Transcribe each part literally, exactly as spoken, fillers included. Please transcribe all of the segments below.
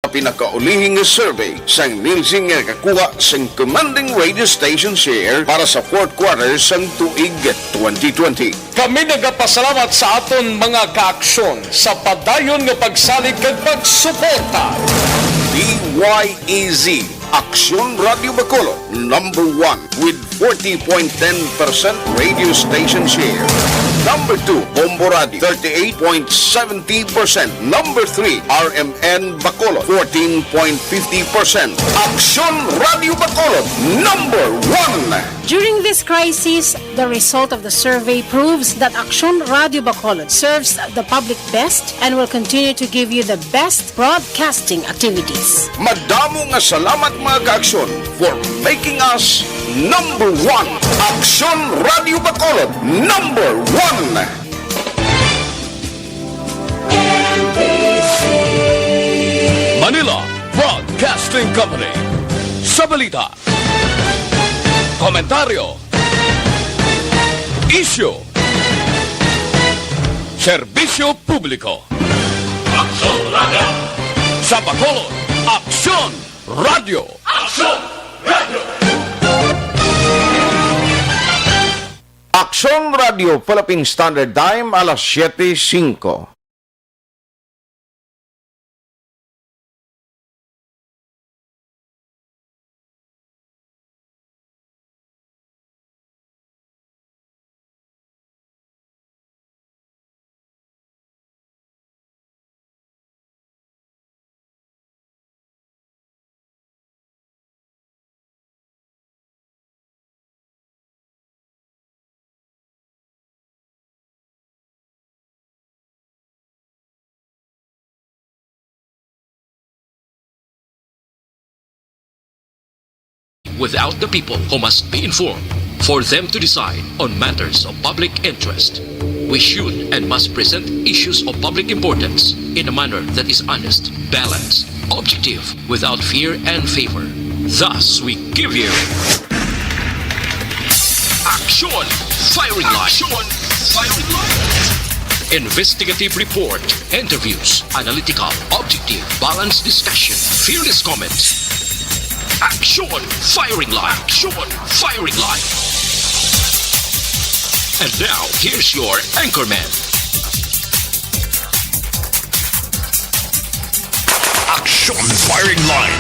Pinakaulihi nga survey sang Nielsen nga nakakuha sang commanding radio station share para sa fourth quarter sang tuig twenty twenty. Kami nagapasalamat sa aton mga kaaksyon sa padayon nga pagsalig kag pagsuporta. D Y E Z, Aksyon Radio Bacolod, number one with forty point ten percent radio station share. Number two, Bombo Radio, thirty-eight point seventy percent. Number three, R M N Bacolod, fourteen point fifty percent. Aksyon Radio Bacolod, number one. During this crisis, the result of the survey proves that Aksyon Radio Bacolod serves the public best and will continue to give you the best broadcasting activities. Madamo nga salamat, mga kaaksyon, for making us number one. Aksyon Radio Bacolod, number one. Manila Broadcasting Company. Sa balita, komentaryo, isyu, serbisyo publiko. Aksyon Radio. Sa Bacolod, Aksyon Radio. Aksyon Radio. Aksyon Radio Philippine Standard Time, alas siyete singko. Without the people who must be informed for them to decide on matters of public interest. We should and must present issues of public importance in a manner that is honest, balanced, objective, without fear and favor. Thus, we give you Action Firing Line. Action Firing Line. Investigative report, interviews, analytical, objective, balanced discussion, fearless comments. Action Firing Line. Action Firing Line. And now, here's your anchorman. Action Firing Line.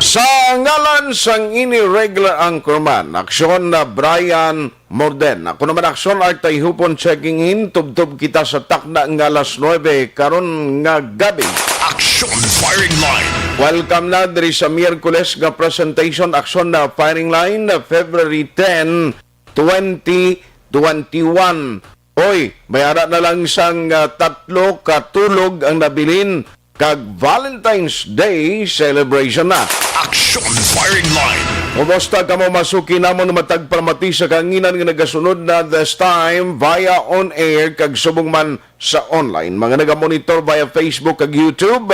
Sa ngalan sang ini regular anchorman, aksyon na Brian Morden. Ako naman, aksyon, Art Tayhupon checking in. Tubtob kita sa takna nga alas nuebe karon nga gabi. Action Firing Line. Welcome na diri sa Miyerkules nga presentation, aksyon na Firing Line, February ten, twenty twenty-one. Oy, may ara na lang sang, ah, tatlo ka tulog ang nabilin, kag Valentine's Day celebration na. Action Firing Line. Kumusta kamo, masuki namon matag palamati sa kahanginan nga nagasunod na this time via on air kag subong man sa online? Mga nagamonitor via Facebook kag YouTube,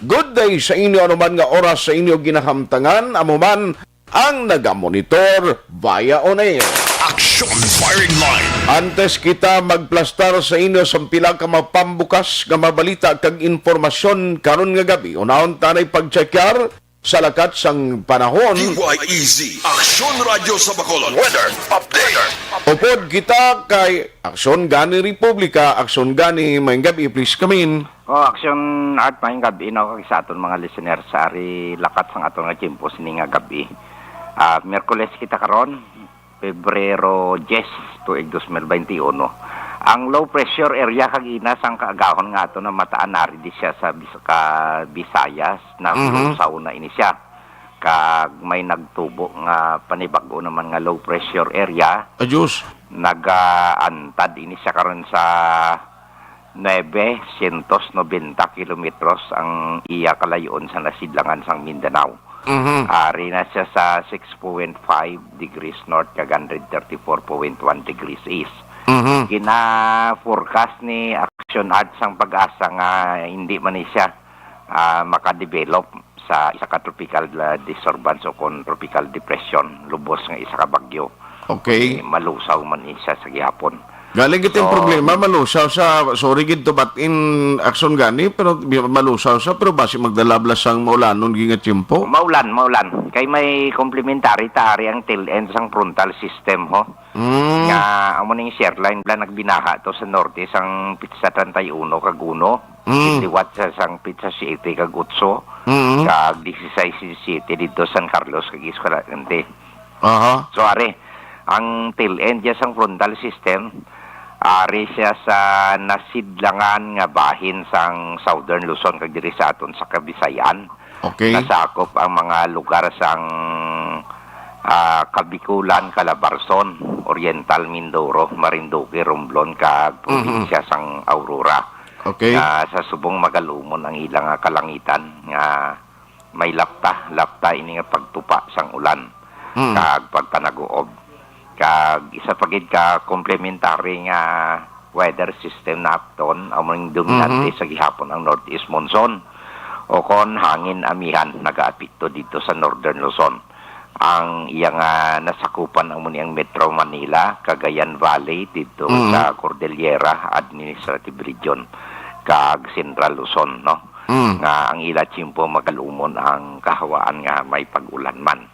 good day sa inyo anuman nga oras sa inyo ginahamtangan. Amo man ang nagamonitor via on air. Action Firing Line. Antes kita magplastar sa inyo sang pila ka mapambukas nga mabalita kag impormasyon karon nga gabi, unahon tanay pagtsekyar sa lakat sang panahon. D Y E Z, Aksyon Radyo sa Bacolod. Weather update. Upod kita kay Aksyon Gani Republika, Aksyon Gani, maayong gabi, please come in. Oh, Action Art, maayong gabi, no, kag sa aton mga listener sa ari lakat sang aton nga tiyempo sini nga gabi. Ah, Miyerkules kita karon, Pebrero diyes, tuig dos mil bente uno. Ang low pressure area kagina sang kaagahon nga aton namataan, ari di siya sa Bis-, ka Visayas, Mhm. nalusaw na ini siya. Kag may nagtubo nga panibag-o naman nga low pressure area. Adios. Nagaantad ini siya karon sa nuebe syentos nobenta kilometros ang iya kalayo-on sa nasidlangan sang Mindanao. Mhm. Ari na siya sa six point five degrees north kag hundred thirty-four point one degrees east. Mhm. Gina-forecast ni Action Art sang PAGASA nga hindi man ni siya, ah, makadevelop sa isa ka tropical, ah, disturbance o kon tropical depression, lubos nga isa ka bagyo. Okay. Kundi malusaw man ni siya sa gihapon. Galing gid ang So, problema, malusaw sa, sorry gid to, but in action gani, pero bi-, malusaw sa, pero basi magdala bala sang maulanon gid nga tiyempo. Maulan, maulan. Kay may complementary ta ari ang tail end sang frontal system, ho. Mm. Nga, amo ning shear line bala nagbinaha to sa norte sang pitsa treinta y uno kag uno. Mm. Liwat sa sang pitsa siete kag otso, Mm. kag dieciséis diecisiete didto San Carlos kag Escalante. Aha. So, ari, ang tail end dyan sang frontal system, ari siya sa nasidlangan nga bahin sang Southern Luzon kag diri sa aton sa Kabisayan. Okay. Nasakop ang mga lugar sang, ah, Kabikulan, Calabarzon, Oriental Mindoro, Marinduque, Romblon, kag Mhm. probinsya sang Aurora. Okay. Nga sa subong magalumon ang ilang, ah, kalangitan nga may lapta, lapta ini nga pagtupa sang ulan Mm. kag pagpanaguob. Kag isa pa gid ka complementary nga weather system na aton, amo ning dominante Mhm. sa gihapon ang northeast monsoon o kon hangin amihan nagaapekto dito sa northern Luzon. Ang iya nga nasakupan amo ni ang Metro Manila, Cagayan Valley, dito Mm. sa Cordillera Administrative Region, kag Central Luzon, no? Mm. Nga ang ila tiyempo magalumon ang kahawaan nga may pag-ulan man.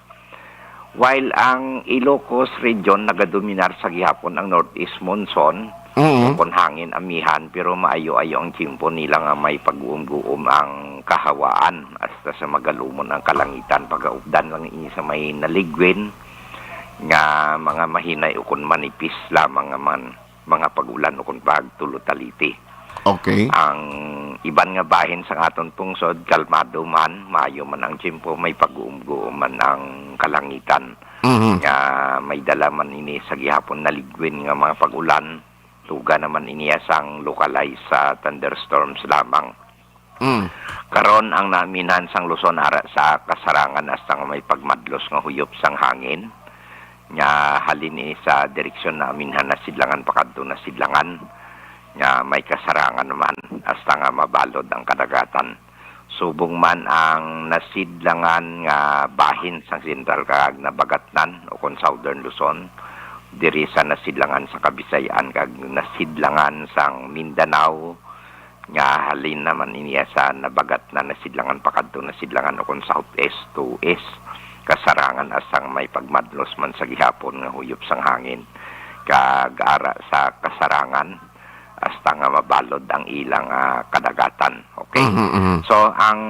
While ang Ilocos region nagadominar sa gihapon ang northeast monsoon, Mm. kon hangin amihan, pero maayo-ayo ang tiyempo nila nga may pag-uom-guom ang kahawaan hasta sa magalumon ang kalangitan. Pagaupdan lang ini sa may naligwin nga mga mahinay ukon manipis lamang nga man, mga pag-ulan ukon pagtulotaliti. Okay. Ang iban nga bahin sang aton pungsod, kalmado man, maayo man ang tiyempo, may pag-uom-guom man ang kalangitan. Mhm. Nga may dala man ini sa gihapon naligwin nga mga pag-ulan, tuga naman iniya sang localized sa thunderstorms lamang. Mm. Karon ang naminhan sang Luzon ara sa kasarangan hasta nga may pagmadlos nga huyop sang hangin nga halin ini sa direksyon naminhan na sidlangan pakadto na sidlangan nga may kasarangan naman hasta nga mabalod ang kadagatan. Subong man ang nasidlangan nga bahin sang sentral kag nabagatnan o kon Southern Luzon, diri sa nasidlangan sa Kabisayan kag nasidlangan sang Mindanao, nga halin naman iniya sa nabagatnan na sidlangan pakadto na sidlangan o kon southeast to east, kasarangan hasta nga may pagmadlos man sa gihapon nga huyop sang hangin, kag ara sa kasarangan hasta nga mabalod ang ilang, ah, kadagatan. Okay? Mhm, mhm. So, ang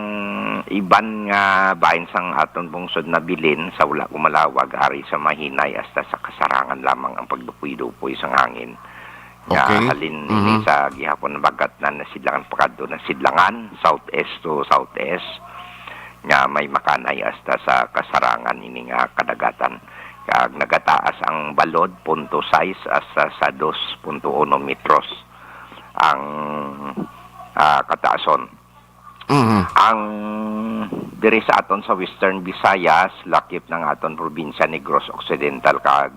iban nga bahin sang aton pungsod nabilin sa wala kumalawag, ari sa mahinay hasta sa kasarangan lamang ang pagdupoy-dupoy sang hangin. Nga Okay. halin ini Mhm. sa gihapon nabagatnan na sidlangan pakadto na sidlangan, southeast to southeast, nga may makanay hasta sa kasarangan ini nga kadagatan. Kag nagataas ang balod, punto sais hasta sa dos punto uno metros ang, ah, kataason. Mhm. Ang diri sa aton sa Western Visayas, lakip ng aton probinsya, Negros Occidental kag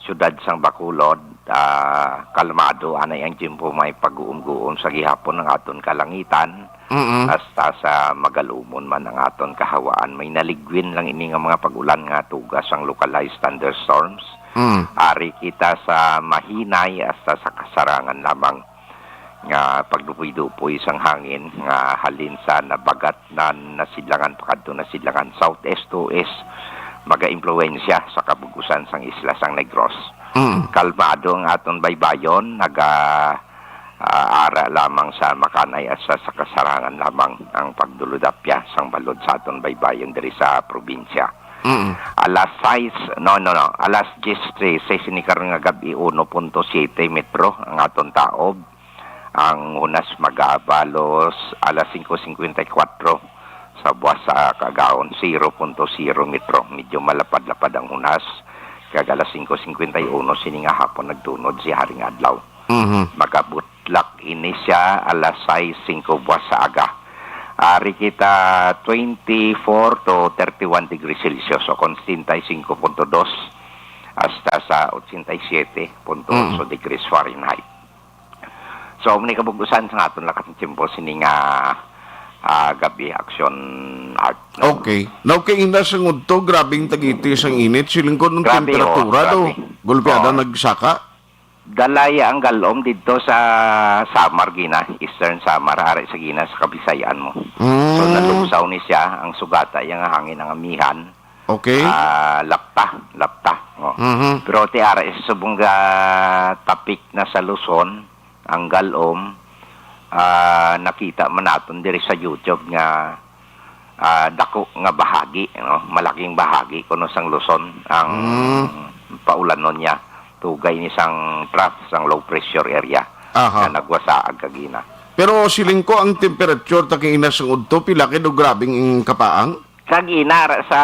siyudad sang Bacolod, ah, kalmado anay ang tiyempo, may pag-uom-guom sa gihapon ang aton kalangitan, Mm-mm. hasta sa magalumon man ang aton kahawaan. May naligwin lang ini nga mga pag-ulan nga tuga sang localized thunderstorms. Mm. Ari kita sa mahinay hasta sa kasarangan lamang nga pagdupoy-dupoy sang hangin nga halin sa nabagatnan na sidlangan pakadto na sidlangan, southeast to east, magaimpluwensya sa kabug-usan sang isla sang Negros. Mm. Kalmado ang aton baybayon, naga, ah, ara lamang sa makanay hasta sa kasarangan lamang ang pagdulodapya sang balod sa aton baybayon diri sa probinsya. Mm. Alas sais, no, no, no, alas diyes trese sini karon nga gab-i, uno punto siyete metro ang aton taob. Ang hunas magabalos alas singko singkwenta y kuwatro sa buwas sa kaagahon, zero punto zero metro. Medyo malapad-lapad ang hunas. Kag alas singko singkwenta y uno sini nga hapon nagtunod si Haring Adlaw. Mhm. Magabutlak ini siya alas sais singko buwas sa aga. Ari kita twenty-four to thirty-one degrees Celsius o kon setenta y cinco punto dos hasta sa ochenta y siete punto ocho Mm. degrees Fahrenheit. So, amo ni kabug-usan sa aton lakat ng tiyempo sini nga, ah, gabi, Action Art, no? Okay. Now, kay ina sa ngudto, grabing tagiti sang init. Siling ko nung Grabe, temperatura, oh, do? Grabe. Gulpiada Oo. nagsaka? Dalaya ang Galom didto sa Samar gina, Eastern Samar, ari sa gina sa Kabisayan mo. So, Mm. nalusaw ni siya, ang sugata iya nga hangin ang amihan, Okay. ah, lapta, lapta. Oh. Mhm. Pero ti ari sa subong ga tapik na sa Luzon, ang Galom, ah, nakita man naton diri sa YouTube nga, ah, dako nga bahagi, no? Malaking bahagi kuno sang Luzon ang Mm. paulanon niya. Tugay ni sang trough, sang low pressure area Aha. na nagwasaag kagina. Pero siling ko ang temperature ta kay ina sang udto, pila kay do grabing ing kapaang? Kagina ra sa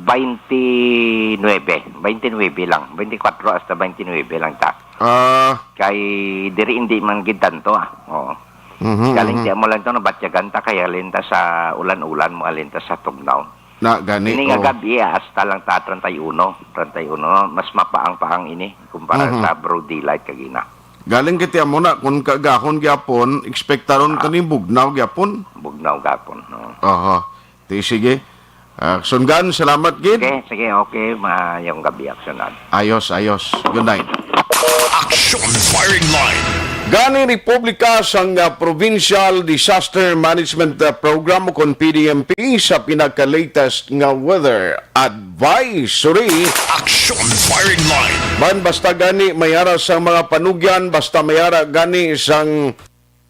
twenty-nine, twenty-nine lang, twenty-four hasta twenty-nine lang ta. Ah. Kay diri hindi man gid tanto, ah. Oo. Mhm, Galing mhm. Di mo lang to nabatyagan ta kay halin ta sa ulan-ulan mo halin ta sa tugnaw. Na gani, Ini nga oh. Gabi, ah, hasta lang ta treinta y uno, treinta y uno, mas mapaang-paang ini kumpara Mhm. sa broad daylight kagina. Galing kiti amo na, kung kagahon gyapon, ekspektaron Ah. kani bugnaw gyapon. Bugnaw gapon, no. Aha. Ti sige. Ah, Sunggan, salamat gid. Okay, sige, okay. Mayong gabi, Aksyonan. Ayos, ayos. Good night. Action Firing Line. Gani Republika sang, ah, Provincial Disaster Management, ah, Program o kon P D M P sa pinaka-latest nga weather advisory. Action Firing Line. Man basta gani may ara sang mga panugyan, basta may ara gani sang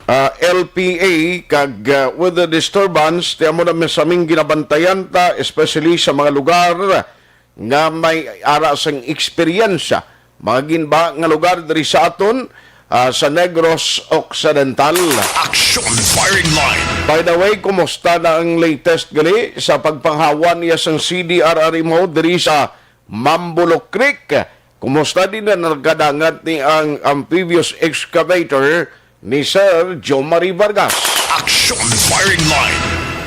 ah, L P A kag, ah, weather disturbance, ti amo na man sa aming ginabantayan ta, especially sa mga lugar nga may ara sang eksperyensya. Mga ginba nga lugar diri sa aton, ah, sa Negros Occidental. Action Firing Line. By the way, kumusta na ang latest gali sa pagpanghawa niya sang C D R R M O diri sa Mambulok Creek? Kumusta din na nagkadangat ni ang amphibious excavator ni Sir Jomari Vargas? Action Firing Line.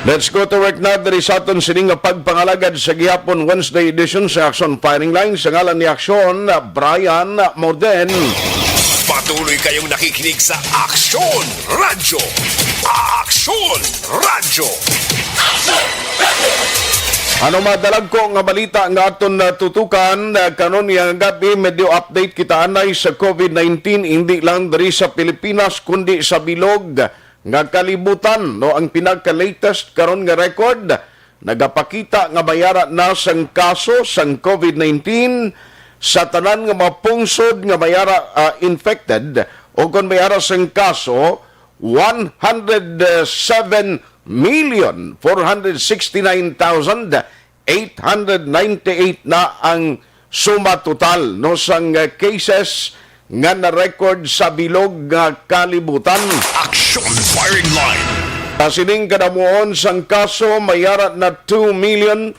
Let's go to work na diri sa aton sini nga pagpangalagad sa gihapon Wednesday edition sa Action Firing Line. Sa ngalan ni Action, Brian Morden. Patuloy kayong nakikinig sa Action Radyo. Action Radyo. Ano madalagko nga balita nga aton natutukan, ah, karon nga gabi, medyo update kita anay sa COVID nineteen, hindi lang diri sa Pilipinas, kundi sa bilog nga kalibutan, no? Ang pinaka-latest karon nga record, nagapakita nga may ara na sang kaso sang COVID nineteen sa tanan nga mga pungsod nga may ara, ah, infected, o kon may ara sang kaso, one hundred seven million four hundred sixty-nine thousand eight hundred ninety-eight na ang suma total, no, sang, uh, cases nga na-record sa bilog nga kalibutan. Action Firing Line. Sa sining kadamuon sang kaso, may ara na two million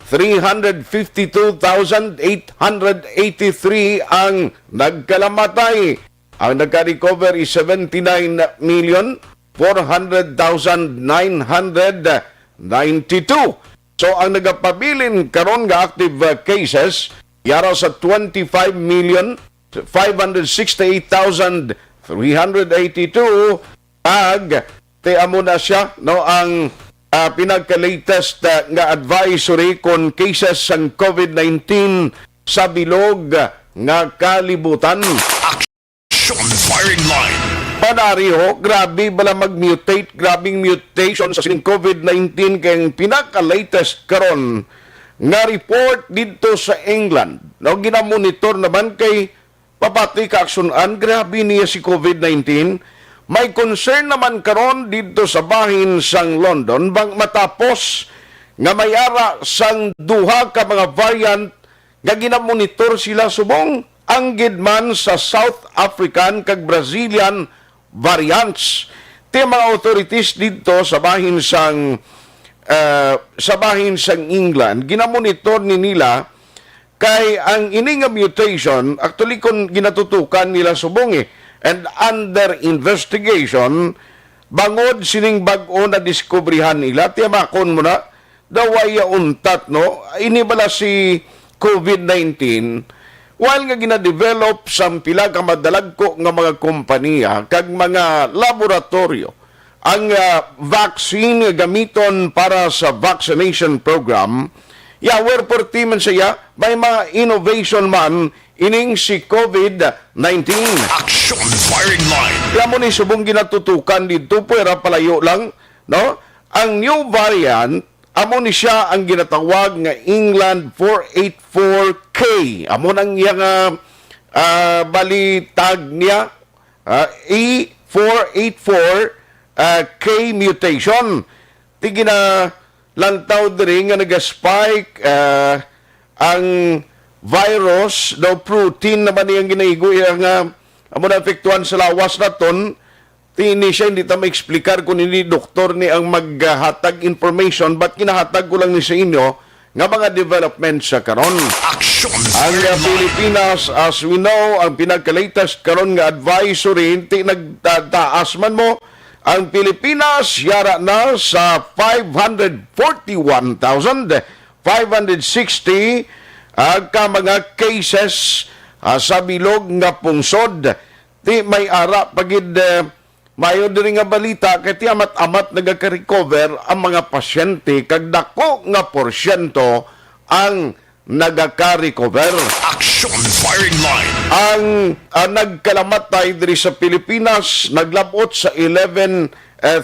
three hundred fifty-two thousand eight hundred eighty-three ang nagkalamatay. Ang nagka-recover is seventy-nine million four hundred thousand nine hundred ninety-two. So, ang nagapabilin karon nga active, uh, cases, yara sa twenty-five million five hundred sixty-eight thousand three hundred eighty-two, ag ti amo na siya, no, ang, ah, pinagka-latest, ah, nga advisory kon cases sang COVID nineteen sa bilog nga kalibutan. Action Firing Line. Panariho, grabe bala mag-mutate, grabing mutation sa sining COVID nineteen kay ang pinaka-latest karon nga report didto sa England. No, ginamonitor naman kay papati ka aksyon-an, grabe niya si COVID nineteen. May concern naman karon didto sa bahin sang London bang matapos nga may ara sang duha ka mga variant nga ginamonitor sila subong ang gid man sa South African kag Brazilian variants. Ti mga authorities didto sa bahin sang, eh, sa bahin sang England, ginamonitor ni nila kay ang ini nga mutation, actually, kung ginatutukan nila subong, eh, and under investigation, bangod sining bag-o na diskubrihan nila, tiyamakon mo na, daw ay untat, no? Ini bala si COVID nineteen, while nga ginadevelop sang pila ka madalagko nga mga kompanya kag mga laboratoryo ang, ah, vaccine nga gamiton para sa vaccination program, ya, where perti man siya, may mga innovation man ining si COVID nineteen. Action Firing Line. Kamo ni subong ginatutukan didto, pwera palayo lang, no? Ang new variant, amo ni siya ang ginatawag nga England four eight four K. Amo nang iya nga, ah, balitag niya, ah, E four eight four, ah, K mutation. Ti ginalantaw diri nga nagaspike, ah, ang virus, daw protein naman iyang ginaigo, iya nga amo na epektuhan sa lawas naton. Ti ini siya, hindi ta ma-explicar kung hindi doktor ni ang maghatag information, but ginahatag ko lang ni sa inyo nga mga development sa karon. Action Ang, uh, Fire Line. Pilipinas, as we know, ang pinaka-latest karon nga advisory, ti nagtataas man mo, ang Pilipinas yara na sa five hundred forty-one thousand five hundred sixty, ah, ka mga cases, ah, sa bilog nga pungsod. Ti may ara pa gid, eh, mayo diri nga balita kay ti amat-amat nagaka-recover ang mga pasyente kag dako nga porsyento ang nagaka-recover. Action Firing Line. Ang, ah, nagkalamatay diri sa Pilipinas naglabot sa eleven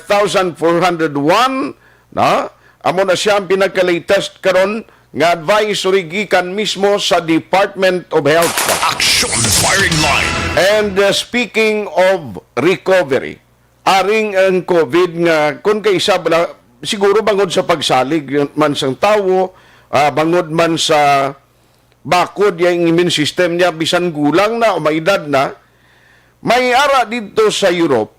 thousand four hundred one, na amo na siya ang pinaka-latest karon nga advisory gikan mismo sa Department of Health. Action Firing Line. And, uh, speaking of recovery, aring ang COVID nga, kung kaisa bala, siguro bangod sa pagsalig man sang tawo, ah, bangod man sa bakod ya ang immune system niya, bisan gulang na o may edad na, may ara dito sa Europe,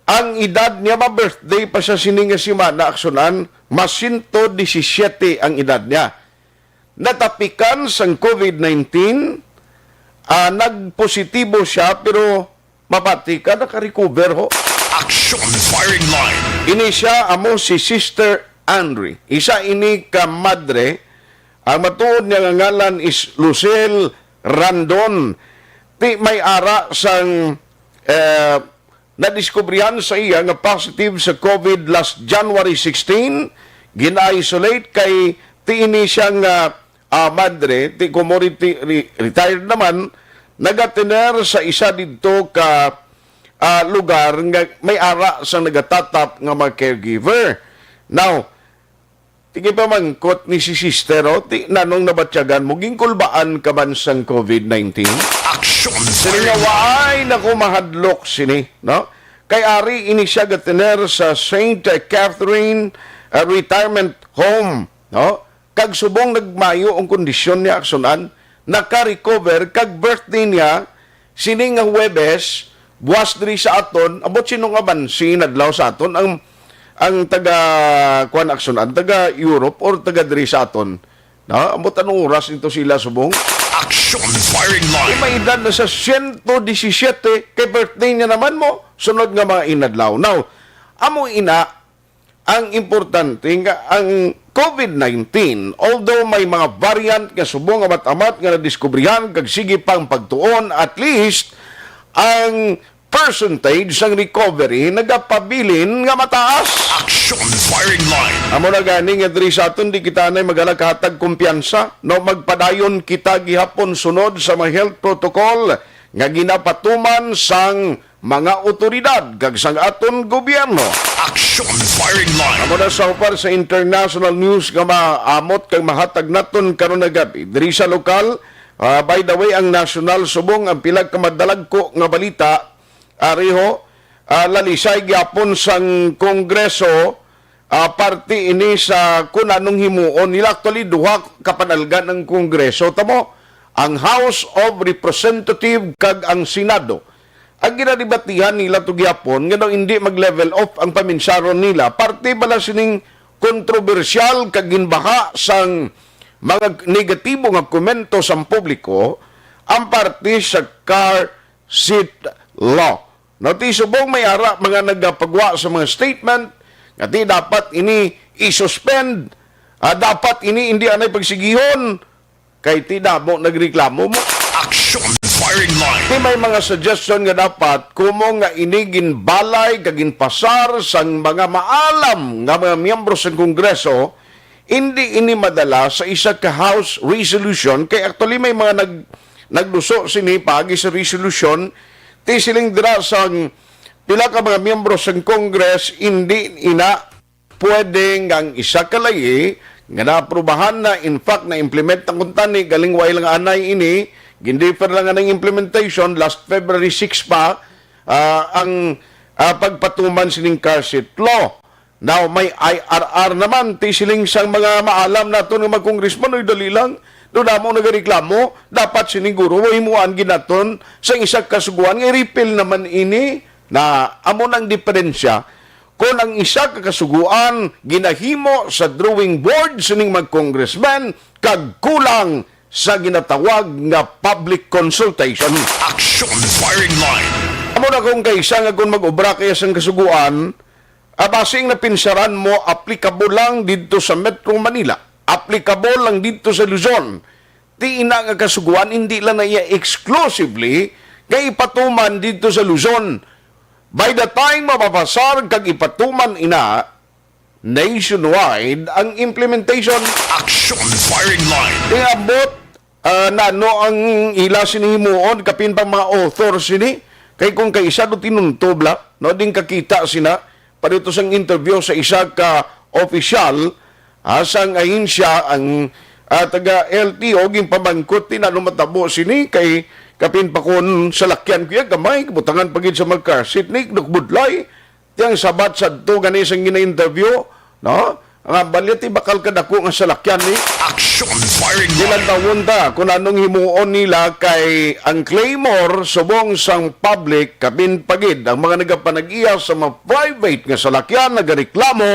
ang edad niya, ma-birthday pa siya sini nga semana, aksunan, mas siyento disisiete ang edad niya. Natapikan sang COVID nineteen, ah, nagpositibo siya, pero mabati ka, naka-recover ho. Action Firing Line. Ini siya, amo si Sister Andre. Isa ini ka madre. Ang matuod niya nga ngalan is Lucille Randon. Ti may ara sang, eh, nadiskubrihan sa iya nga positive sa COVID last January sixteen, gina-isolate kay ti ini siya nga, ah, madre, ti komo ri-, ti-, re-, retired naman, nagatener sa isa didto ka, ah, lugar nga may ara sang nagatatap nga mga caregiver. Now, tigipamangkot ni si sister, oh, ti, nanong nabatyagan mo, ginkulbaan ka man sang COVID nineteen? Action Sini nga Firing Line. Waay na ko mahadlok sini, no? Kay ari ini siya gatener sa Saint Catherine, uh, Retirement Home, no? Kag subong nagmayo ang kondisyon niya, aksunan, naka-recover, kag birthday niya sini nga Huwebes, buwas diri sa aton, ambot sino nga bansi nadlaw sa aton ang, ang taga, kuwan, aksunan, taga Europe or taga diri sa aton. Na, ambot anong oras nito sila subong? Action Firing Line. May edad na sa siyento disisiete, kay birthday niya naman mo, sunod nga mga inadlaw. Now, amo ina, ang importante nga ang COVID nineteen, although may mga variant nga subong amat-amat nga nadiskubrihan kag sige pang pagtuon, at least ang percentage sang recovery nagapabilin nga mataas. Action Firing Line. Amo na gani nga diri sa aton di kita anay maghalakahatag kumpiyansa, no, magpadayon kita gihapon sunod sa mga health protocol nga ginapatuman sang mga otoridad kag sang aton gobyerno. Action Firing Line. Amo na sa upar sa international news nga maamot kag mahatag naton karon nga gabi. Diri sa lokal, ah, by the way, ang national subong ang pila ka madalagko nga balita, ariho, ah, lalisay gyapon sang Kongreso, ah, parte ini sa kun anong himuon nila. Actually, duha ka panalgan ang Kongreso. Tamo, ang House of Representative kag ang Senado. Ang ginadebatihan nila to gyapon nga daw hindi mag-level off ang paminsaron nila, parte bala sining kontrobersyal kag ginbaha sang mga negatibo nga komento sang publiko ang parte sa car seat law. No, ti subong may ara mga nagapagwa sa mga statement nga ti dapat ini i-suspend, ah, dapat ini hindi anay pagsigihon. Kay ti damo nagreklamo mo. Action Firing Line. Ti may mga suggestion nga dapat kumo nga ini ginbalay kag ginpasar sang mga maalam nga mga miyembro sa Kongreso, hindi ini madala sa isa ka House resolution, kay actually may mga nag-, Nagduso sini paagi sa resolusyon, ti siling dira sang pila ka mga miyembro sang Congress, hindi ina pwede nga ang isa ka layi nga naaprubahan na, in fact, na-implement na kuntani, galing wa lang anay ini, gindefer lang ang implementation, last February six pa, ah, ang, ah, pagpatuman sining car seat law. Now, may I R R naman, ti siling sang mga maalam naton nga mga congressman, "Oy, dali lang. Doon namo nagareklamo, dapat siniguro himuan ginaton sa isa ka kasuguan nga i-repeal naman ini." Na amo nang diferensya kung ang isa ka kasuguan ginahimo sa drawing board sining mga congressman kag kulang sa ginatawag nga public consultation. Action Firing Line. Amo na kung kaisa nga kung mag-obra kaya sang kasuguan, ah, basing napinsaran mo, applicable lang didto sa Metro Manila, applicable lang didto sa Luzon. Ti ina nga kasuguan, hindi lang na iya exclusively nga ipatuman didto sa Luzon. By the time mapapasar kag ipatuman ina, nationwide ang implementation. Action Firing Line. Iabot, ah, nano ang ila sini himuon, kapin pa mga author sini. Kay kung kaisa do tinuntob la, no, ding kakita sina, padito sang interview sa isa ka opisyal, ah, sang ahensya ang, ah, taga L T O, ginpamangkot ti nano matabo sini, kay kapin pa kon salakyan ko iya, gamay, butangan pa gid sa mga car seat ni, nagbudlay. Ti ang sabat sadto gani sang gina-interview, no? Ang hambal niya, ti bakal kadako nga salakyan ni. Action Firing Line. Dilantawon ta kung anong himuon nila kay ang Claymore, subong sang public, kapin pa gid ang mga nagapanag-iya sa mga private nga salakyan nagareklamo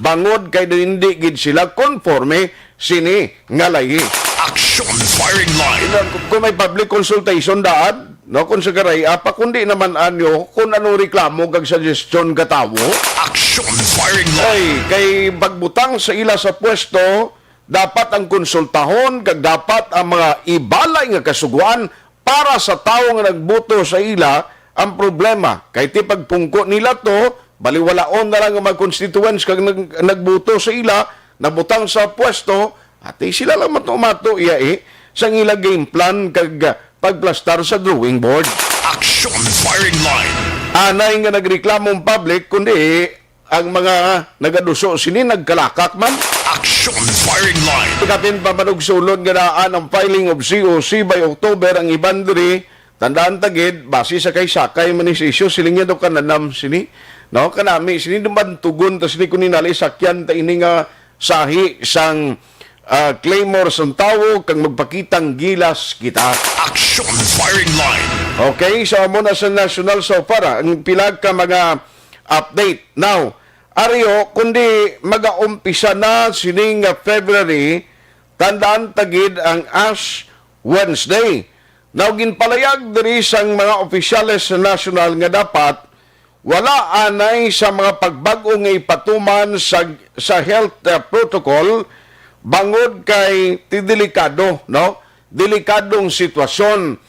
bangod kay hindi gid sila konforme sini nga layi. Action Firing Line. Ina, kung may public consultation daan, no, kung sa garay, apa, kundi naman anyo kung anong reklamo kag suggestion ka tawo. Action Firing Line. Ay, kay pagbutang sa ila sa pwesto, dapat ang konsultahon kag dapat ang mga ibalay nga kasuguan para sa tawo nga nagboto sa ila ang problema. Kay ti pagpungko nila to, baliwalaon na lang ang mga constituents kag nag-, nagboto sa ila, nabutang sa pwesto, ati sila lang mato-mato iya eh, sang ila game plan kag, ah, pagplastar sa drawing board. Action Firing Line. Anay nga nagreklamo ang public, kundi ang mga nagaduso sini nagkalakak man. Action Firing Line. Kapin pa man og sulod nga daan ang filing of C O C by October ang iban diri. Tandaan ta gid, base sa kay Sakay man ni Sisyo, siling niya daw kananam sini. No, kanami sini, dumantugon ta sini kung ninali sakyan ta ini nga sahi sang, ah, Claymore sang tawo kag magpakitang gilas kita. Action Firing Line. Okay, so amo na sa national so far, ah, ang pila ka mga update. Now, Ario, kundi magaumpisa na sining nga February, tandaan ta gid ang Ash Wednesday. Now, ginpalayag diri sang mga opisyales sa nasyonal nga dapat wala anay sa mga pagbag-o nga ipatuman sa, sa health, uh, protocol bangod kay ti delikado, no? Delikadong sitwasyon.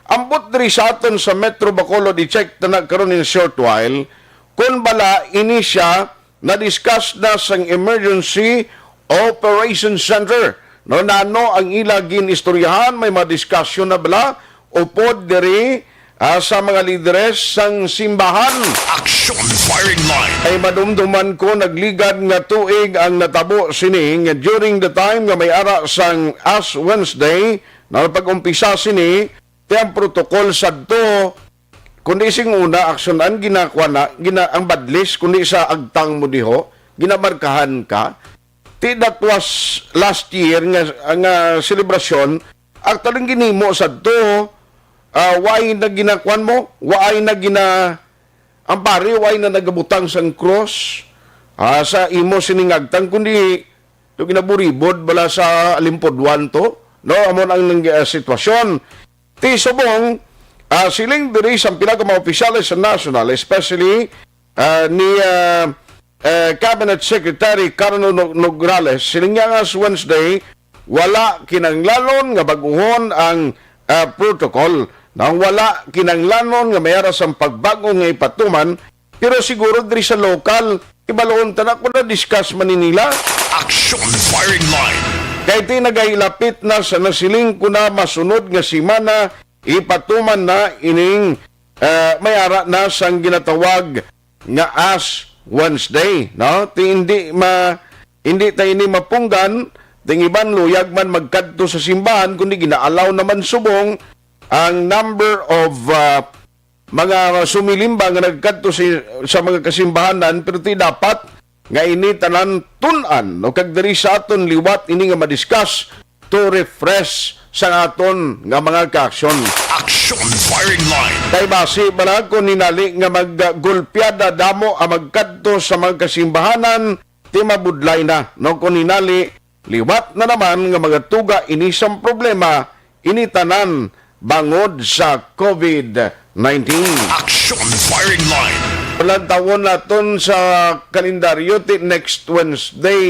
Ambot diri sa aton sa Metro Bacolod, i-check ta na karon in a short while kung bala ini siya na-discuss na sang Emergency Operation Center. No, nano ang ila gin-istoryahan, may mga diskusyon na bala upod diri, ah, sa mga lideres sang simbahan. Action Firing Line. Ay madumduman ko, nagligad nga tuig ang natabo sini, nga during the time nga may ara sang Ash Wednesday, na pag-umpisa sini, ti ang protocol sadto, kundi sing una, aksyonan, ginakuha na, gina-, ang badlis, kundi sa agtang mo diho, ginamarkahan ka. Ti that was last year nga, nga selebrasyon, actually, ang ginhimo sadto, ah, waay na ginakuan mo, waay na gina-, ang pari, waay na nagabutang sang cross, ah, sa imo sining agtang, kundi do ginaburibod bala sa alimpudwan to, no? Amo na ang nang-, ah, sitwasyon. Ti subong, ah, siling diri sa pila ka mga opisyales sa national, especially, ah, ni, ah, eh, Cabinet Secretary Carlo No-, Nograles, siling niya nga sa Wednesday, wala kinahanglanon nga bag-uhon ang, ah, protocol. Nang wala kinahanglanon nga may ara sang pagbag-o nga ipatuman, pero siguro diri sa lokal, ibalon ta na kung na-discuss man ni nila. Action Firing Line. Kay ti nagailapit na sa nasiling ko na masunod nga semana, ipatuman na ining, ah, may ara na sang ginatawag nga Ash Wednesday, no? Ti hindi ma-, hindi ta ini mapunggan, ting iban luyag man magkadto sa simbahan, kundi ginaalaw naman subong ang number of, ah, mga sumilimba nga nagkadto si, sa mga kasimbahanan, pero ti dapat nga ini tanan tun-an, no? Kag diri sa aton liwat ini nga madiscuss to refresh sa aton nga mga kaaksyon. Action Firing Line. Kay basi bala kung hinali nga maggulpyada damo ang magkadto sa mga kasimbahanan, ti mabudlay na, no? Kung hinali, liwat na naman nga magatuga ini sang problema, ini tanan bangod sa covid nineteen. Action Firing Line. Lantawon naton sa kalendaryo ti next Wednesday,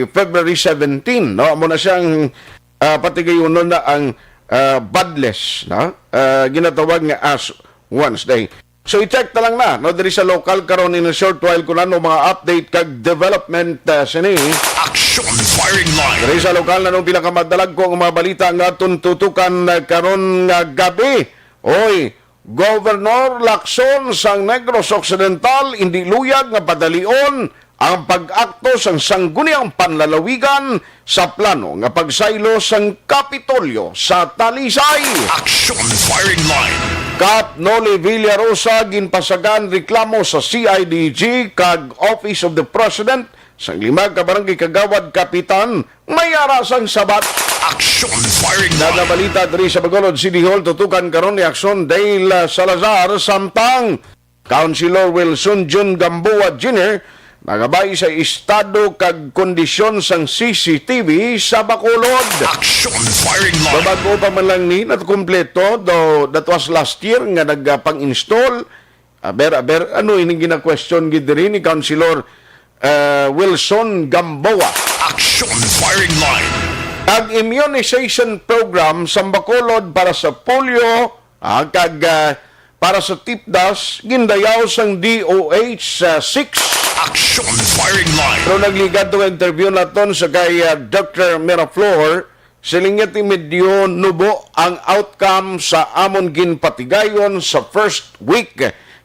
February seventeen, no? Amo na siyang, ah, patigayunon na ang, ah, badless, no? Ah, ginatawag nga Ash Wednesday. So, i-check ta lang na, no, diri sa lokal karon in a short while kung ano mga update kag development, ah, sini. Action Firing Line. Diri sa lokal na nung pinakamadalagko nga mga balita nga aton tutukan, ah, karon nga gabi. Oy, Governor Lacson sang Negros Occidental, hindi luyag nga padalion ang pag-akto sang Sangguniang Panlalawigan sa plano nga pagsaylo sang Kapitolyo sa Talisay. Action Firing Line. Kap Noli Villarosa ginpasagan reklamo sa C I D G kag Office of the President sang lima ka barangay kagawad kapitan may ara sang sabat. Action Firing Line. Nagabalita diri sa Bacolod City Hall, tutukan karon ni Action Dale Salazar samtang Councilor Wilson Jun Gamboa Junior nagabay sa estado kag kondisyon sang C C T V sa Bacolod. Action Firing Line. Babago pa man lang ni nakumpleto, though that was last year nga nagpang-install. Aber, aber, ano ining gina-question gid diri ni Councilor, eh, Wilson Gamboa? Action Firing Line. Ang immunization program sa Bacolod para sa polio, ah, kag, ah, para sa tipdas, gindayaw sang D O H, ah, six. Action Firing Line. Pero nagligad to interview naton sa kay, ah, Doctor Miraflor, siling niya ti medyo nubo ang outcome sa amon ginpatigayon sa first week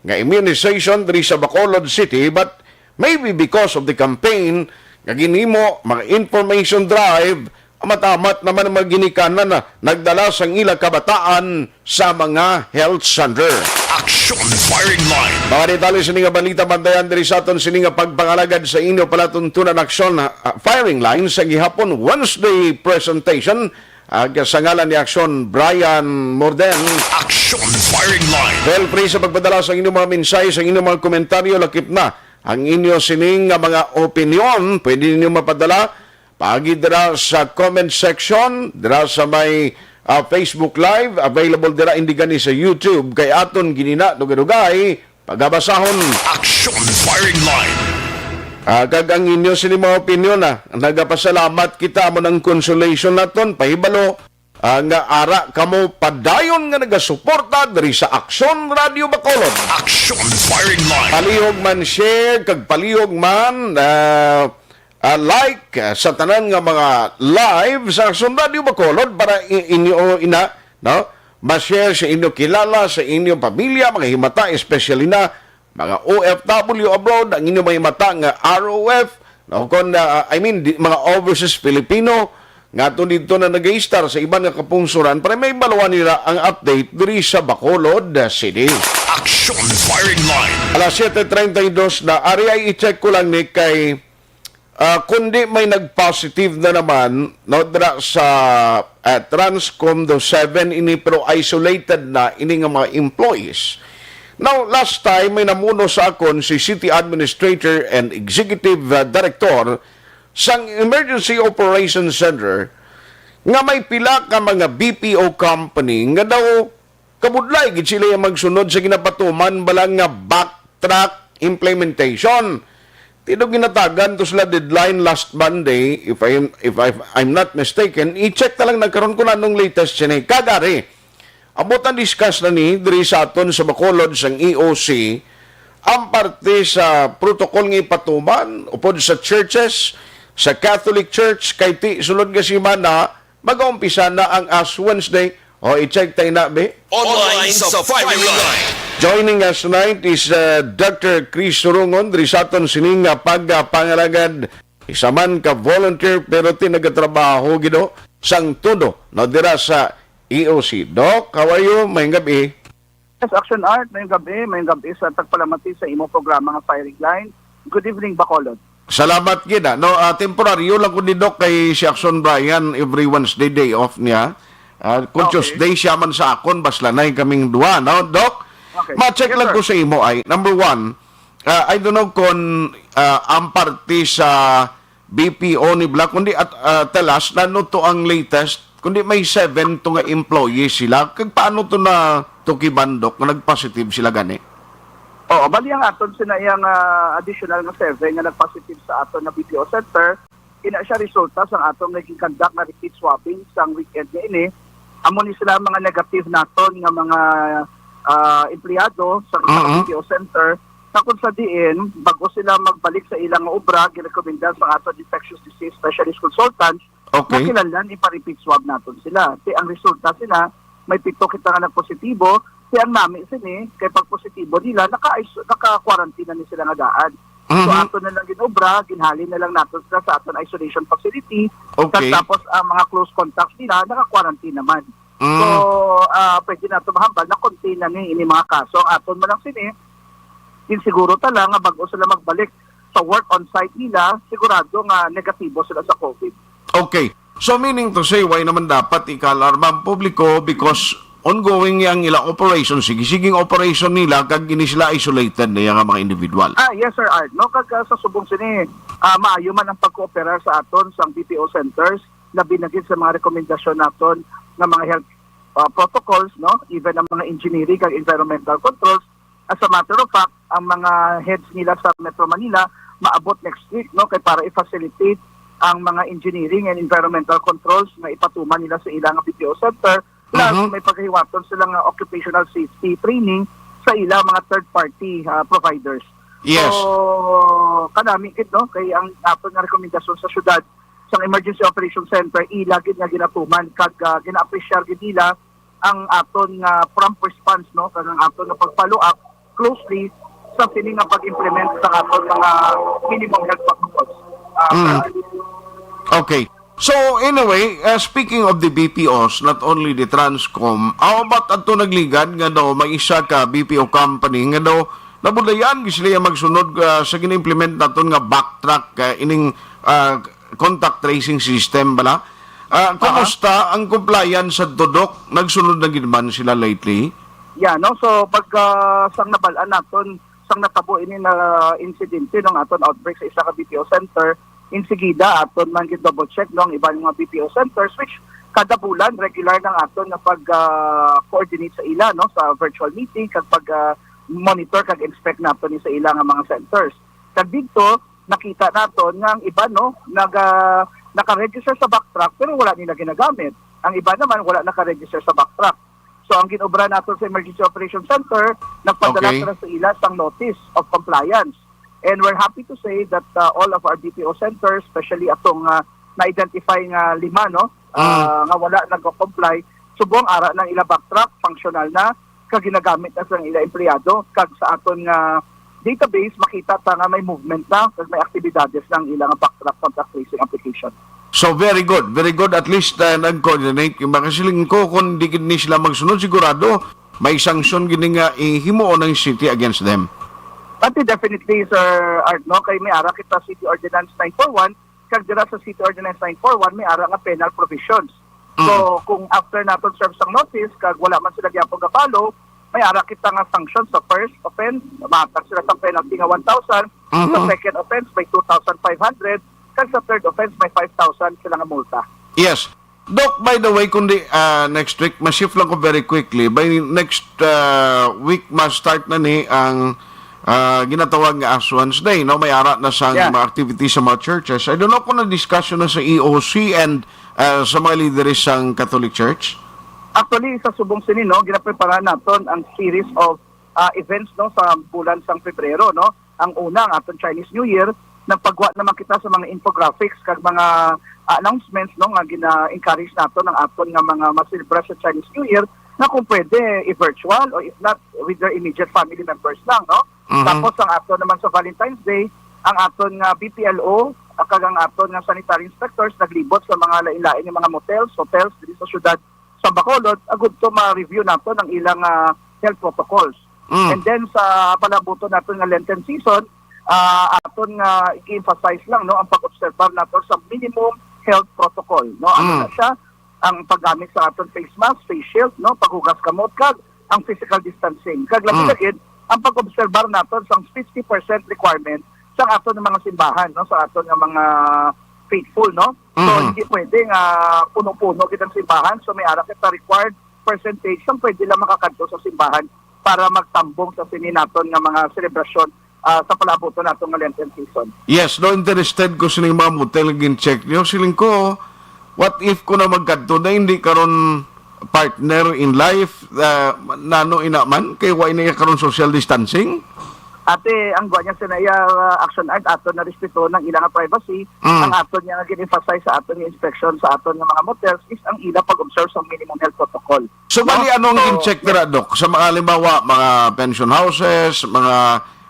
nga immunization diri sa Bacolod City, but maybe because of the campaign nga ginhimo, mga information drive, amat-amat naman ang mga ginikanan na nagdala sang ila kabataan sa mga health center. Action Firing Line. Mga detalye sini nga balita, bantayan diri sa aton sini nga pagpangalagad sa inyo palatuntunan, Action, ah, Firing Line sa gihapon Wednesday presentation. Ag sa ngalan ni Action, Brian Morden. Action Firing Line. Feel free sa pagpadala sa inyong mga mensahe, sa inyong mga komentaryo, lakip na ang inyo sining nga mga opinyon. Pwede ninyo mapadala paagi dira sa comment section, dira sa may, ah, Facebook Live, available dira, indi gani sa YouTube, kay aton ginina dugay-dugay pagabasahon. Action Firing Line. Ah, kag ang inyo sini mga opinyon, ah, nagapasalamat kita mo ng consolation naton, pahibalo, ah, nga ara kamo padayon nga nagasuporta diri sa Action Radio Bacolod. Action Firing Line. Palihog man share, kag palihog man, ah, ah, like, ah, sa tanan nga mga live sa Action Radio Bacolod para i-, inyo ina, no? Ma-share sa inyo kilala, sa inyo pamilya, mga himata, especially na mga O F W abroad, ang inyo mga himata nga R O F, no? Kon, ah, I mean, di, mga overseas Filipino, nga ato dito na nag-istar sa iban nga kapungsuran, para may baluan nila ang update diri sa Bacolod, ah, City. Action Firing Line. Alas siete treinta y dos na, ari ay i-check ko lang ni kay, ah, kundi may nag-positive na naman, no, dira sa, ah, Transcom do seven ini, pero isolated na ini nga mga employees. Now, last time may namuno sa akon si City Administrator and Executive, ah, Director sang Emergency Operations Center nga may pila ka mga B P O company nga daw kabudlay gid sila yung magsunod sa ginapatuman bala nga backtrack implementation. Ti daw ginatagan to sila deadline last Monday, if I am, if I, I'm not mistaken, i-check na lang nagkaroon ko na nung latest sini. Kagari, abot ang discuss na ni diri sa aton sa Bacolod sang E O C, ang parte sa protocol nga ipatuman upod sa churches, sa Catholic Church, kay ti sulod nga semana, mag-umpisa na ang Ash Wednesday. O, i-check tayo na, be. Online sa firing line. Joining us tonight is uh, Doctor Chris Surungon, diri sa aton sining nga pagpangalagad. Isa man ka volunteer, pero ti nagatrabaho gido sang tudo, no, dira sa E O C. Doc, how are you? Mayong gabi. Yes, Action Art, mayong gabi, mayong gabi sa tagpalamati sa imo programa nga Firing Line. Good evening, Bacolod. Salamat gid, ah. No, ah, temporaryo lang ko ni Doc kay si Action Brian every Wednesday day off niya. Ah, kung Okay. Tuesday siya man sa akon, basta na kaming duha, no, Doc? Okay. Ma-check Yes, lang sir. ko sa imo ay, number one, ah, I don't know kung ah, ang parte sa B P O ni bala, kundi at ah, tell us, nano to ang latest, kundi may seven to nga employees sila. Kag paano to na tukiban, Doc, nga nag-positive sila gani? Oo, bali ang aton sina iyang ah, additional nga seven nga nag-positive sa aton nga B P O center, ina siya resulta sang aton nga ginkandak nga repeat swabbing sang weekend nga ini. Amo ni sila ang mga negative naton nga mga ah, empleyado sa Mhm. B P O center, sa kung sa diin, bago sila magbalik sa ilang obra, girekomenda sa aton infectious disease specialist consultant, Okay. Nakinahanglan ipa-repeat swab naton sila. Ti ang resulta sila, may pito kita nga nagpositibo, ti ang nami sini, kay pag positibo nila, naka-, naka-quarantine na ni sila nga daan. So, Mhm. ato na lang ginobra, ginhalin na lang nato sila sa aton isolation facility. Okay. Kag tapos ang mga close contacts nila, naka-quarantine naman. Mm. So, ah, pwede nato mahambal na contain na ni ini mga kaso. Ang aton man lang sini, ginsiguro ta lang nga bag-o sila magbalik sa work on site nila, sigurado nga negatibo sila sa COVID. Okay. So, meaning to say, why naman dapat ika-alarma ang publiko? Because ongoing ang ila operation, sige-siging operation nila, kag ini sila isolated na nga mga individual. Ah, yes, Sir Art. No, kag ah, sa subong sini, ah, maayo man ang pagkooperar sa aton sang B P O centers, labi na gid sa mga rekomendasyon naton nga mga health ah, protocols, no, even ang mga engineering kag environmental controls. As a matter of fact, ang mga heads nila sa Metro Manila maabot next week, no, kay para i-facilitate ang mga engineering and environmental controls nga ipatuman nila sa ilang B P O center. Plus, Mhm. may pagahiwaton sila nga occupational safety training sa ilang mga third-party ah, providers. Yes. So, kanami gid, no, kay ang aton nga rekomendasyon sa syudad sang Emergency Operation Center, ila gid nga ginatuman kag ah, gina-appreciate gid nila ang aton nga prompt response, no, kag ang aton nga pag-follow up closely sa sini nga pag-implement sa aton mga minimum health protocols. Ah, Mm. Okay. So, anyway, uh, speaking of the B P Os, not only the Transcom, how about ato nagligad nga daw may isa ka B P O company nga daw nabudlayan gid sila magsunod uh, sa gina-implement naton nga backtrack uh, ining uh, contact tracing system bala? Uh, kumusta ang compliance sa Dodok? Nagsunod na gid man sila lately? Yeah, no? So, pag ah, sang nabal-an naton, sang natabo ini na insidente, no, nga aton outbreak sa isa ka B P O center, insigida aton man gid double check, no, ang iban nga B P O centers, which kada bulan regular nang aton nga pag ah, coordinate sa ila, no, sa virtual meeting kag pag ah, monitor kag inspect naton ni sa ila nga mga centers. Kag didto, nakita naton nga ang iban, no, naga naka-register sa backtrack pero wala nila ginagamit. Ang iban naman wala naka-register sa backtrack. So ang ginobra naton sa Emergency Operation Center, nagpadala Okay. sila sa ila sang notice of compliance. And we're happy to say that uh, all of our B P O centers, especially atong uh, na-identify nga lima, no, Mm. uh, nga wala nagko-comply, subong ara nang ila backtrack, functional na, kag ginagamit na sa ila empleyado, kag sa aton nga database, makita ta nga may movement na, kag may aktibidades na ang ila nga backtrack contact tracing application. So, very good. Very good. At least, uh, nag-coordinate. Yung makasiling ko, kung di gid ni sila magsunod, sigurado, may sanction gini nga ihimuon ng city against them. Pati definitely, Sir Art, no? Kay may ara kita City Ordinance nine four one, kag dira sa City Ordinance nine four one, may ara nga penal provisions. So, Mm. kung after naton serve sang notice, kag wala man sila gyapon ga-follow, may ara kita nga sanction sa first offense, mahatag sila sa penalty nga one thousand, sa Mhm. second offense, may two thousand five hundred, kag sa third offense, may five thousand sila nga multa. Yes. Doc, by the way, kundi ah, next week, ma-shift lang ko very quickly. By next ah, week, ma-start na ni ang ah, ginatawag nga Aswang Day, no? May ara na sang Yeah. mga activities sa mga churches. I don't know kung na-discussion na sa E O C and ah, sa mga lideres sang Catholic Church. Actually, sa subong sini, no, ginaprepara naton ang series of ah, events, no, sa bulan sang Pebrero, no. Ang una, ang aton Chinese New Year, nagpagwa naman kita sa mga infographics kag mga, ah, announcements, no, nga gina-encourage nato ang aton nga mga maselebra sa Chinese New Year, nga kung pwede, i-virtual, o if not, with their immediate family members lang, no? Mhm. Tapos ang aton naman sa Valentine's Day, ang aton nga B P L O, ah, kag ang aton nga sanitary inspectors naglibot sa mga lain-lain nga mga motels, hotels diri sa siyudad sa Bacolod, agud to ma-review nato ang ilang, ah, health protocols. Mm. And then sa palabuton naton nga Lenten season, ah, aton nga i-emphasize lang, no, ang pag-obserbar nato sa minimum health protocol, no? Ano Mm. na siya? Ang paggamit sa aton face mask, face shield, no, paghugas kamot, kag ang physical distancing. Kag Mm. lagi-lagi, ang pag-obserbar naton sang fifty percent requirement sa aton nga mga simbahan, no, sa aton nga mga faithful, no? So, Mhm. hindi pwede nga puno-puno gid ang simbahan. So, may ara kita required percentage sang pwede lang makakadto sa simbahan para magtambong sa sini naton nga mga selebrasyon, ah, sa palabuton naton nga Lenten season. Yes, no, interested ko sining mga motel nga gin-check niyo. Siling ko, what if ko na magkadto na hindi karon partner in life, ah, nano ina man kay wa ini karon social distancing? Ate, ang gwa niya sa iya, ah, action art, aton na respeto ang ilang privacy. Mm. Ang aton niya nga gin-emphasize sa aton nga inspection sa aton nga mga motels is ang ila pag-observe sa minimum health protocol. So, No? bali, anong So, gin-check yes. nila, Doc? Sa mga, halimbawa, mga pension houses, mga,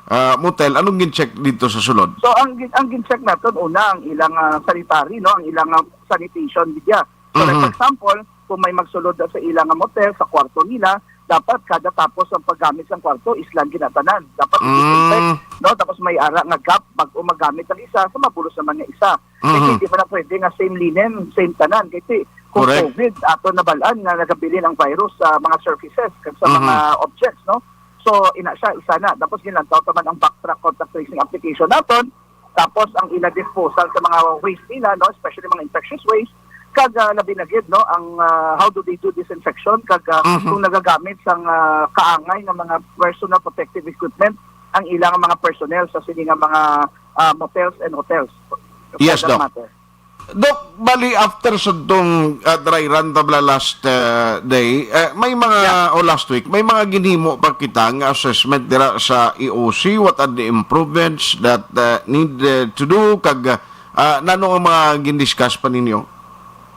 ah, motel, anong gin-check dito sa sulod? So, ang gin-, ang gin-check naton, una, ang ilang, ah, sanitary, no? Ang ilang, ah, sanitation media. So, like, Mhm. for example, kung may magsulod sa ilang, ah, motel, sa kwarto nila, dapat kada tapos ang paggamit sa kwarto, islan ginatanan. Dapat Mm. i-disinfect, no? Tapos may ara nga gap, bago magamit ang isa, sa mabulos naman nga isa. Kay Mhm. hindi man na pwede nga same linen, same tanan. Kay ti-, kung Correct. COVID, ato nabalaan nga nagabilin ang virus sa mga surfaces kag sa Mhm. mga objects, no? So, ina siya, isa na. Tapos, ginlantaw ta man ang backtrack contact tracing application naton. Tapos, ang ila disposal sa mga waste nila, no? Especially mga infectious waste. Kag, ah, labi na gid, no? Ang, ah, how do they do disinfection? Kag, ah, Mhm. kung nagagamit sang, ah, kaangay nga mga personal protective equipment ang ilang mga personnel sa sini nga mga, ah, motels and hotels. Yes, Further Doc. matter. Doc, bali after sa tong, ah, dry run tabla last, ah, day, eh, may mga, Yeah. o last week, may mga ginhimo pa kita nga assessment dira sa E O C. What are the improvements that, ah, need, eh, to do? Kag, ah, nano ang mga gindiscuss pa ninyo?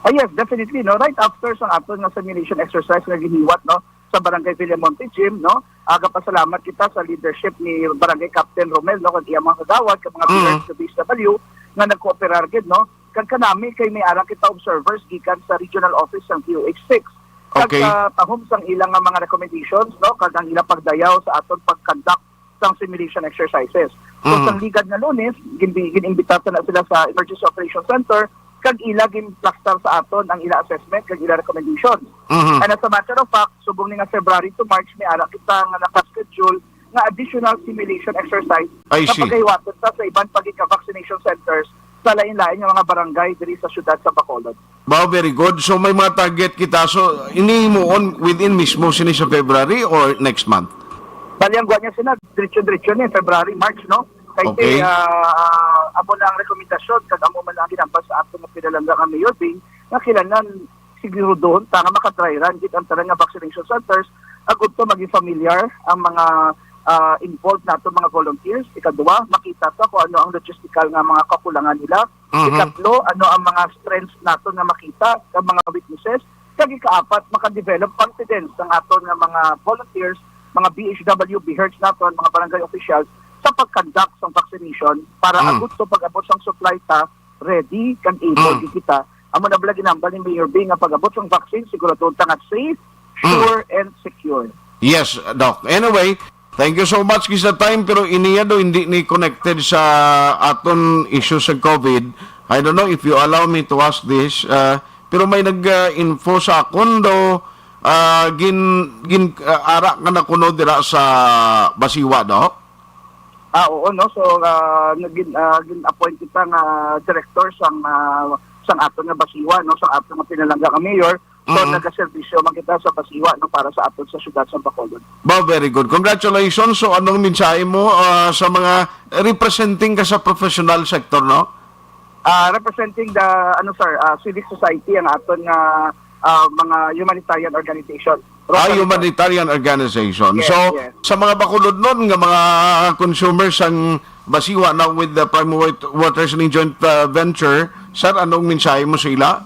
Ah, yes, definitely, no. Right after sa aton nga simulation exercise nga giniwat, no, sa Barangay Villamonte Gym, no. Aga pasalamat kita sa leadership ni Barangay Captain Romel, no, kag iyang mga kagawad, kag mga Mm. viewers sa D S W nga nagkooperar gid, no. Kag kanami kay may ara kita observers gikan sa regional office sang D O H six. Kag Okay. sa tahom sang ilang nga mga recommendations, no, kag ang ilang pagdayaw sa aton pag-conduct sang simulation exercises. So, Mhm. sang ligad nga Lunes, gin-, gin-imbita na sila sa Emergency Operations Center, kag ila ginplastar sa aton ang ila assessment kag ila recommendations. Mhm. And as a matter of fact, subong ni nga February to March, may ara kita nga naka-schedule nga additional simulation exercise I nga see. pagahiwaton ta sa iban pa gid ka vaccination centers sa lain-lain nga mga barangay diri sa siyudad sa Bacolod. Wow, very good. So, may mga target kita. So, inihimuon within mismo sini sa February or next month? Bali, ang gwa niya sila, diretso-diretso ni February, March, no? Kay Okay. ti, ah, amo na ang rekomendasyon, kag amo man ang ginambal sa ato nga pinalangga nga Mayor Bing, nga kinahanglan siguraduhon ta nga maka-dry run gid ang tanan nga vaccination centers, agud to maging familiar ang mga, ah, involved nato mga volunteers. Ikadua, makita ta kung ano ang logistical nga mga kakulangan nila. Mhm. Ikatlo, ano ang mga strengths naton nga makita, ang mga weaknesses. Kag ikaapat, makadevelop confidence ang aton nga mga volunteers, mga B H W, B H E R Ts naton, mga barangay officials sa pag-conduct sang vaccination para Mm. agud to pag-abot sang supply ta, ready kag able Mm. gid kita. Amo na bala ginambal ni Mayor Bing nga pag-abot sang vaccine, siguraduhon ta nga safe, Mm. sure, and secure. Yes, Doc. Anyway, thank you so much gid sa time, pero iniya do hindi ni connected sa aton issue sa COVID. I don't know if you allow me to ask this, uh, pero may nag-info sa akon do, uh, gin, gin, uh, ara ka na kuno dira sa Basiwa, Doc? Ah, oo, no? So, ah, nagin-, ah, gin-appoint kita nga director sang, ah, sang aton nga Basiwa, no? Sang aton nga pinalangga nga mayor. So, Mm. nagaserbisyo man kita sa Basiwa, no? Para sa aton sa siyudad sa Bacolod. Ba, very good. Congratulations. So, anong mensahe mo, ah, sa mga representing ka sa professional sector, no? Ah, representing the, ano, sir, ah, civic society ang aton nga, ah, mga humanitarian organization. Ah, Rotary, sir. Humanitarian organization. Yes, So, yes. sa mga Bacolodnon nga mga consumers sang Basiwa na with the Prime Wat-, Waters ning joint, uh, venture. Sir, anong mensahe mo sa ila?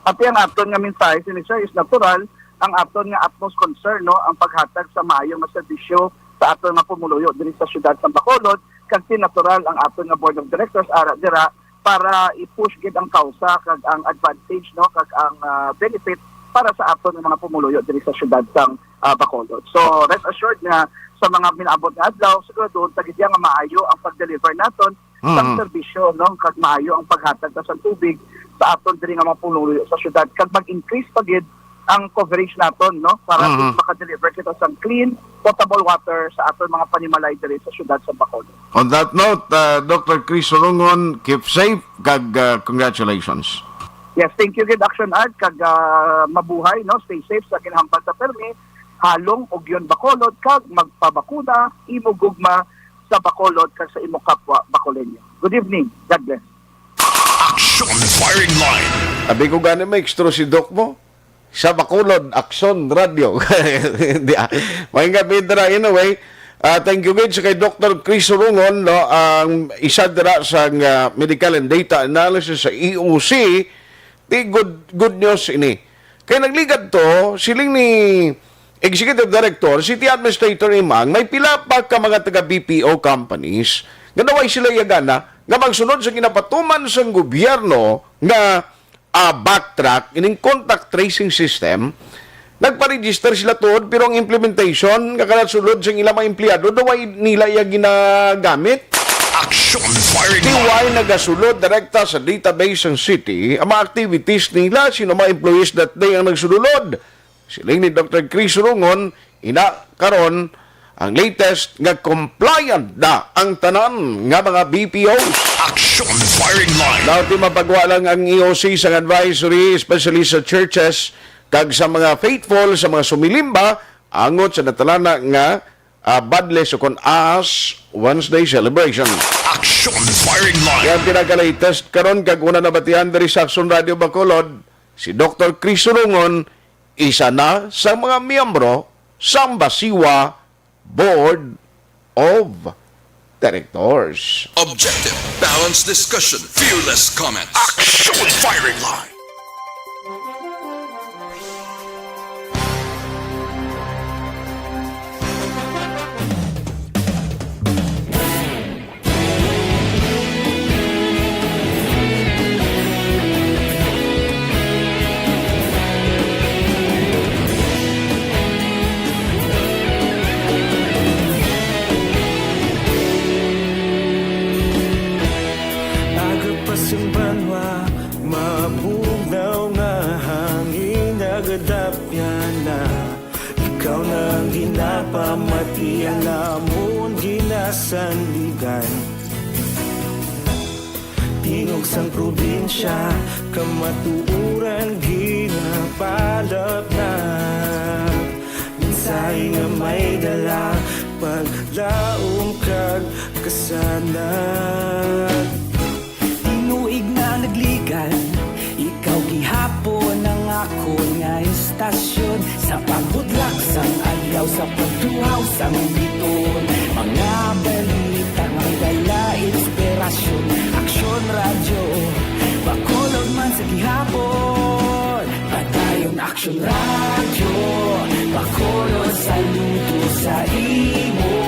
Ati ang aton nga mensahe sini, sir, is natural. Ang aton nga utmost concern, no, ang paghatag sa maayo nga serbisyo sa aton nga pumuluyo diri sa siyudad sa Bacolod, kag ti natural ang aton nga board of directors ara dira para i-push gid ang kausa kag ang advantage, no, kag ang, ah, benefit para sa aton nga mga pumuluyo diri sa siyudad sang, ah, Bacolod. So, rest assured nga sa mga minaabot nga adlaw, siguraduhon ta gid nga maayo ang pag-deliver naton sang Mm. serbisyo, no, kag maayo ang paghatag ta sang tubig sa aton diri nga mga pumuluyo sa siyudad, kag mag-increase pa gid ang coverage naton, no, para Mhm. makadeliver kita sang clean, potable water sa aton mga panimalay diri sa siyudad sa Bacolod. On that note, uh, Doctor Chris Surungon, keep safe, kag, uh, congratulations. Yes, thank you gid, Action Art, kag, uh, mabuhay, no, stay safe sa ginhambal ta permi, halong Ugyon Bacolod, kag magpabakuna, imo gugma sa Bacolod kag sa imo kapwa Bacoleño. Good evening. God bless. Action Firing Line. Abi ko gani, maestro, si Doc mo. Sa Bacolod, Action Radio. Di, ah. Maayong gabi dira. Anyway, ah, thank you gid sa kay Doctor Chris Surungon, no, ang isa dira sa, ah, medical and data analysis sa E O C. Di good, good news ini. Kay nagligad to, siling ni Executive Director, City Administrator Imang, may pila pa ka mga taga B P O companies nga daw ay sila yagana nga magsunod sa ginapatuman sang gobyerno nga, ah, backtrack ining contact tracing system. Nagpa-register sila tuod, pero ang implementation nga kanasulod sang ilang mga empleyado daw ay nila iya ginagamit. Action Firing Line. Tiway nagasulod direkta sa database sang city ang mga activities nila, sino mga employees that day ang nagsulod. Siling ni Doctor Chris Rungon, ina karon ang latest nga compliant na ang tanan nga mga B P Os. Action Firing Line. Daw ti mapagwa lang ang E O C sang advisory, especially sa churches kag sa mga faithful, sa mga sumilimba, angot sa natalana nga, ah, Badles o kon Ash Wednesday celebration. Action Firing Line. Yan pinaka-latest karon kag una nabatian diri sa Action Radio Bacolod, si Doctor Chris Surungon, isa na sa mga miyembro sang Basiwa Board of Directors. Objective, balanced discussion, fearless comments. Action Firing Line. Aga pa sing banwa, mabugnaw nga hangin, nagadapyan na. Ikaw na ang ginapamatian namon, ginasandigan. Tingog sang probinsya, kamatuoran, ginapalapnag. Mensahe nga may dala, paglaom kag kasanag. Tinuig na nagligad, ikaw gihapon ang akon nga istasyon. Sa pagbudlak sang adlaw, sa pagtuhaw sang biton, mga balita nga dala inspirasyon. Aksyon Radyo, Bacolod man sa gihapon. Padayon Aksyon Radyo, Bacolod, saludo sa imo.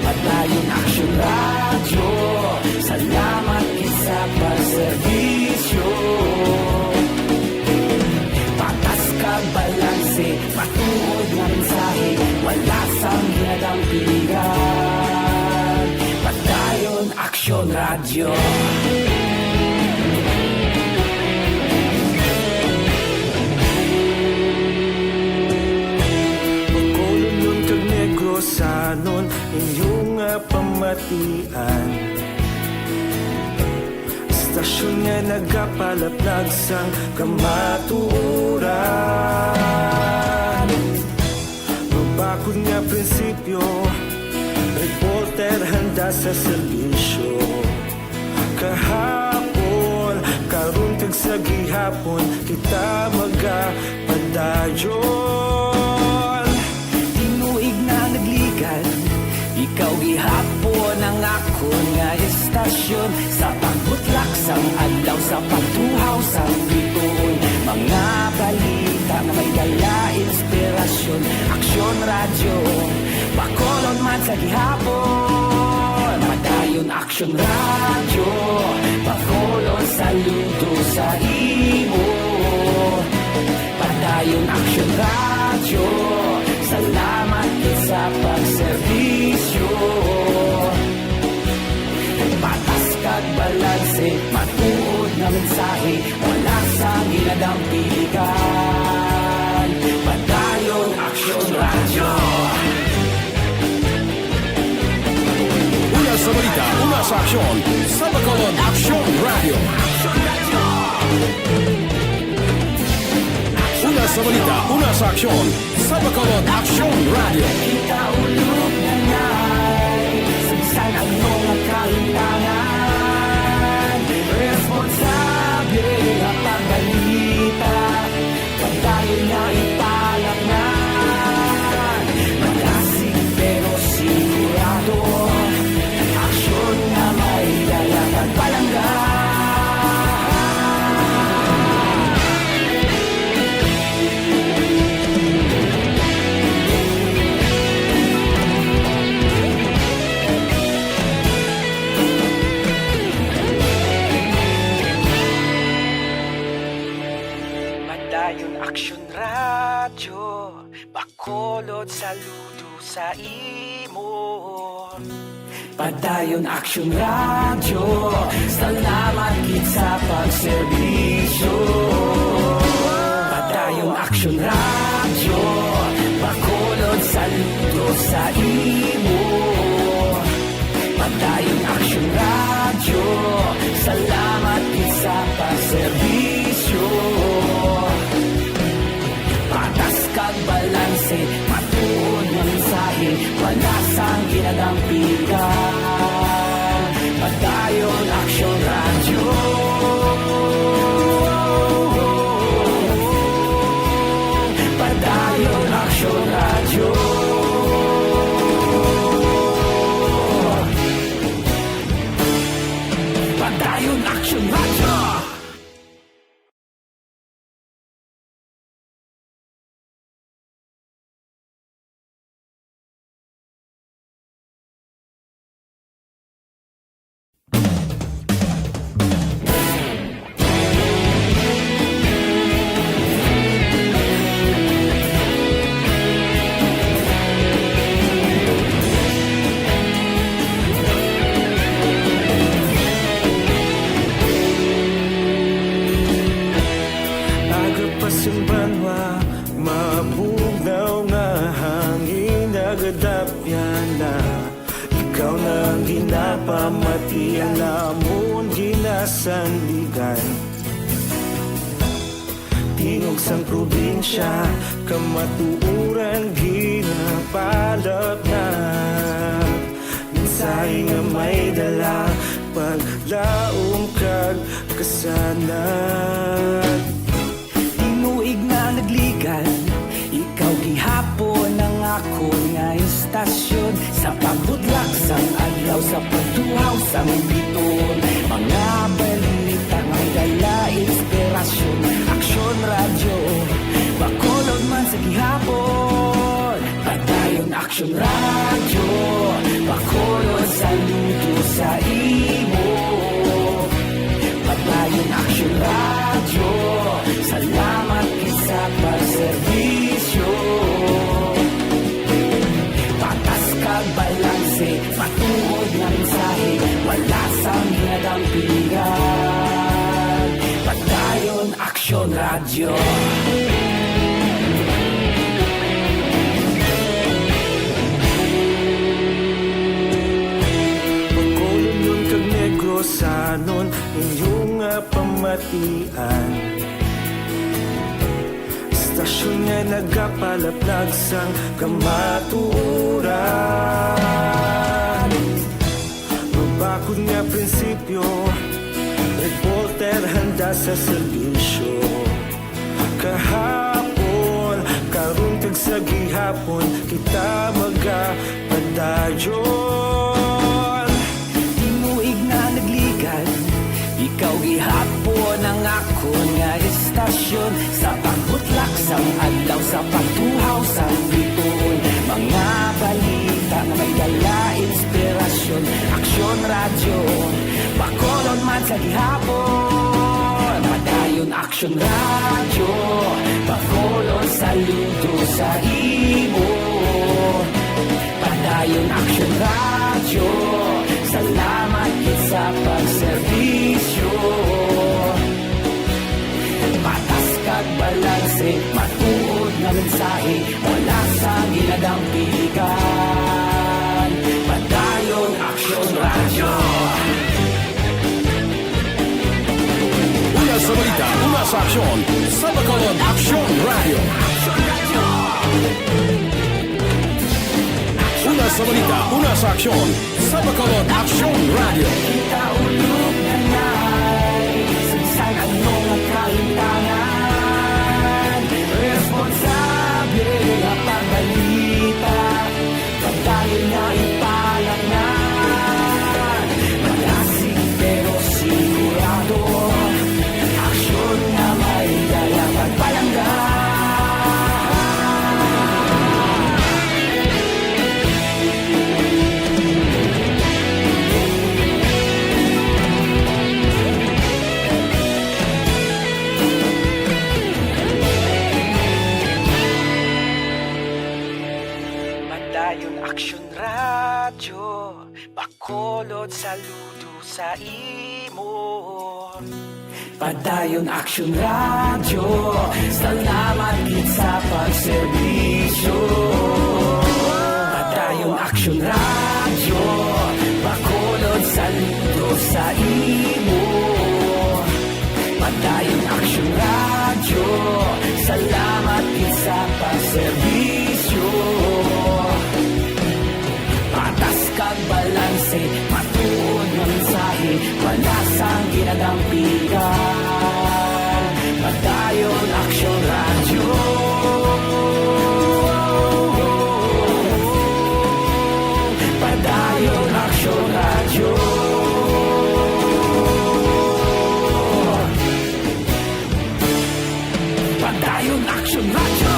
Padayon Aksyon Radyo, salamat gid sa pagserbisyo. Patas kag balanse, matuod nga mensahe, wala sang ginadampigan. Padayon Aksyon Radyo. Bacolodnon kag Negrosanon, inyo nga pamatian. Istasyon nga nagapalapnag sang kamatuoran. Mabakod nga prinsipyo, reporter handa sa serbisyo. Kahapon, karon, kag sa gihapon, kita magapadayon. Tinuig na nagligad, ikaw Ikaw gihapon ang akon nga istasyon, sa pagbutlak sang adlaw, sa pagtuhaw sang bituon. Mga balita nga may dala inspirasyon. Aksyon Radyo, Bacolod man sa gihapon. Padayon Aksyon Radyo, Bacolod, saludo sa imo. Padayon Aksyon Radyo, salamat gid sa pagserbisyo. Patas kag balanse, matuod nga mensahe, wala sang ginadampigan. Padayon Aksyon Radyo. Una sa balita, una sa aksyon, sa Bacolod Aksyon Radyo. Una sa balita, una sa aksyon, sa Bacolod Aksyon Radyo. Kita ulog na nay, sa bisan ano nga kahimtangan, responsable nga pagbalita. Padayon nga ipalatnan, malasig pero sigurado, aksyon nga may dala kag palangga. Padayon Aksyon Radyo, Bacolod, saludo sa imo. Padayon Aksyon Radyo, salamat gid sa pagserbisyo. Padayon Aksyon Radyo, Bacolod, saludo sa imo. Padayon Aksyon Radyo, salamat gid sa pagserbisyo. Patas kag balanse, matuod nga mensahe, wala sang ginadampigan. Padayon Aksyon Radyo. Padayon Aksyon Radyo. Padayon Aksyon Radyo. Aga pa sing banwa, mabugnaw nga hangin nagadapyan na. Ikaw na ang ginapamati, ang amon ginasandigan. Tingog sang probinsya, kamatuoran ginapalapnag. Mensahe nga may dala, paglaom kag kasanag. Tinuig nga nagligan, ikaw gihapon ang akon nga istasyon. Sa pagbutlak sang adlaw, sa pagtuhaw sang bituon, mga balita nga may dala inspirasyon. Aksyon Radyo, Bacolod man sa gihapon. Padayon Aksyon Radyo, Bacolod, saludo sa imo. Padayon Aksyon Radyo, salamat gid sa pagserbisyo. Patas kag balanse, matuod nga mensahe, wala sang ginadampigan. Padayon Aksyon Radyo. Bacolod kag Negrosanon, inyo nga pamatian. Istasyon nga nagapalaplag sang kamatuoran. Mabakod nga prinsipyo, reporter handa sa serbisyo. Kahapon, karon kag sa gihapon, kita magapadayag. Radyo. Tinuig na nagligad, ikaw gihapon ang akon nga istasyon. Sa pagbutlak sang adlaw, sa pagtuhaw sang bituon, mga balita nga may dala inspirasyon. Aksyon Radyo, Bacolod man sa gihapon. Padayon Aksyon Radyo, Bacolod, saludo sa imo. Padayon Aksyon Radyo, salamat gid sa pagserbisyo. Patas kag balanse, matuod nga mensahe, wala sang ginadampigan. Padayon Aksyon Radyo. Una sa balita, una sa aksyon, sa Bacolod Aksyon Radyo. Una sa balita, una sa aksyon, sa Bacolod Aksyon Radyo. Kita ulog na nai, saysay ano nga kalimtangan, responsable nga pagbalita. Padayon nga ipalangag, malasig pero sigurado. Aksyon nga may dala pagpalangga. Padayon Aksyon Radyo, Bacolod, saludo sa imo. Padayon Aksyon Radyo, salamat gid sa pagserbisyo. Padayon Aksyon Radyo, Bacolod, saludo sa imo. Padayon Aksyon Radyo, salamat gid sa pagserbisyo. Patas kag balanse, matuod nga mensahe, wala sang ginadampigan. Padayon Aksyon Radyo. Padayon Aksyon Radyo. Padayon Aksyon Radyo.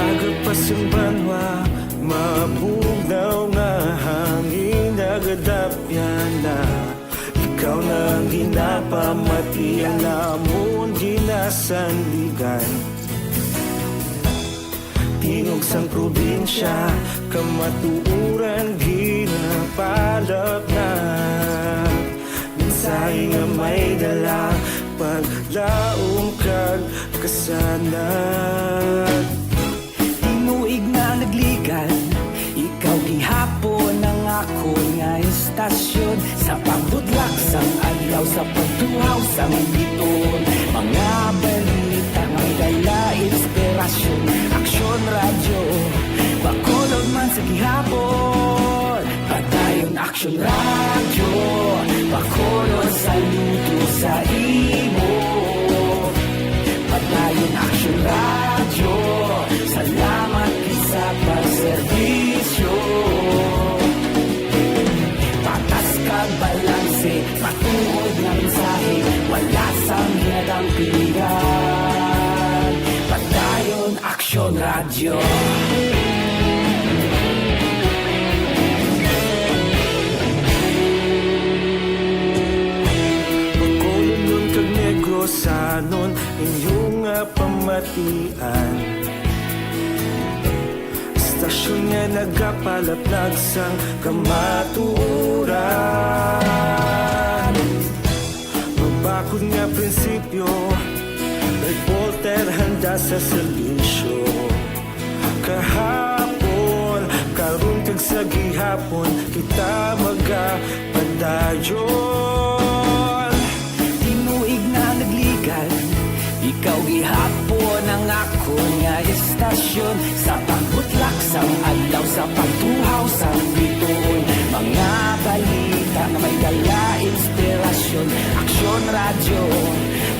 Aga pa sang banwa, mabugnaw nga hangin nagadapyan na. Ikaw na ang ginapamati, ang amon ginasandigan. Tingog sang probinsya, kamatuoran ginapalapnag. Mensahe nga may dala, paglaom kag kasanag. Tinuig na nagligad, ikaw gihapon ang akon nga istasyon. Sa pagbutlak sang adlaw, sa pagtuhaw sang bituon, mga balita nga may dala inspirasyon. Aksyon Radyo, Bacolod man sa gihapon. Padayon Aksyon Radyo, Bacolod, saludo sa imo. Padayon Aksyon Radyo, salamat gid sa pagserbisyo. Patas kag balanse, matuod nga mensahe, wala sang ginadampigan. Padayon Aksyon Radyo. Bacolodnon kag Negrosanon, inyo nga pamatian. Istasyon nga nagapalapnag sang kamatuoran. Mabakod nga prinsipyo, reporter handa sa serbisyo. Kahapon Gihapon kita magapadayon. Tinuig na nagligan, ikaw gihapon ang akon nga istasyon. Sa pagbutlak sang adlaw, sa pagtuhaw sang bituon, mga balita nga may dala inspirasyon. Aksyon Radyo,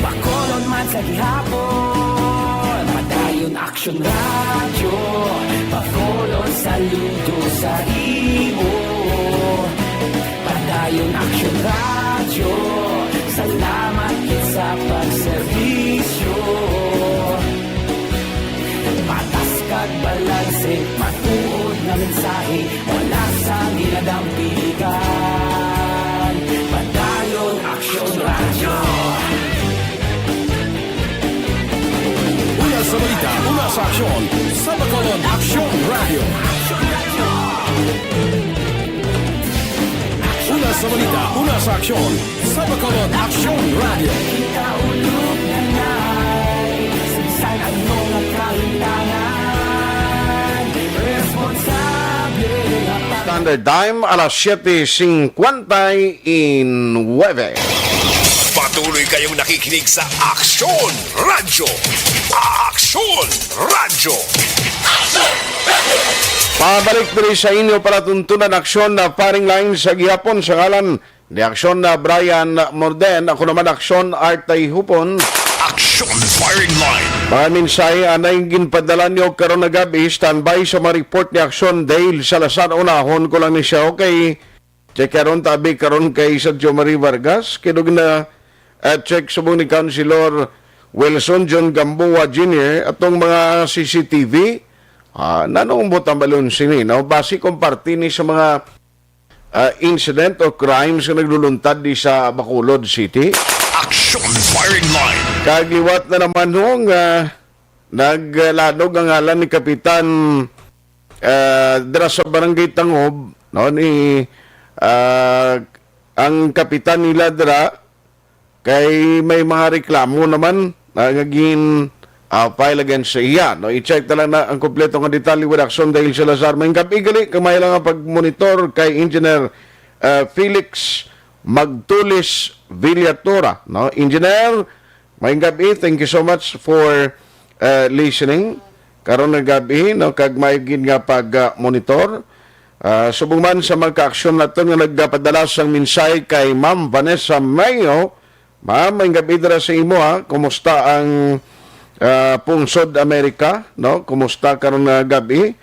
Bacolod man sa gihapon. Padayon Aksyon Radyo, Bacolod, saludo sa imo. Padayon Aksyon Radyo, salamat gid sa pagserbisyo. Patas kag balanse, matuod nga mensahe, wala sang ginadampigan. Padayon Aksyon Radyo. Una sa balita, una sa aksyon, sa Bacolod Aksyon Radyo. Una sa balita, una sa aksyon, sa Bacolod Aksyon Radyo. Kita ulog na nay, sinsan ano nga kahintangan, responsable nga pag- Standard Time, alas siete cincuenta y nueve. Patuloy kayong nakikinig sa Aksyon Radyo. Aksyon Radyo. Pabalik diri sa inyo palatuntunan, Aksyon na Firing Line sa gihapon sa ngalan ni Aksyon na Brian Morden. Ako naman, Aksyon Artay Hupon. Aksyon Firing Line. Mga mensahe anay ginpadala niyo karon nga gabi. Standby sa mga report ni Aksyon Dale Salazar. Unahon ko lang ni siya. Okay. Check karon, tabi karon kay Sergio Marie Vargas. Kidog na, ah, check subong ni Councilor Wilson John Gamboa Junior atong mga C C T V. Ah, nanong butang balon sini, no? Basi kung parte ni sa mga, ah, incident o crimes nga nagluluntad di sa Bacolod City. Action Firing Line. Kag liwat na naman ho nga naglanog ang ngalan ni Kapitan, ah, dira sa Barangay Tangob, no, ni, ah, ang kapitan nila dira kay may mga reklamo naman na nga gin, ah, file against sa iya, no? I-check na lang na ang kompleto nga detalye with Action Dale Salazar. May gab-i gali kay may lang ang pagmonitor kay Engineer, ah, Felix Magtulis Villatora, no? Engineer, may gab-i, thank you so much for, ah, listening. Karon nga gab-i, no, kag may gid nga pag, ah, monitor. Ah, subong man sa mga kaaksyon naton nga nagpadala sang mensahe kay Ma'am Vanessa Mayo. Ma'am, may gab-i dira sa imo, ha. Kumusta ang, ah, pungsod Amerika, no? Kumusta karon nga gab-i?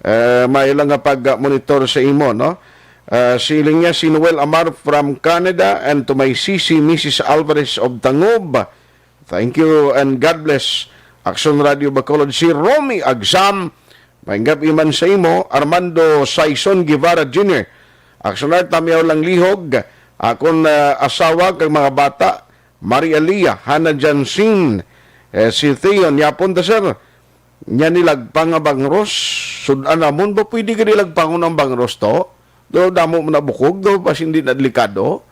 Eh, may lang nga pag-monitor sa imo, no? Ah, siling niya si Noel Amar from Canada and to my sisi, Missus Alvarez of Tangob. Thank you and God bless. Action Radio Bacolod, si Romy Agsam, may gab-i man sa imo, Armando Saison Guevara Junior. Action Art, tamiyaw lang lihog, akon, ah, asawa kag mga bata, Maria Lia, Hannah Jansin, eh, si Theon, yapon ta, sir. Nya nilagpang nga bangros, sud-an namon ba pwede gani lagpangon ang bangros to? Do damo man na bukog, do bas hindi na delikado?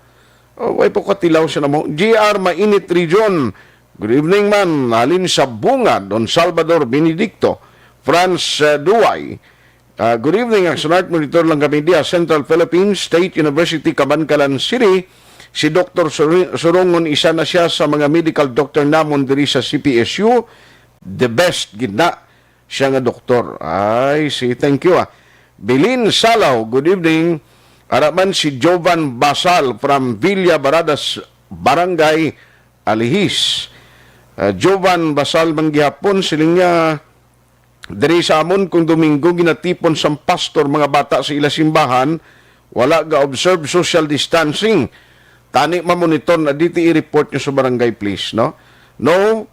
Oh, way pa katilaw sa namo. G R Mainit Region, good evening man. Halin sa Bunga, Don Salvador Benedicto, Franz, eh, Duay. Ah, good evening, Action Art. Monitor lang kami diya, Central Philippines State University, Kabankalan City. Si Doktor Suri-, Surungon, isa na siya sa mga medical doctor namon diri sa C P S U. The best gid na siya nga doktor. Ay, si, thank you, ah. Bilin Salaw, good evening. Ara man si Jovan Basal from Villa Baradas, Barangay Alihis. Ah, Jovan Basal man gihapon, siling niya, diri sa amon, kung Domingo, ginatipon sang pastor mga bata sa ila simbahan, wala ga-observe social distancing. Tani mamonitor na dito, i-report nyo sa barangay, please, no? No,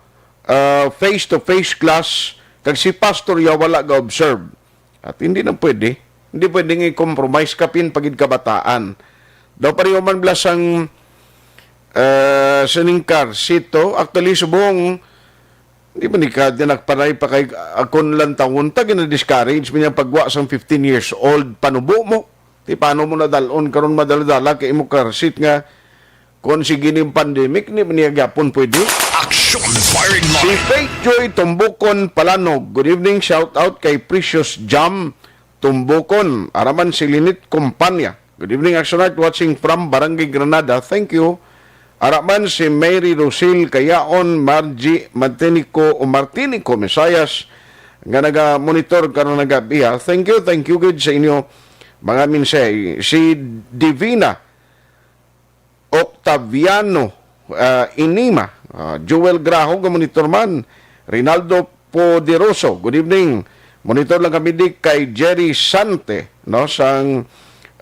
ah, face-to-face class, kag si pastor ya wala ga-observe. At hindi na pwede. Hindi pwede nga i-compromise kapin pagid kabataan. Daw pareho man bala sang, ah, sining car seat to. Actually, subong, di man ikaw din nagparay pa kay akon lang taon ta, gina-discourage mo niya pagwa sang fifteen years old, panubo mo. Di paano mo nadalon karon madala-dala kay imo car seat nga kung sige ning pandemic, di man niya gyapon pwede. Action Firing Si Line. Faith Joy Tumbukon Palanog. Good evening, shout out kay Precious Jam. Tumbukon, ara man si Lynette Compania. Good evening, Action Art, watching from Barangay Granada. Thank you. Ara man si Mary Rosil Kayaon, Margie Martinico o Martinico Mesayas nga naga-monitor karon nga gab-i, ha. Thank you, thank you gid sa inyo mga mensahe. Si Divina Octaviano, ah, Inima, ah, Joel Graho, nga monitor man. Rinaldo Poderoso, good evening. Monitor lang kami di kay Jerry Sante, no, sang,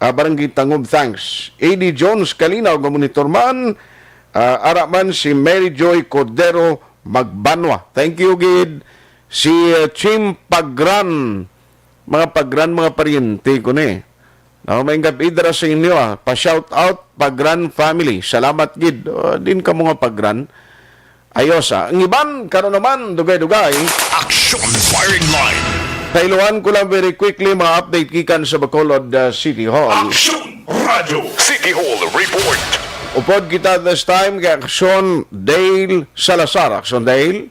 ah, Barangay Tangub. Thanks. A D Jones Kalinaw, nga monitor man. Ah, ara man si Mary Joy Cordero Magbanwa. Thank you gid. Si, ah, Chim Pagran, mga Pagran, mga paryente ko ni. No, may gab-i dira sa inyo, ah. Pa-shout out, Pagran family. Salamat gid. Ah, din ka mga Pagran. Ayos, ah. Ang iban, karon naman, dugay-dugay. Action Firing Line. Kailuhan ko lang very quickly mga update gikan sa Bacolod, ah, City Hall. Action Radio City Hall Report. Upod kita this time kay Action Dale Salazar. Action Dale.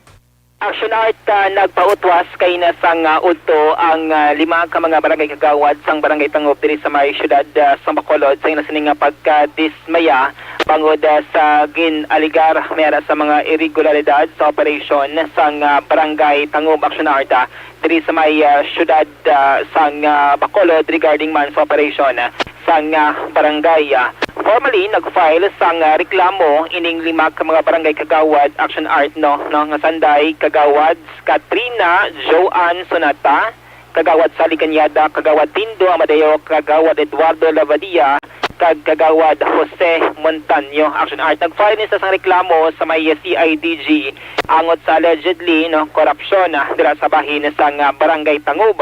Action Art, ah, nagpautwas kay na sang, ah, udto ang, ah, lima ka mga barangay kagawad sang Barangay Tangub diri sa may siyudad, ah, sang Bacolod sa ila sini nga pagkadismaya bangod, ah, sa gin-alegar may ara sa mga irregularidad sa operasyon sang, ah, Barangay Tangub. Action Art, ah, diri sa may, ah, siyudad, ah, sang, ah, Bacolod regarding man sa operasyon, ah, sang, ah, barangay. Ah, formally nag-file sang, ah, reklamo ining lima ka mga barangay kagawad. Action Art, no, no, nga sanday Kagawad Katrina Joan Sonata, Kagawad Sally Cañada, Kagawad Tindo Amadeo, Kagawad Eduardo Lavadia, kag Kagawad Jose Montaño. Action Art, nag-file ni sa sang reklamo sa may C I D G angot sa allegedly, no, korupsyon, ah, dira sa bahin sang, ah, Barangay Tangub.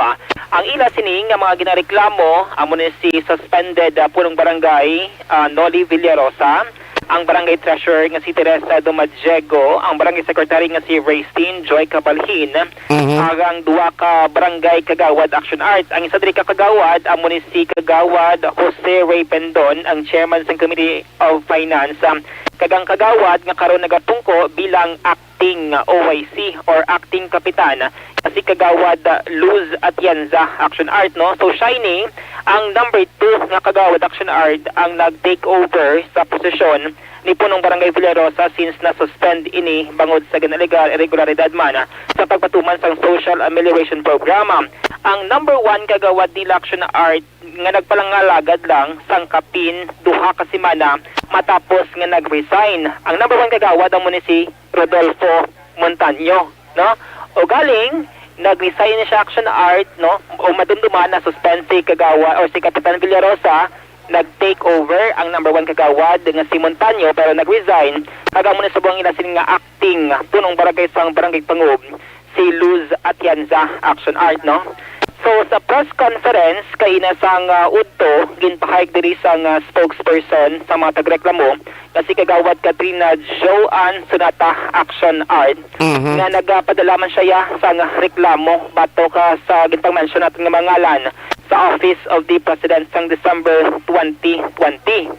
Ang ila sini nga mga ginareklamo amo ni si suspended, ah, punong barangay, ah, Noli Villarosa, ang barangay treasurer nga si Teresa Dumadiego, ang barangay secretary nga si Raystin Joy Cabalhin, Mhm. kag ang duha ka barangay kagawad. Action Art. Ang isa diri ka kagawad amo ni si Kagawad Jose Ray Pendon, ang chairman sang Committee of Finance, um, kag ang kagawad nga karon nagapungko bilang acting O Y C or acting kapitan, nga si Kagawad Luz Atienza. Action Art, no? So, siya ini ang number two nga kagawad. Action Art, ang nag-take over sa posisyon ni Punong Barangay Villarosa since na-suspend ini bangod sa ginalegar irregularidad man sa pagpatuman sang social amelioration program. Ang number one kagawad nila, Action Art, nga nagpalangalagad lang sang kapin duha ka semana matapos nga nag-resign. Ang number one kagawad amo ni si Rodolfo Montaño, no? O galing, nag-resign na siya, Action Art, no? O madumduman na suspend si kagawa or si Kapitan Villarosa, nag-take over ang number one kagawad nga si Montaño, pero nag-resign. Kag amo ni subong ila sini nga acting punong barangay sang Barangay Tangub, si Luz Atienza. Action Art, no? So, sa press conference kaina sang, ah, udto, ginpahayag diri sang, ah, spokesperson sa mga tagreklamo nga si Kagawad Katrina Joan Sunata. Action Art, Mhm. nga nagapadala man siya sang reklamo batok sa ginpang-mention naton nga mga ngalan sa Office of the President sang December twenty twenty.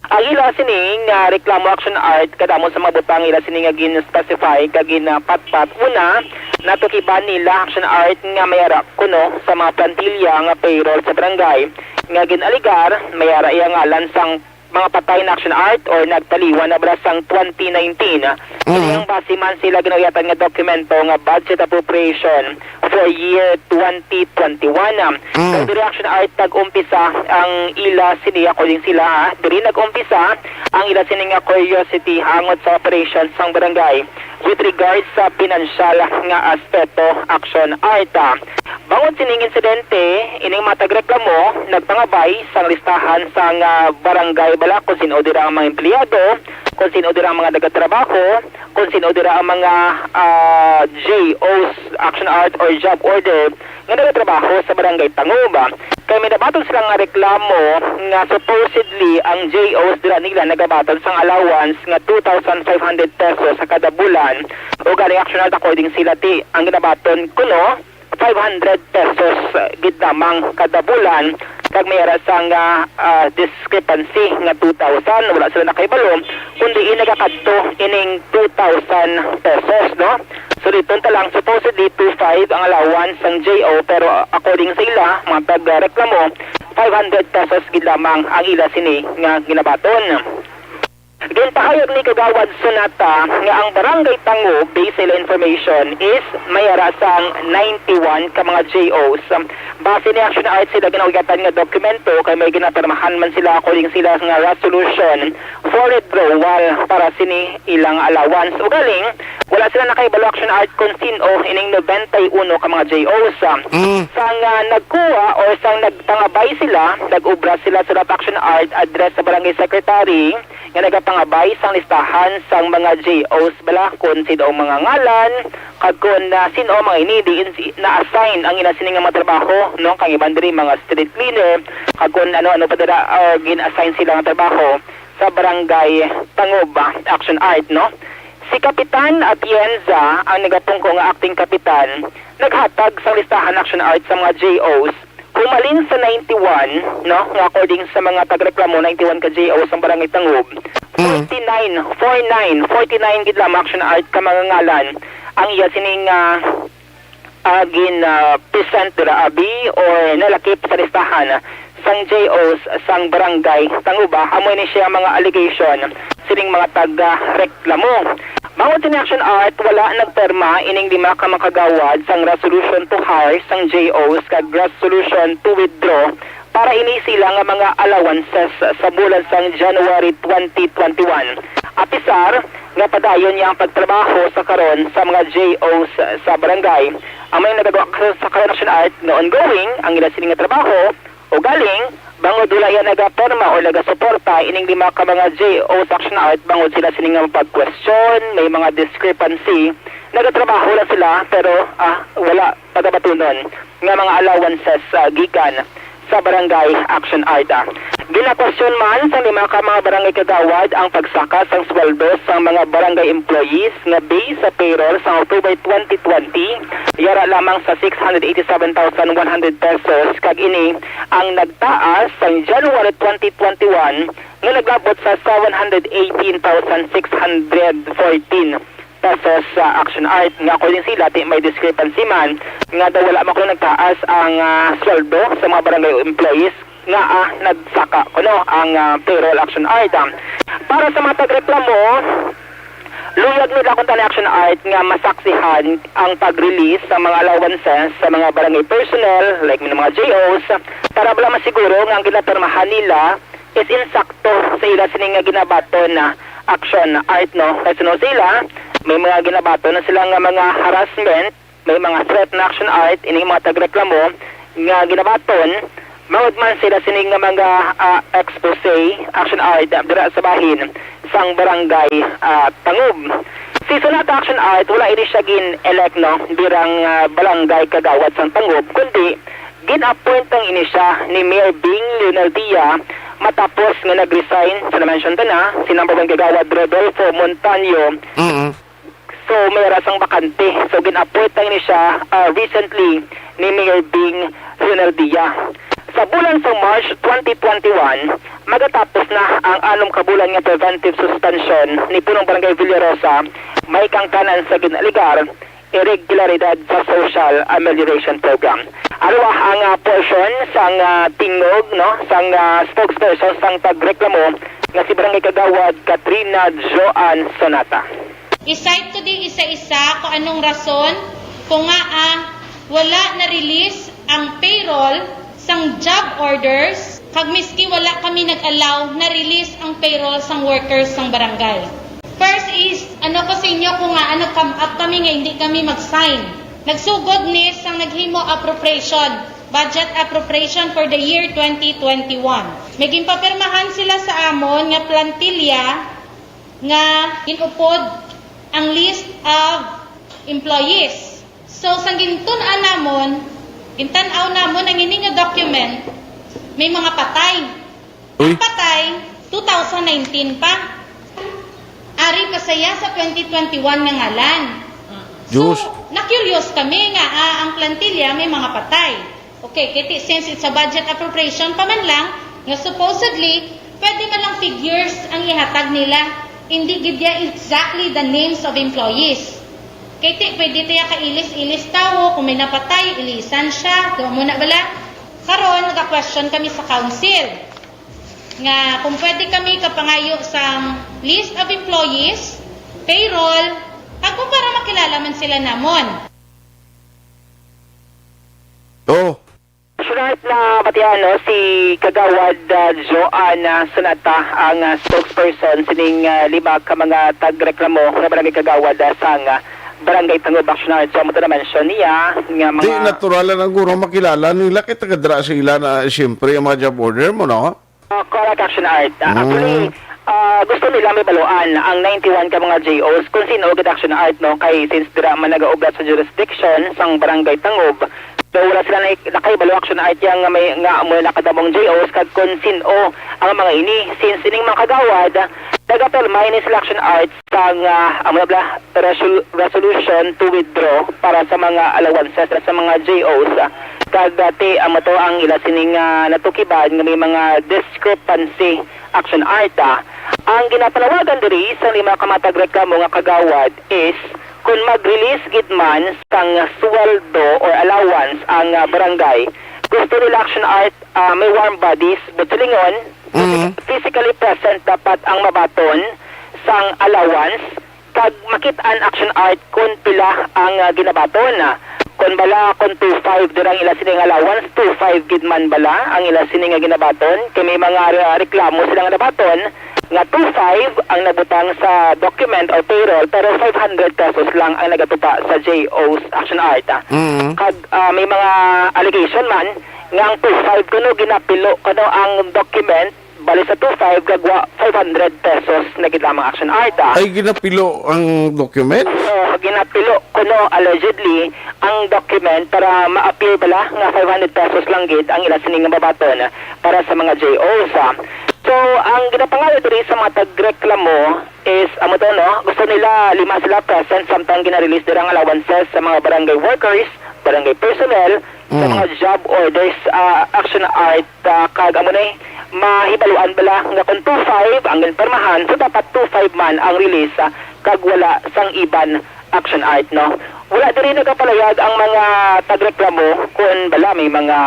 Ang ila sini nga reklamo, Action Art, kadamo sa mga butang ila sini nga gin-specify kag ginapatpat. Una, natukiban nila, Action Art, nga may ara kuno sa mga plantilla nga payroll sa barangay nga gin-alegar may ara iya ngalan sang mga patay na, Action Art, or nagtaliwan na bala sang twenty nineteen. Mhm. Kini ang base man sila ginauyatan nga dokumento nga budget appropriation for year twenty twenty-one. Mm. So, diri, Action Art, nag-umpisa ang ila sini, according sila, ha. Diri nag-umpisa ang ila sini nga curiosity hangot sa operation sang barangay with regards sa pinansyal nga aspeto. Action Art, ah. Bangod sining insidente, ining mga tagreklamo nagpangabay sang listahan sang, ah, barangay bala kung sin-o dira ang mga empleyado, kung sin-o dira ang mga nagatrabaho, kung sin-o dira ang mga, ah, J Os, Action Art, or job order nga nagatrabaho sa Barangay Tangub. Kay may nabaton sila nga reklamo nga supposedly ang J Os dira nila nagabaton sang allowance nga two thousand five hundred pesos sa kada bulan. O gani, Action Art, according sila, ti ang ginabaton kuno five hundred pesos, ah, gid lamang kada bulan, kag may ara sang, ah, ah, discrepancy nga two thousand, wala sila nakahibalo, kundi nakakadto ining two thousand pesos, no? So, dito ta lang, supposedly two five ang allowance sang J O, pero, ah, according sa ila, mga taga-reklamo, five hundred pesos gid lamang ang ila sini nga ginabaton. Ginpahayag ni Kagawad Sonata nga ang Barangay Tangob, based sa ila information, is may ara sang ninety-one ka mga J Os. Base ni Action Art sila ginawagatan nga dokumento kay may ginapirmahan man sila according sila nga resolution for withdrawal para sini ilang allowance. Ugaling, wala sila nakahibalo, Action Art, kung sin-o ining nobenta y uno ka mga J Os. Mm. Sang, ah, nagkuha or sang nagpangabay sila, nag-ubra sila, sulat, Action Art, address sa barangay secretary nga nagapangabay sang listahan sang mga J Os bala, kung sin-o ang mga ngalan, kag kung, ah, sin-o mga ini diin si-, na-assign ang ila sini nga mga trabaho, no? Kang iban diri mga street cleaner, kag kung ano-ano pa dira, ah, gin-assign sila nga trabaho sa barangay Tangob, ah, Action Art, no? Si Kapitan Atienza, ang nagapungko nga acting kapitan, naghatag sang listahan, Action Art, sa mga J Os. Humalin sa ninety-one, no, nga according sa mga tagreklamo, ninety-one ka J Os ang Barangay Tangob, Mm. forty-nine, four nine, forty-nine gid lamang, Action Art, ka mga ngalan ang iya sining, ah, ah, gin, ah, present dira, abi, or nalakip sa listahan sang J Os sang Barangay Tanguba. Amo ni siya mga allegation sining mga taga-reklamo. Bangod sini, Action Art, wala nagpirma ining lima ka makagawad sang resolution to hire sang J Os kag resolution to withdraw para ini sila nga mga allowances sa bulan sang January twenty twenty-one. Apisar nga padayon niya ang pagtrabaho sa karon sa mga J Os sa barangay. Ang may nagagawa sa karon, Action Art, nga ongoing ang ila sini nga trabaho, ugaling, bangod wala iya nagapirma o nagasuporta ining lima ka mga J Os, Action Art, bangod sila sini nga mapag-question, may mga discrepancy, nagatrabaho lang sila, pero, ah, wala pagabatunon nga mga allowances, ah, gikan sa Barangay Action Art. Ginakwestiyon man sang lima ka mga barangay kagawad ang pagsaka sang sweldo sang mga barangay employees nga base sa payroll sang October twenty twenty, yara lamang sa six hundred eighty-seven thousand one hundred pesos, kag ini ang nagtaas sang January twenty twenty-one nga naglabot sa seven hundred eighteen thousand six hundred fourteen pesos sa Action Art, nga according sila, ti may discrepancy man, nga daw wala man kuno nagtaas ang, ah, sweldo sa mga barangay employees nga, ah, nagsaka kuno ang, ah, payroll, Action Art. Ah, para sa mga tagreklamo, luyag nila kung tani, Action Art, nga masaksihan ang pag-release sa mga allowances sa mga barangay personnel, like mga J Os, para bala masiguro nga ang ginapirmahan nila is insakto sa ila sini nga ginabaton na, Action Art, no? Kay suno sila, may mga ginabaton na sila nga mga harassment, may mga threat na, Action Art, ining mga tagreklamo nga ginabaton, bangod man sila sini nga mga, ah, expose, Action Art, dira sa bahin sang barangay, ah, Tangob. Si Sonata, Action Art, wala ini siya gin-elect, no, birang, ah, barangay kagawad sang Tangob, kundi gin-appoint lang ini siya ni Mayor Bing Leonel Dia matapos nga nag-resign sa na-mention ta na si number one kagawad Rodolfo Montaño. Mm. So, may ara sang bakante. So, gin-appoint lang ini siya, ah, recently ni Mayor Bing Leonel Dia. Sa bulan sa March twenty twenty-one, magatapos na ang anom ka bulan nga preventive suspension ni Punong Barangay Villarosa, may kangtanan sa gin-alegar irregularidad sa social amelioration program. Ano ang, ah, portion sang, ah, tingog, no, sang, ah, spokesperson sang tagreklamo nga si Barangay Kagawad Katrina Joan Sonata? I-cite ko di isa-isa kung anong rason kung nga, ah, wala na-release ang payroll sang job orders, kag miski wala kami nag-allow, na-release ang payroll sang workers sang barangay. First is, ano ko sa inyo kung nga, ano, come up kami nga hindi kami mag-sign. Nagsugod ni sang naghimo appropriation, budget appropriation for the year twenty twenty-one. May ginpapirmahan sila sa amon nga plantilla nga ginupod ang list of employees. So, sang gintun-an namon, gintan-aw namon ang ini nga document, may mga patay. Uy. Ang patay, two thousand nineteen pa. Ari pa saya sa twenty twenty-one nga ngalan. Diyos. So, Na-curious kami nga, ah, ang plantilla may mga patay. Okay, kay ti-, since it's a budget appropriation pa man lang, nga supposedly, pwede man lang figures ang ihatag nila. Hindi gid ya exactly the names of employees. Kay ti, pwede tiya ka ilis-ilis tawo, kung may napatay, ilisan siya. Kung mo na bala, karon, naga-question kami sa council nga kung pwede kami kapangayo sang list of employees, payroll, kag kung para makilala man sila namon. Oh, Sunod na batian, no, si Kagawad, ah, Joanna Sunata, ang, ah, spokesperson sining, ah, lima ka mga tagreklamo nga barangay kagawad, ah, sang, ah, Barangay Tangub Action Arts. So, amo to na-mention niya nga mga... Di, natural lang ang guro makilala nila kay taga dira sa ila na, siyempre, ang mga job order mo, no? Ah, correct, Action Art. Ah, Mm. Actually, ah, gusto nila may baluan ang ninety-one ka mga J Os kung sino gid, Action Art, no? Kay since dira man nagaubra sa jurisdiction sang Barangay Tangub, so wala sila na, nakahibalo, Action Art, yang nga may, nga amo na kadamong J Os kag kung sino ang mga ini. Since ining mga kagawad, nagapirma ini sila, Action Art, sang, ah, amo na bala, resol-, resolution to withdraw para sa mga allowances sa mga J Os. Kag dati, amo to ang ila sining, ah, natukiban nga may mga discrepancy, Action Art, ah. Ang ginapanawagan diri sa lima ka mga tagreklamo nga kagawad is kung mag-release gid man sang sweldo or allowance ang, ah, barangay, gusto nila, Action Art, ah, may warm bodies, but silingon, Mm. physically present dapat ang mabaton sang allowance, kag makit-an, Action Art, kon pila ang, ah, ginabaton. Kon bala, kon two five dira ang ila sining allowance, two five gid man bala ang ila sini nga ginabaton, kay may mga re-, reklamo sila nga nabaton nga two five ang nabutang sa document or payroll, pero five hundred pesos lang ang nagatupa sa J Os, Action Art. Mm. Kag, ah, may mga allegation man nga ang two five kuno ginapilo kuno ang document, bali sa two five, kag wa five hundred pesos na gid lamang, Action Art, ah. Ay, ginapilo ang document? So, ginapilo kuno, allegedly, ang document para ma-appear bala nga five hundred pesos lang gid ang ila sini nga mabaton para sa mga J Os, ah. So, ang ginapangayo diri sa mga tagreklamo is, amo to, no? Gusto nila lima sila present samtang gina-release dira ang allowances sa mga barangay workers, barangay personnel, sa Mm. mga job orders, ah, Action Art, ah, kag amo ni, mahibaluan bala nga kung two five ang ginpirmahan, so dapat two five man ang release, ah, kag wala sang iban, Action Art, no? Wala diri nagapalayag ang mga tagreklamo kung bala may mga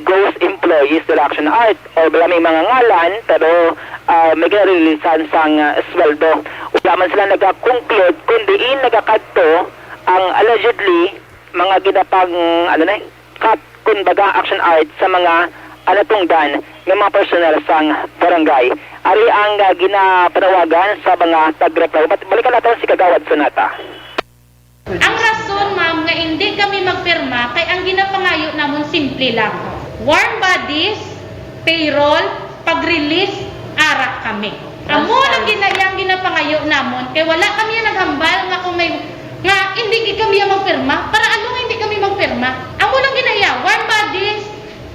ghost employees dira, Action Art, o bala may mga ngalan pero, ah, may ginarilisan sang, ah, sweldo. Wala man sila nagakonclude kung diin nagakadto ang allegedly mga ginapang, ano na, cut, kun baga, Action Art sa mga, ah, natungdan nga mga personnel sang barangay. Ari ang, ah, ginapanawagan sa mga tagreklamo. Bat-, balikan naton si Kagawad Sunata. Ang rason, ma'am, nga indi kami magpirma kay ang ginapangayo namon simple lang. Warm bodies, payroll, pag-release, ara kami. Amo nang gina-, yang ginapangayo namon, kay wala kami naghambal nga kung may, nga hindi gid kami ang magpirma. Para ano nga hindi kami magpirma? Amo nang ginaiya, warm bodies,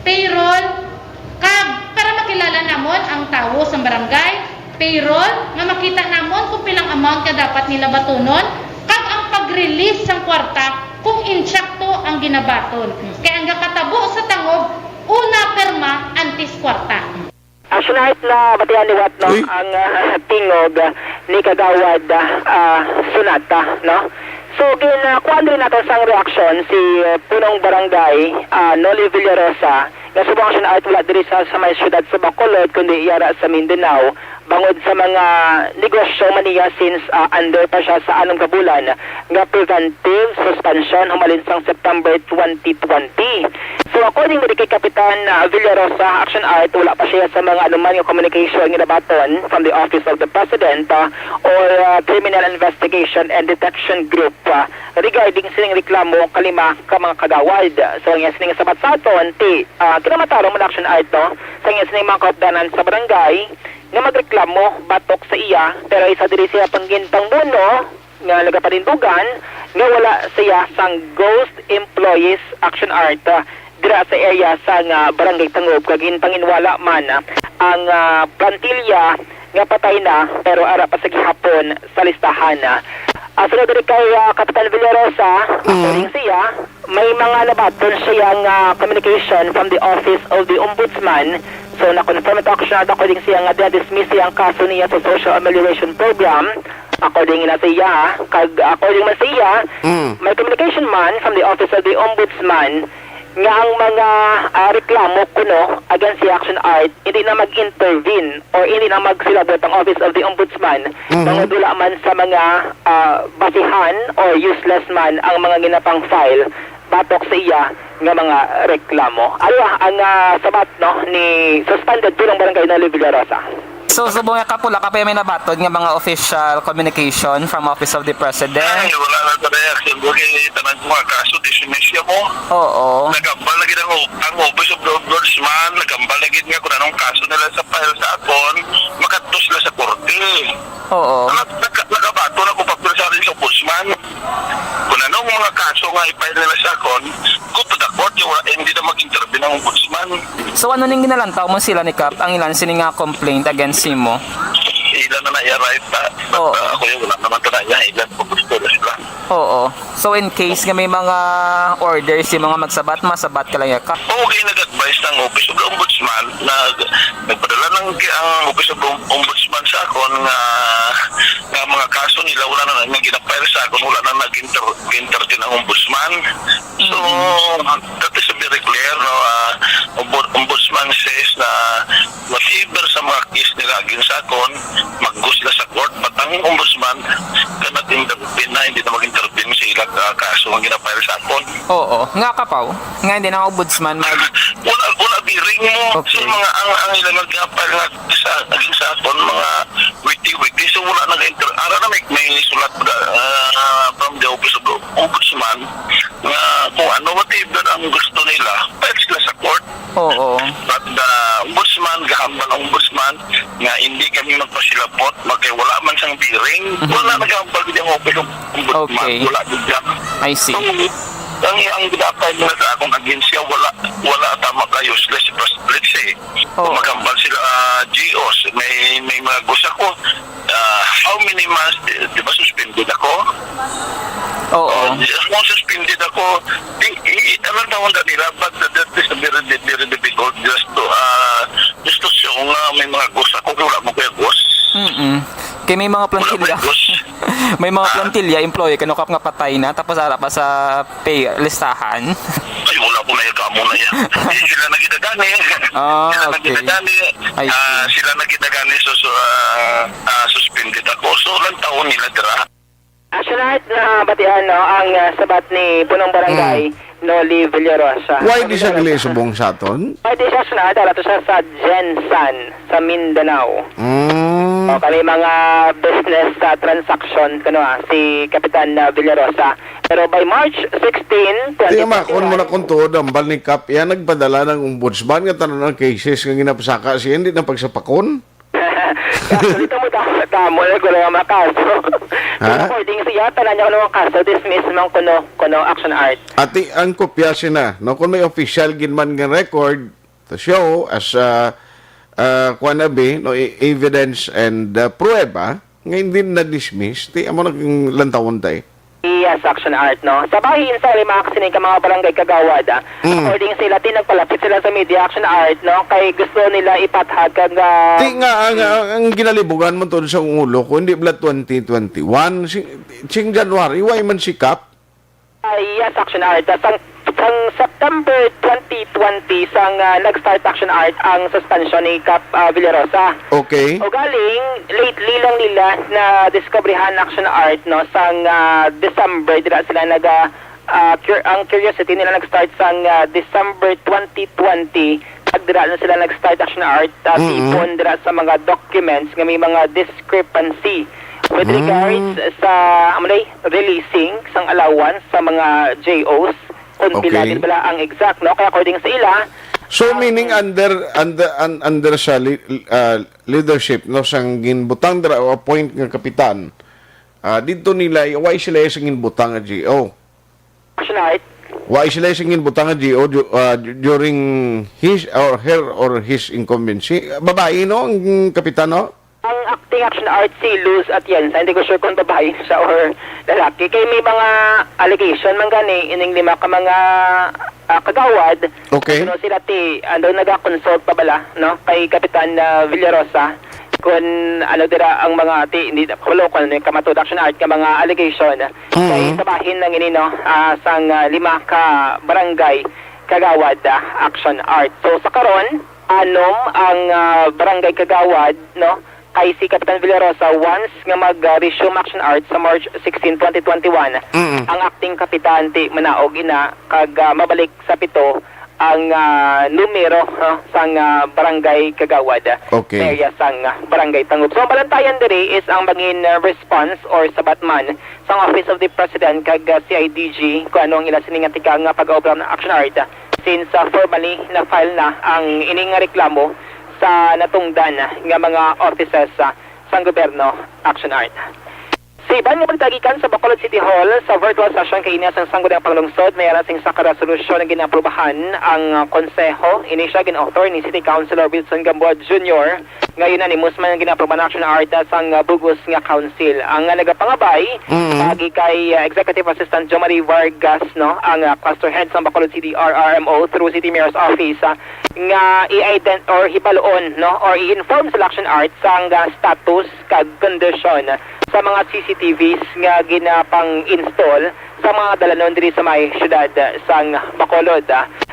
payroll, kag para makilala namon ang tawo sa barangay, payroll, nga makita namon kung pilang amount nga dapat nila batunon, kag ang pag-release sang kwarta kung insakto ang ginabaton. Kay ang gakatabo sa Tangub, una pirma, antes kwarta. Action Art, nabatian ni Wat, no, Uy. Ang, ah, tingog, ah, ni Kagawad, ah, Sunata, no? So, gin, ah, kuan rin nato sang reaksyon si, ah, Punong Barangay, ah, Noli Villarosa, nga subong, Action Art, wala diri sa, sa may siyudad sa Bacolod, kundi yara sa Mindanao, bangod sa mga negosyo man niya since, ah, under pa siya sa anom ka bulan nga preventive suspension humalin sang September twenty twenty. So, according diri kay Kapitan, ah, Villarosa, Action Art, wala pa siya sa mga anuman nga communication nga nabaton from the Office of the President, ah, or, ah, Criminal Investigation and Detection Group, ah, regarding sining reklamo kalima ka mga kagawad. So, ang iya sining sabat sa aton, ti, ah, kinamatarong man, Action Art, no, sa iya sining mga kaupdanan sa barangay nga magreklamo batok sa iya, pero isa diri siya pang ginpangbuno nga nagapanindugan nga wala siya sang ghost employees, Action Art, ah, dira sa area sang, ah, Barangay Tangub, kag ginpanginwala man, ah, ang, ah, plantilla nga patay na pero ara pa sa gihapon sa listahan, ah. Ah, sunod diri kay, ah, Kapitan Villarosa, Mm. according siya, may mga nabaton siya nga communication from the Office of the Ombudsman. So, na-confirm ito, actually, according siya nga dia-dismiss siya ang kaso niya sa Social Amelioration Program. According na siya, kag according man siya, Mm. may communication man from the Office of the Ombudsman nga ang mga, ah, reklamo kuno against sa Action Art, hindi na mag-intervene or hindi na magsilabot ang Office of the Ombudsman Mhm. tungod wala man sa mga, ah, basihan or useless man ang mga ginapang-file batok sa iya nga mga reklamo. Ano ang, ah, sabat, no, ni suspended punong barangay Noli Villarosa? So, subong nga kapula ka pa may nabaton nga mga official communication from Office of the President? Ay, wala na sa reaction. Bagay, tanan ko nga kaso, dismissya mo. Oo. Nagambal na gid ang, ang Office of the Ombudsman, nagambal na gid nga kung anong kaso nila sa file sa akon, makadto sila sa korte. Oo. Nag-, nag-, nagabato na ko pagpila sa Ombudsman. Kung anong mga kaso nga i-file nila sa akon, go to the court, yung wala, hindi na mag-intervene ang Ombudsman. So, ano ning ginalantaw mo sila ni Kap, ang ilan sini nga complaint against mo? Ilan na na-arrive ta? But, Oo. uh, ako yung wala naman to na iya, ilan po gusto na sila. Oo. So, in case nga may mga orders yung mga magsabat, masabat ka lang ya, Kap? Okay, nag-advise ng Office of the Ombudsman, nag-, nagpadala ng, ang Office of the Ombudsman sa akon nga, nga mga kaso nila, wala na nang ginapile sa akon, wala na nag-inter-, entertain ang Ombudsman. So, Mm. that is very clear, no? Ah, Ombu-, Ombudsman says na whatever sa mga case nila against sa akon, mag-go sila sa court, but ang Ombudsman cannot intervene na, hindi na mag-intervene sa ilang, ah, kaso ang ginapile sa akon. Oo. Nga, Kapaw? Nga hindi na ang Ombudsman mag- Wala, wala bearing mo. Okay. So, mga, ang, ang ilang nag-file nga sa, against sa akon, mga witty-witty. So, wala nag-inter-, ara na may, may sulat, ah, from the Office of the Ombudsman nga kung ano, whatever ang gusto nila, file sila sa court. Oo. But the Ombudsman, gahambal ang Ombudsman nga hindi kami magpasilabot, magkay wala man sang bearing. Mhm. Wala nagahambal gid ang Office of Ombudsman. Okay. Wala gid siya. I see. So, ang, ang gidapay nila sa akong agensya, wala, wala tama ka, useless. Let's say, Oo. Kung maghambal sila, ah, G Os, may, may mga gusa ko, ah, how many months, di, di ba suspended ako? Oo. Oh, di, kung suspended ako, di, i, ano tawag na nila, but that is very, very difficult just to, ah, just to show nga may mga gusa ko, wala mo kaya gusa. Mm-mm. Kay may mga Wala plantilla. may gusa. May mga Ah. plantilla, employee, kanukap nga patay na, tapos ara pa sa pay listahan. Ay, wala ko na yung kamo na yan. Eh, sila na gid gani. Ah, Sila na okay. gid gani. I see. Ah, sila na gid gani, so, so, ah, ah, suspended ako. So, lang taon nila dira. Actually, na batian, no, ang, ah, sabat ni Punong Barangay, Mm. Noli Villarosa. Why Ang di siya isa gali na subong sa aton? Why di siya sila? Dala to siya sa Gensan, sa Mindanao. Mm. O, kami mga business, ah, transaction, kuno, ah, si Kapitan, ah, Villarosa. Pero by March sixteen, Di, twenty twenty-one, ma, kung mo na kung tuod, ang bal ni Kap, yan nagpadala ng ombudsman nga tanan ang cases nga ginapasaka siya, hindi na pagsapakon. Kaso dito mo tama, tama na ko lang ang makaso. Ha? According siya, tanan niya kuno ang kaso, dismiss man kuno, kuno Action Art. Ati, ang kopya siya na, no? Kung may official gid man nga record to show as, ah, ah, kuwan abi, no, e-, evidence and, ah, pruweba, nga hindi na-dismiss, ti amo na ang lantawon ta eh. Yes, Action Art, no? Sa bahin sa lima sining ka mga barangay kagawad, ah, Mm. according sila, ti nagpalapit sila sa media, Action Art, no? Kay gusto nila ipathag kag, ah, Ti nga, ang, ang, ang ginalibugan mo tod sa ulo ko, hindi bala twenty twenty-one, si, sing January, why man si Kap? Ah, yes, Action Art. Ah, sang, sang September twenty twenty, sang, ah, nag-start, Action Art, ang suspension ni Kap, ah, Villarosa. Okay. O galing, lately lang nila na-discoveryhan, Action Art, no, sang, ah, December, dira sila nag, ah, ah, cur-, ang curiosity nila nag-start sang, ah, December twenty twenty. Pag dira na sila nag-start, Action Art, ah, Mm-mm. tipon dira sa mga documents nga may mga discrepancy with Mm. regards sa, amo na, releasing sang allowance sa mga J Os, kung pila Okay. gid bala ang exact, no? Kaya according sa ila, So, ah, meaning mm. under, under, un-, under sa li-, ah, leadership, no, sang ginbutang dira o appoint nga kapitan, ah, didto nila, why sila sa ginbutang nga G O? Action Art. Why sila sa ginbutang nga G O du-, ah, du-, during his or her or his incumbency? Babae, no, ang kapitan, no? Ang acting action art si Luz Atienza, hindi ko sure kung babae siya or lalaki. Kay may mga allegation man gani ining lima ka mga, ah, kagawad. Okay. Ano sila ti, ano, naga-consult pa bala, no? Kay Kapitan, ah, Villarosa, kung ano dira ang mga ti, hindi, wala ko ano yung kamatud action art nga mga allegation. Kay Mhm. sa bahin lang ini, no? Ah, sang, ah, lima ka barangay kagawad, ah, action art. So, sa karon, anom ang, ah, barangay kagawad, no? Kay si Kapitan Villarosa, once nga mag, ah, resume action art sa March sixteen, twenty twenty-one, Mm. ang acting kapitan ti manaog ina kag, ah, mabalik sa pito ang, ah, numero, no, sang, ah, barangay kagawad. Okay. Area sang, ah, barangay Tangub. So, ang balantayan diri is ang bangin, ah, response or sabat man sang Office of the President kag, ah, C I D G kung ano ang ila sini nga tikang nga pag-aobra ng action art, ah, since, ah, formally na-file na ang ini nga reklamo sa natungdan nga mga offices, ah, sang gobyerno action art. Sa iban nga balita gikan sa Bacolod City Hall, sa virtual session kaina sang Sangguniang Panglungsod, may ara sing sa ka resolusyon nga ginaaprubahan ang, ah, konseho. Ini siya gin-author ni City Councilor Wilson Gamboa Junior nga unanimous man ang ginaaprubahan action art sang, ah, bug-os nga council. Ang, ah, nagapangabay, Mm. pagi kay, ah, Executive Assistant Jo Marie Vargas, no, ang, ah, cluster head sang Bacolod City R R M O through City Mayor's Office, ah, nga i-ident-, or hibaluon, no, or i-inform sa action art sang, ah, status kag kondisyon sa mga C C T Vs nga ginapang-install sa mga dalanon diri sa may siyudad sang Bacolod.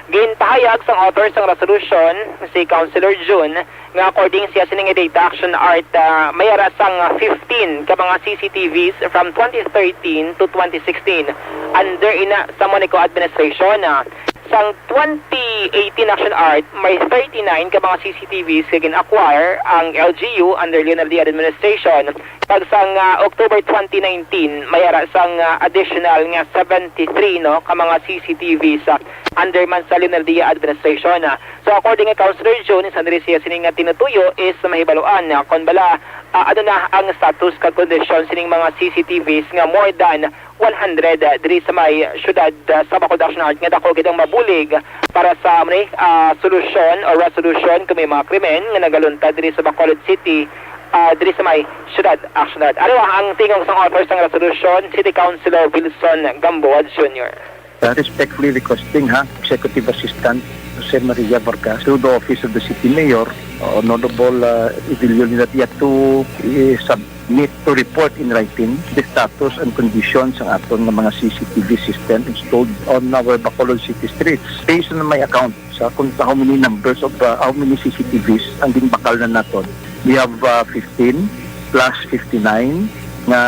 Ginpahayag sang author sang resolution, si Councilor Jun, nga according siya sining data action art, ah, may ara sang fifteen ka mga C C T Vs from twenty thirteen to twenty sixteen under ina sa Monico administration. Ah, sang twenty eighteen action art, may thirty-nine ka mga C C T Vs nga gin-acquire ang L G U under Leonel Dia administration. Kag sang, ah, October twenty nineteen, may ara sang, ah, additional nga seventy-three, no, ka mga C C T Vs, ah, under man sa Leonel Dia administration. Ah, so, according kay Councilor Jun, sa diri siya sini nga tinutuyo is mahibaluan, ah, kon bala, ah, ano na ang status kag kondisyon sining mga C C T Vs nga more than one hundred, ah, diri sa may siyudad, ah, sa Bacolod Action Art nga dako gid ang mabulig para sa, ano ni, ah, solusyon o resolution kung may mga krimen nga nagaluntad diri sa Bacolod City, ah, diri sa may siyudad Action Art. Ano ang tingog sang author sang resolution, City Councilor Wilson Gamboa Junior? Uh, respectfully requesting, ha, Executive Assistant Jose Maria Vargas to the Office of the City Mayor, uh, Honorable, uh, Evelio Linatia to, uh, submit to report in writing the status and conditions ng aton nga mga C C T V system installed on our Bacolod city streets. Based on my account, sa kung sa how many numbers of, uh, how many C C T Vs ang ginbakal na naton. We have, uh, fifteen plus fifty-nine nga,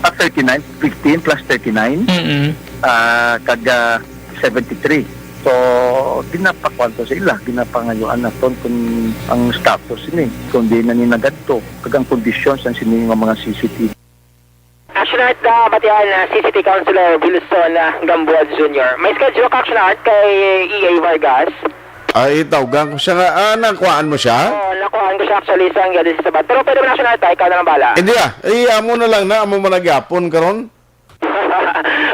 ah, thirty-nine, fifteen plus thirty-nine, Mm-mm. ah, kag, ah, seventy-three. So, ginapakuan to sa ila, ginapangayuan naton kung ang status ini, kung di na ni nagadto, kag ang kondisyon sang sini nga mga C C T V. Action Art, ah, batian, ah, si City Councilor Wilson, ah, Gamboa Junior. May schedule ka, Action Art, kay E A Vargas? Ay, tawgan ko siya nga. Ah, nakuhaan mo siya? Oo, nakuhaan ko siya actually sa ang Sabat. Pero pwede mo na, Action Art, ah, ikaw na lang bala. Hindi ah. Eh, amo na lang na. Amo man nagyapon karon.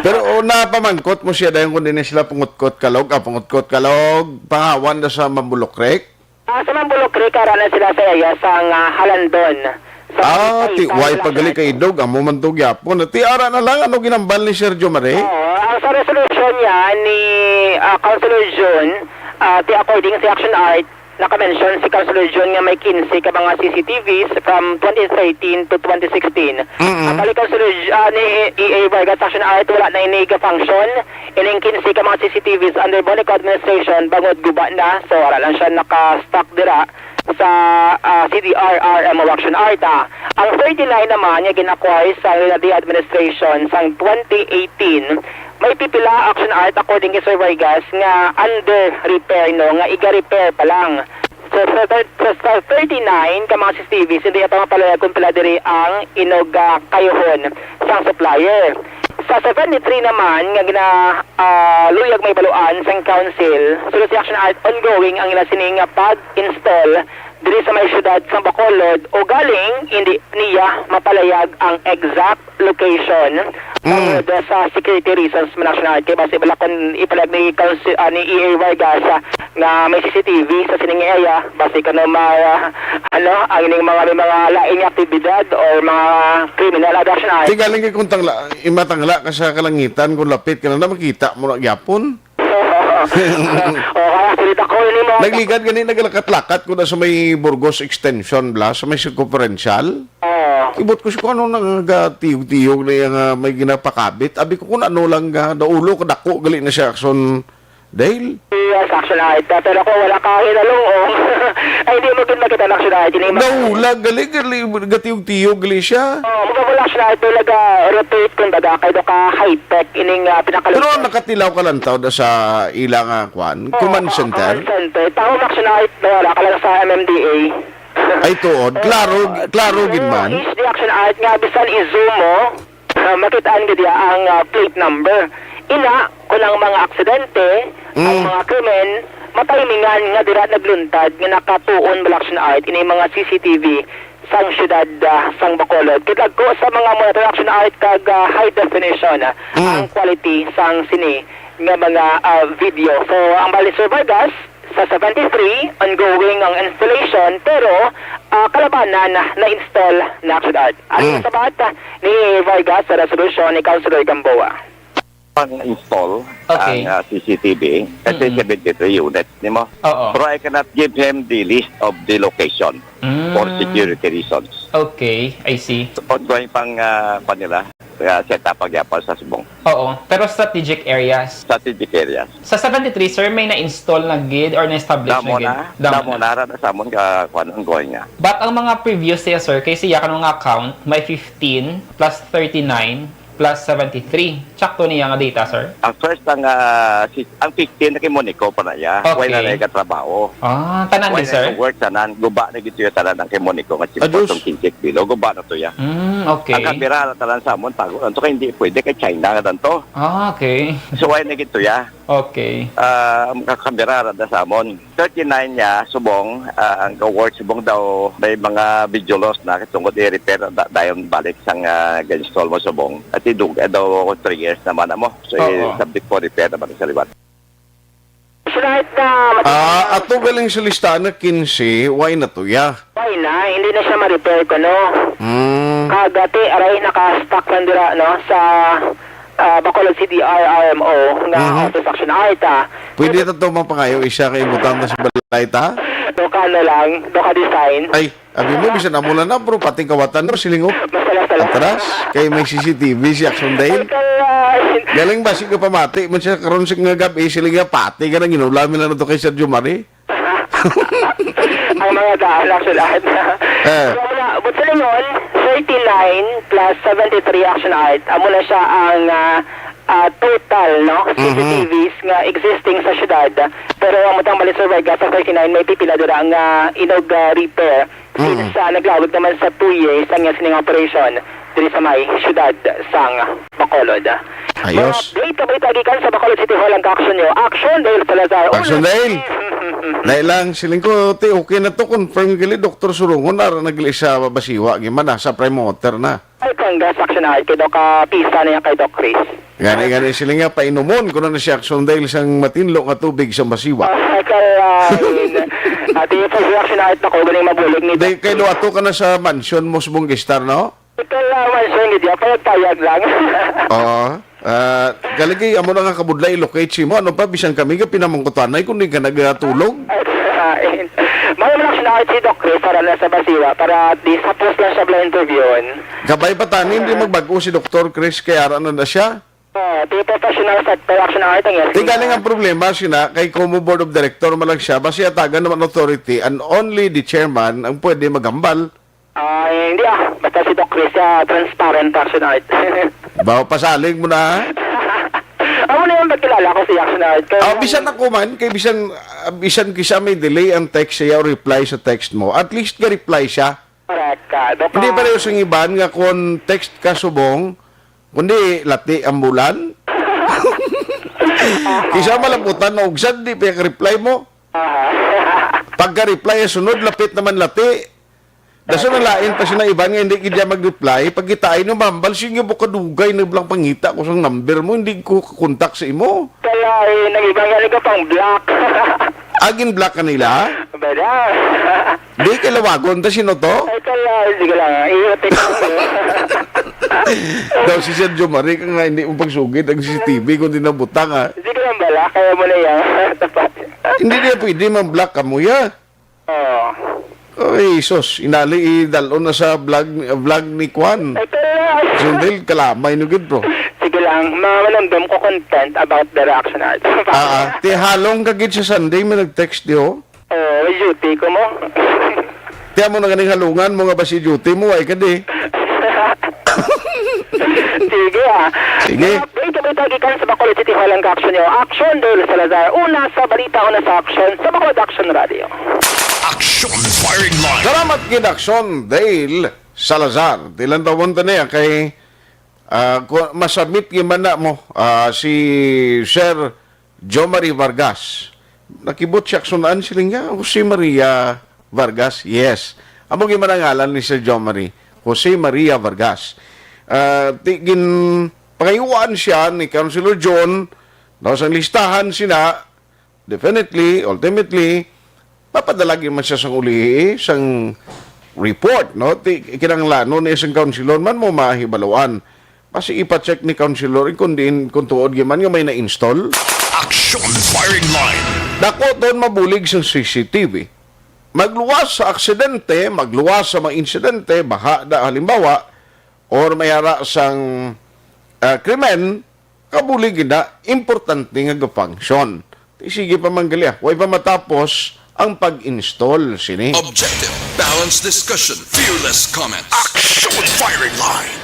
Pero, oh, napamangkot mo siya dayon kung di na sila pangutkot kalog. Ah, pangutkot kalog. Pahawan na sa Mambulok Creek. Ah, sa Mambulok Creek, ara na sila sa iya, sa nga Halandon. Sa Ah, Taytay, ti, way Bacolod. Pagali kay Dog, amo man to gyapon. Ti, ara na lang, ano ginambal ni Sergio Mare? Oo, ang sa resolution niya ni, ah, Councilor Jun, ah, ti, according sa Action Art, naka-mention si Councilor Jun nga may quince ka mga C C T Vs from twenty thirteen to twenty sixteen. Mm-mm. Ang balik Councilor J-, ah, ni E A Vargas Action Art, wala na ini ga-function. Ining quince ka mga C C T Vs under Bonico administration, bangod guba na. So, ara lang siya naka-stock dira sa, ah, C D R R M O Action Art, ah. Ang thirty-nine naman nga gin-acquire sa Leonel Dia administration sang twenty eighteen, may pipila Action Art according kay Sir Vargas nga under repair, no, nga iga-repair pa lang. So, sa thir-, sa, sa thirty-nine ka mga C C T Vs, hindi pa mapalaya kung pila diri ang inog, ah, kayuhon sang supplier. Sa seventy-three naman nga gina-, ah, luyag mahibaluan sang council, sulod si Action Art, ongoing ang ila sini nga pag-install diri sa may siyudad sa Bacolod, ugaling hindi niya mapalayag ang exact location Mm. tungod sa security reasons man, Action Art. Kay basi bala kung ipalag ni Council, ah, ni E A Vargas, ah, nga may C C T V sa sining area, basi kuno ma-, ah, ano, ang ining mga, may mga lain nga aktibidad or mga kriminal, Action Art. Di galing kay kung tangla, imatangla ka sa kalangitan, kung lapit ka na, na makita mo na gyapon. O, kaya salita ko, ini mo. Nagligad gani, naglakat-lakat ko na sa may Burgos Extension, bla, sa may circumferential. Oo. Kibot ko siya kung ano nang gatiyog-tiyog na yung, ah, may ginapakabit. Abi ko kung ano lang ga, daulo, kadako, gali na siya, Action Dale. Yes, Action Art. Pero kung wala ka hinalong, oh, ay, hindi mo gid makita na, Action Art. Ini ma- Daula, gali, gali, gatiyog-tiyog, gali siya. Oh, mukha mo lang, Action Art, pero naga-rotate, kumbaga, kay do ka high-tech, ining, ah, pinakalit. Pero nakatilaw ka lang tao da sa ila nga, kwan, Oo, command ka-, center? Command center. Tao, Action Art, wala ka lang sa M M D A. Ay, tuod. Klaro, Oo, klaro gid man. H D Action Art nga, bisan i-zoom mo, ah, makitaan gid iya ang, ah, plate number. Ina, kung ang mga aksidente, ang Mm. mga krimen, matimingan nga dira nagluntad nga nakatuon, Action Art, ini mga C C T V sang siyudad, ah, sang Bacolod. Kay dagko sa mga monitor, Action Art, kag, ah, high definition, ah, Mm. ang quality sang sini nga mga, ah, video. So, ang Bali Sir Vargas, sa seventy-three, ongoing ang installation, pero, ah, kalabanan na, na-install na, Action Art. Ano Mm. Ang sabat ni Vargas sa resolusyon ni Councilor Gamboa? Pang-install Okay. ang, ah, C C T V kasi Mm-mm. seventy-three units, di mo? Oo. Pero I cannot give him the list of the location Mm. for security reasons. Okay, I see. Ongoing pang, ah, pa nila, ah, set up ang gyapon sa Subong. Oo, pero strategic areas. Strategic areas. Sa seventy-three, sir, may na-install na gid or na-establish Damo na gid? na, Damo damo na. na, ra na sa amon ka, kwan, ongoing nga. But ang mga previous siya, sir, kay siya kanang account, may fifteen plus thirty-nine plus seventy-three. Tsakto niya nga data, sir? Ang first, ang, ah, si, ang fifteen na kay Monico pa na iya. Okay. Wala na nagkatrabaho. Ah, tanan Wala di, sir? Nag-work tanan. Guba na gito yung tanan ang kay Monico nga si Adus. Potong Kinjek Bilo. Guba na to ya. Mm, okay. Ang kamera na tanan sa amon, tago. Anto kay hindi pwede kay China nga tanto. Ah, okay. So, wala na gito ya. Okay. Ah, ang kamera ra da sa amon. Thirty-nine niya, subong, ah, ang ka-work subong daw may mga video loss na tungod i-repair da, dayon balik sang, ah, ga-install mo subong. At idug, eh, daw three years naman amo. So, Oo. i-subject for repair naman sa liwat. Right na, Ah, ato galing sa listahan na quince, why na to, ya? Why na? Hindi na siya ma-repair ko, no? Hmm. Kagati, aray, naka-stuck lang dira, no? Sa ah, Bacolod City R R M O nga Mhm. Auto Section Art, ah. Pwede ta to mapangayo isa kay butang ta sa balay ta? Do ka na lang, do ka design. Ay, abi mo, bisan amo lang na, pero pating kawatan mo, siling, oh. Masala-sala. Atras, kay may C C T V si Action Dale. Ay, kay, ah, Galing ba, sige pamati, man siya karon sa nga gabi, siling nga pati, ka nang inulamin lang na to kay Sergio Marie. Ang mga daan, actually, lahat na. Eh. So, wala. But sa lingon, thirty-nine plus seventy-three action art. Amo na siya ang, ah, ah, total, no? Mhm. C C T Vs nga existing sa syudad. Pero ang matang balik sa Vargas sa thirty-nine, may pipila dira nga inog, ah, repair. Since, Mm. ah, naglawig naman sa two years ang iyang sining operation diri sa may siyudad sang Bacolod. Ayos. Mga update, kabalita gikan sa Bacolod City Hall ang ka-action niyo. Action Dale Salazar. Action Una. Dale. Dahil lang, siling ko, ti, okay na to, confirm gali, Doktor Surungon, ara na gali sa Basiwa, gimana, sa Prime Water na. Ay, congrats, Action Art, kay Doc, ah, Pisa na yan kay Doc Chris. Gani, gani, sila nga painumon, kuno na si Action Dale sang matinlo nga tubig sa Basiwa. Ah, kay, ah, in, ah, di pa si Action Art na ko, galing mabulig ni Di, Doc kay Chris. Do ato ka na sa mansion mo sa Bungistar, no? Ikaw lang, mansion, hindi ako nagpayag lang. Oo. Ah, galigi, amo na nga kabudlay, locate si mo. Ano pa, bisan kami ka pinamangkutanay kung di ka nagatulog. Ay, ay. May mga Action Art si Doc Chris, para na sa Basiwa, para at least, hapos lang siya bala interviewon. Kabay pa tani, hindi Ah. magbag-o si Doktor Chris, kaya ara na na siya. Oh, di professional sa production art ang yes. Di galing ang problema, sina, kay Como Board of Director man lang siya, basi atagan naman authority, and only the chairman ang pwede maghambal. Ah, hindi ah. Basta si Doc Chris, ah, transparent action art. Bawa pasalig mo na, ha? Amo na yung pagkilala ko si action art. Kaya Ah, bisan ako man, kay bisan, ah, bisan kisa may delay ang text siya o reply sa text mo, at least ga-reply siya. Correct ka. Doc, Hindi ah, pareho sa iban nga kung text ka subong, kundi lati ang bulan. Kisa malaputan na ugsad, di pa ka-reply mo. Aha. Pagka-reply, ang sunod, lapit naman lati. Daso na lain pa sila iban nga hindi gid niya mag-reply. Pagkitain mo, mambal, sige, bukadugay na lang pangita ko sang number mo, hindi ko kakontak sa imo. Kaya, eh, nag-iba nga ka pang block. Agin block kanila? Bada. Di kay lawagon ta sino to? Ay, kaya, sige lang. Iyote ko. Daw si Sergio Marie ka nga hindi mo pagsugid ang C C T V kundi nabutang, ah. Sige lang bala, kaya mo na yan. Tapat. Hindi niya pwede man-block ka mo, ya. Oo. Ay, sus, inali idalon na sa vlog, vlog ni Kwan. Ay, kaya. Sundil, kalamay no gid, bro. Sige lang, ma-, manumdom ko content about the reaction art. Ah, ah. Ti halong ka gid sa Sunday, may nag-text di, oh. Oh, may duty ko mo. Ti amo na ganing halungan mo nga ba si duty mo, ay ka di. Sige, ah. Sige. Update ka ba gikan sa Bacolod City Hall ang action niyo? Action, Dale Salazar. Una sa balita, una sa action, sa Bacolod Action Radio. Action Firing Line. Salamat gid, Action, Dale Salazar. Dilan tawon ta niya kay, ah, ku-, masamit gid man na mo, ah, si Sir Jomari Vargas. Nakibot siya, aksunan sila nga, Jose Maria Vargas. Yes. Amo gid man ang ngalan ni Sir Jomari. Jose Maria Vargas. Ah, ti-, gin-, pangayuan siya ni Councilor John, no, sang listahan sina, definitely, ultimately, mapadala gid man siya sang ulihi, sang report, no? Ti-, kinahanglanon ni sang councilor man mo mahibaluan. Basi ipa-check ni Councilor kung diin, kung tuod gyud man nga may na-install. Action Firing Line. Dako ton mabulig sa C C T V. Magluwas sa aksidente, magluwas sa mga insidente, baha da halimbawa, or may ara sang, ah, krimen, kabulig gid na, importante nga ga-function. Ti sige pa man gali, ah. Way pa matapos ang pag-install sini. Objective, balanced discussion, fearless comments. Action Firing Line.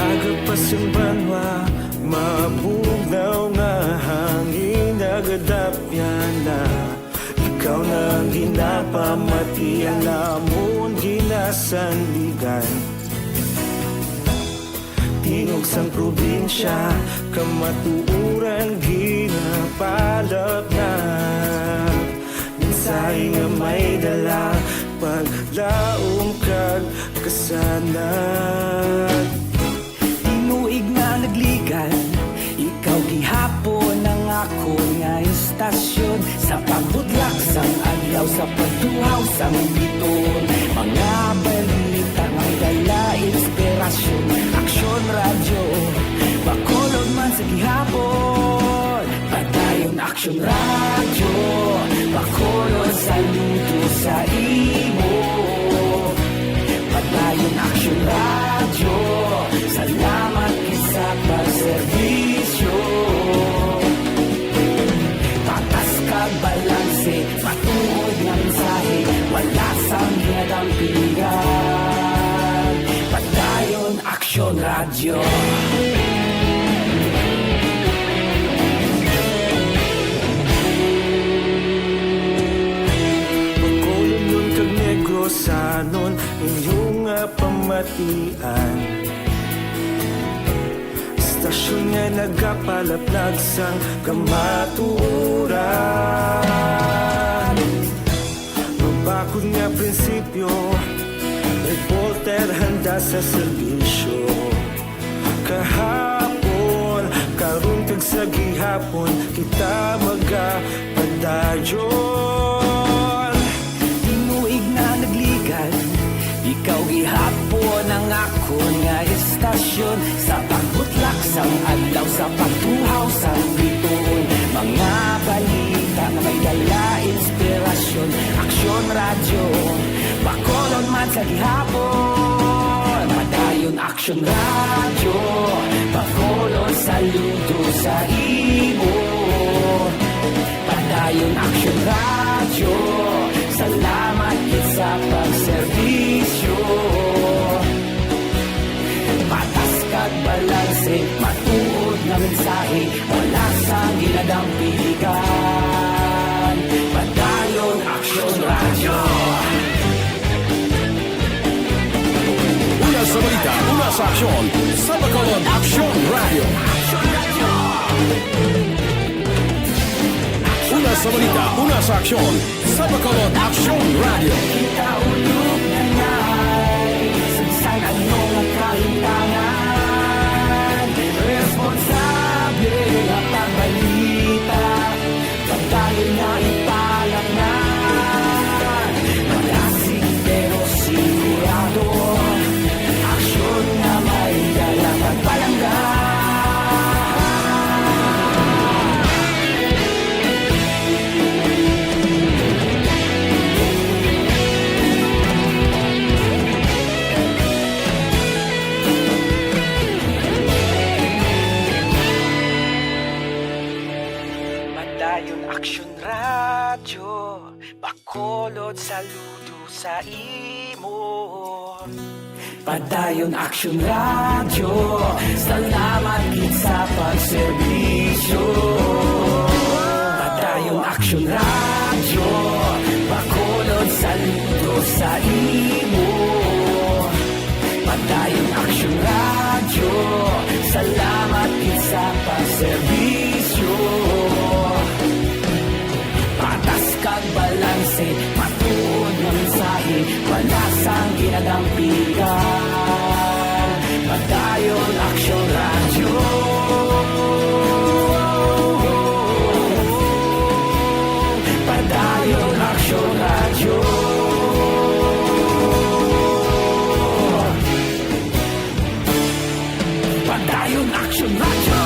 Aga pa sing banwa, mabugnaw nga hangin nagadapyan na. Ikaw na ang ginapamati, ang amon ginasandigan. Tingog sang probinsya, kamatuoran ginapalapnag. Mensahe nga may dala, paglaom kag kasanag. Tinuig nga nagligan, ikaw gihapon ang akon nga istasyon. Sa pagbutlak sang adlaw, sa pagtuhaw sang biton, mga balita may dala inspirasyon. Aksyon Radyo, Bacolod man sa gihapon. Padayon Aksyon Radyo, Bacolod, saludo sa imo. Padayon Aksyon Radyo, salamat gid sa pagserbisyo. Patas kag balanse, matuod nga mensahe, wala sang ginadampingan. Padayon Aksyon Radyo. Bacolodnon kag Negrosanon, inyo nga pamatian. Istasyon nga nagapalaplag sang kamatuoran. Mabakod nga prinsipyo, reporter handa sa serbisyo. Kahapon, karon kag sa gihapon, kita magapadayon. Tinuig na nagligan, ikaw gihapon ang akon nga istasyon. Sa pagbutlak sang adlaw, sa pagtuhaw sang bituon, mga balita nga may dala inspirasyon. Aksyon Radyo, Bacolod man sa gihapon. Padayon Aksyon Radyo, Bacolod, saludo sa imo. Padayon Aksyon Radyo, salamat gid sa pagserbisyo. Mensahe, wala sang ginadampigan. Padayon Aksyon Radyo. Una sa balita, una sa aksyon, sa Bacolod Aksyon Radyo. Una sa balita, una sa aksyon, sa Bacolod Aksyon Radyo. Kita ulog na ngay, sa bisan ano nga kahintangan, responsable nga pagbalita, pagdayon nga ipalaknan. Malasig pero sigurado, aksyon nga may dala pagpalangga. Padayon Aksyon Radyo, Bacolod, saludo sa imo. Padayon Aksyon Radyo, salamat gid sa pagserbisyo. Padayon Aksyon Radyo, Bacolod, saludo sa imo. Padayon Aksyon Radyo, salamat gid sa pagserbisyo. Patas kag balanse, matuod nga mensahe, wala sang ginadampigan. Padayon Aksyon Radyo. Padayon Aksyon Radyo. Padayon Aksyon Radyo.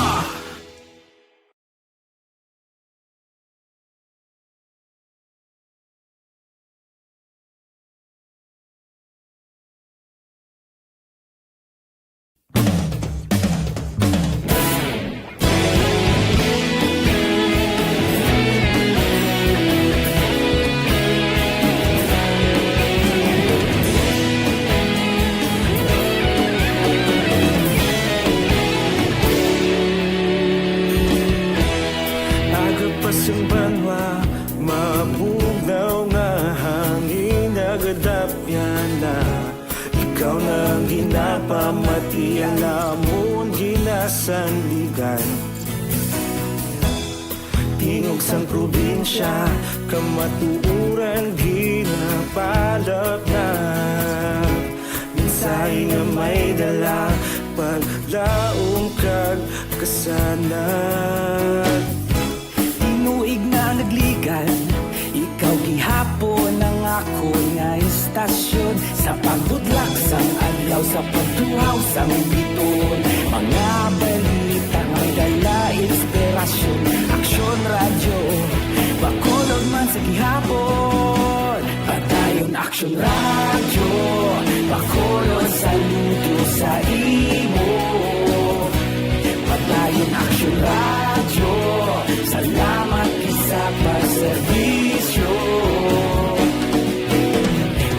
Aga pa sang banwa, mabugnaw nga hangin nagadapyan na. Ikaw na ang ginapamati, ang amon ginasandigan. Tingog sang probinsya, kamatuoran ginapalapnap. Mensahe nga may dala, paglaom kag kasanag. Tinuig na nagligan, ikaw gihapon ang akon nga istasyon. Sa pagbutlak sang adlaw, sa pagtuhaw sang biton, mga balita nga may dala inspirasyon. Aksyon Radyo, Bacolod man sa gihapon. Padayon Aksyon Radyo, Bacolod, saludo sa imo. Padayon Aksyon Radyo, salamat gid sa pagserbisyo.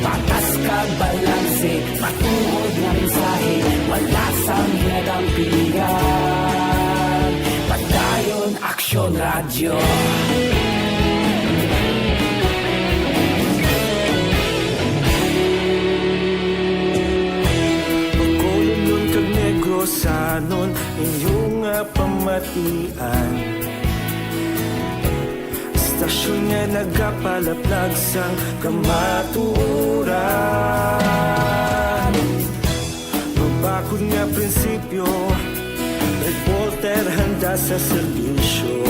Patas kag balanse, matuod nga mensahe, wala sang ginadampigan. Padayon Aksyon Radyo. Bacolodnon kag Negrosanon, inyo nga pamatian. Istasyon nga nagapalaplag sang kamatuoran. Mabakod nga prinsipyo, reporter handa sa serbisyo.